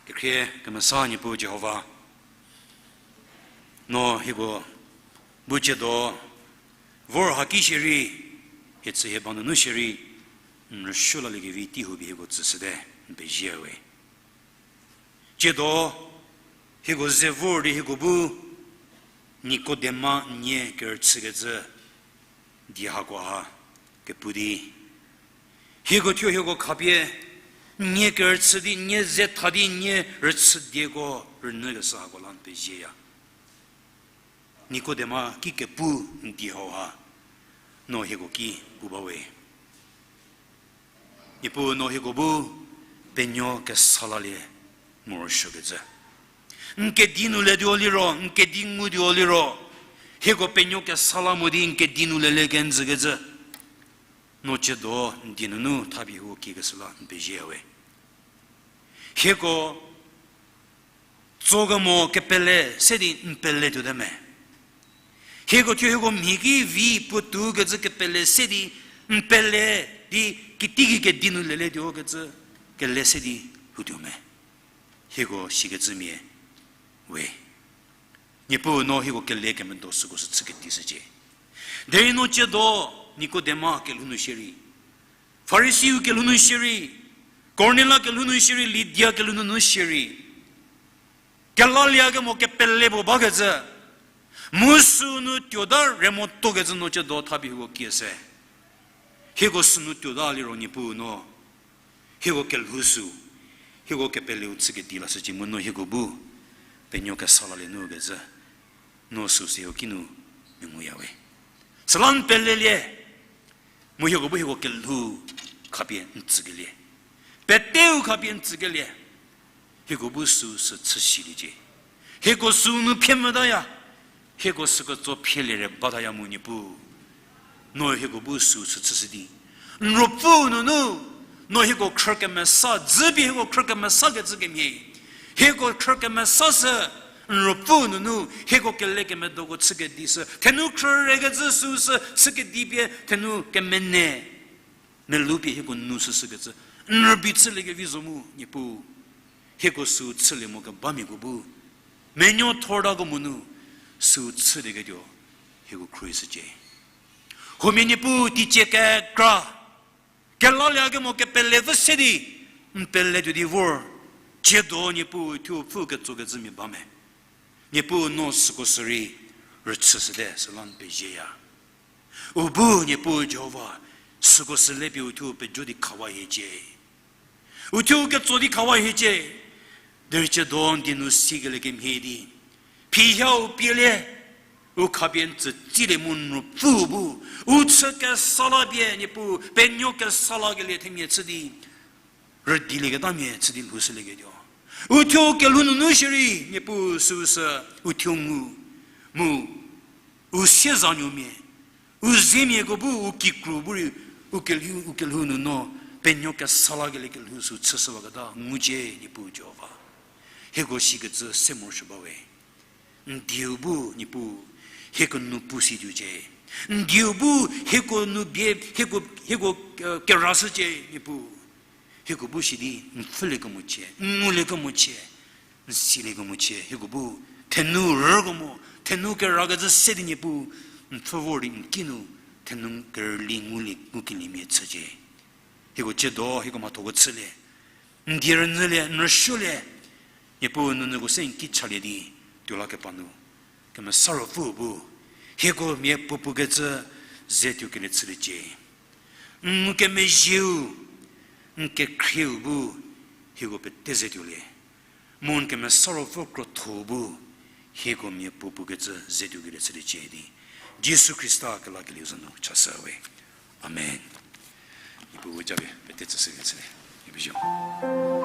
Kekhrie kemesa Niepuu Jihova, no hieko bu tsiedo vor haki shierei, hie chü hie ba nunu shierei, n rüsuo laliekevi tei hupie hieko tsüshüte, n pezie we. Tsiedo hieko ze vor di hieko bu Nikodema nie kerüchükecü die hako ha kepu di, hieko thuo hieko khapie nie kerüchü di, nie ze tha di, nie rüchü dieko rünyükeshü hako la n pezieya. Nikodema ki kepu n die hau ha, no hieko ki pu ba we. Niepuu no hieko bu penuo kesa lalie morosuokecü. N kedi nu letuo liro, n kedi ngutuo liro, hieko penuo kesa la mo di n kedi nu lele kenjükecü. No tsiedo n die nunu thapie huo kiekeshü la n pezieya we. Hieko tsokemo kepele se di n pele tuote me. Hieko thuo hieko mhi ki vi puotou kecü kepele se di n pele di kiteiki kedi nu lele tuo kecü kele se di lhoutuo me. Hieko sikecümia we. Niepuu no hieko kele kemedo süko sü chü kedi shücie. Derei no tsiedo Nikodema kelhou nu shierei, Farisiu kelhou nu shierei, Kornelia kelhou nu shierei, Lidia kelhou nunu shierei, kelalie kemo kepele puo bakecü, mu sünu tuota re motokecü no tsiedo thapie huo kieshü. Hieko sünu tuota liro Niepuu no hieko kelhou sü, hieko kepeleu chü kedi lashücie mu no hieko bu penuo kesa lalie nu kecü, no sü se hieko kinu menguya we. Süla n pelelie, mu hieko bu hieko kelhou khapie n tsükelie, peteu khapie n tsükelie, hieko bu sü sü chüshüliecie. Hieko sünu phie metaya, hieko süketso phielie re bataya mu Niepuu, no hieko bu sü sü chüshü di, n Ruopfü nunu, no hieko khrü kemesa, dzüpie hieko khrü kemesa kecü kemhie, hieko khrü kemesa sü, n Ruopfü nunu hieko kele kemedoko chü kedi sü, thenu khrü rekecü sü sü chü kedi pie thenu kemene melou pie hieko nu süshükecü n rübei chüliekevi zo mu Niepuu, hieko sü chülie mo kebamiako bu menuo thortako monu sü chülieketuo hieko khruohishücie. Huomia Niepuu teicie kekra kelalie kemo kepele pfü se di n pele tuo di vor, tsiedo Niepuu thuo pfü ketsokecümia ba me. Niepuu no süko sürei rüchüshüte süla n pezieya. U bu Niepuu Jihova süko sü le pie uthuo pejo di khawa hiecie. Uthuo ketso di khawa hiecie. Derei tsiedo n die nu sikelie kemhie di, phihau pielie, u khapie n tsü tsilie mu n Ruopfü bu u chü kesa la pie Niepuu penuo kesa lakelie themia chü di rüdilieketamia chü di lhoushülieketuo, uthuo kelhou nunu shierei Niepuu süu sü uthuo ngu mu u siezanuomia, u zemiako bu u kikru bu rei u kelhou, u kelhou nu no penuo kesa lakelie kelhou sü chüshüwaketa ngucie Niepuu Jihova. Hieko sikecü se morosuo ba we. N dieu bu Niepuu hieko nu pu si tuocie. N dieu bu hieko nu bie, hieko, hieko, eh, kerashücie Niepuu. Hieko bu si di n pfhülie kemochie, n ngulie kemochie, n silie kemochie, hieko bu thenu rükemo, thenu kerakecü se di Niepuu n pfhü vor di n kinu thenu kerüli ngulie, ngukeliemia chücie. Hieko tsiedo hieko mhathoko chülie, n die rünyülie, n rüsuolie, Niepuu nunyüko se n ki chalie di tuo lakepa nu, Kemesa Ruopfü bu hieko mia puopuo kecü ze tuokelie chüliecie. N ngukemezhieu, n kekhrieu bu hieko pete ze tuolie. Mu n Kemesa Ruopfü krotho bu hieko mia puopuo kecü ze tuokelie chüliecie di, Jisu Khrista kelakelieu za nu chashü we. Amen. Niepuu we japie pete tsüshülie chülie. Niepuu zo.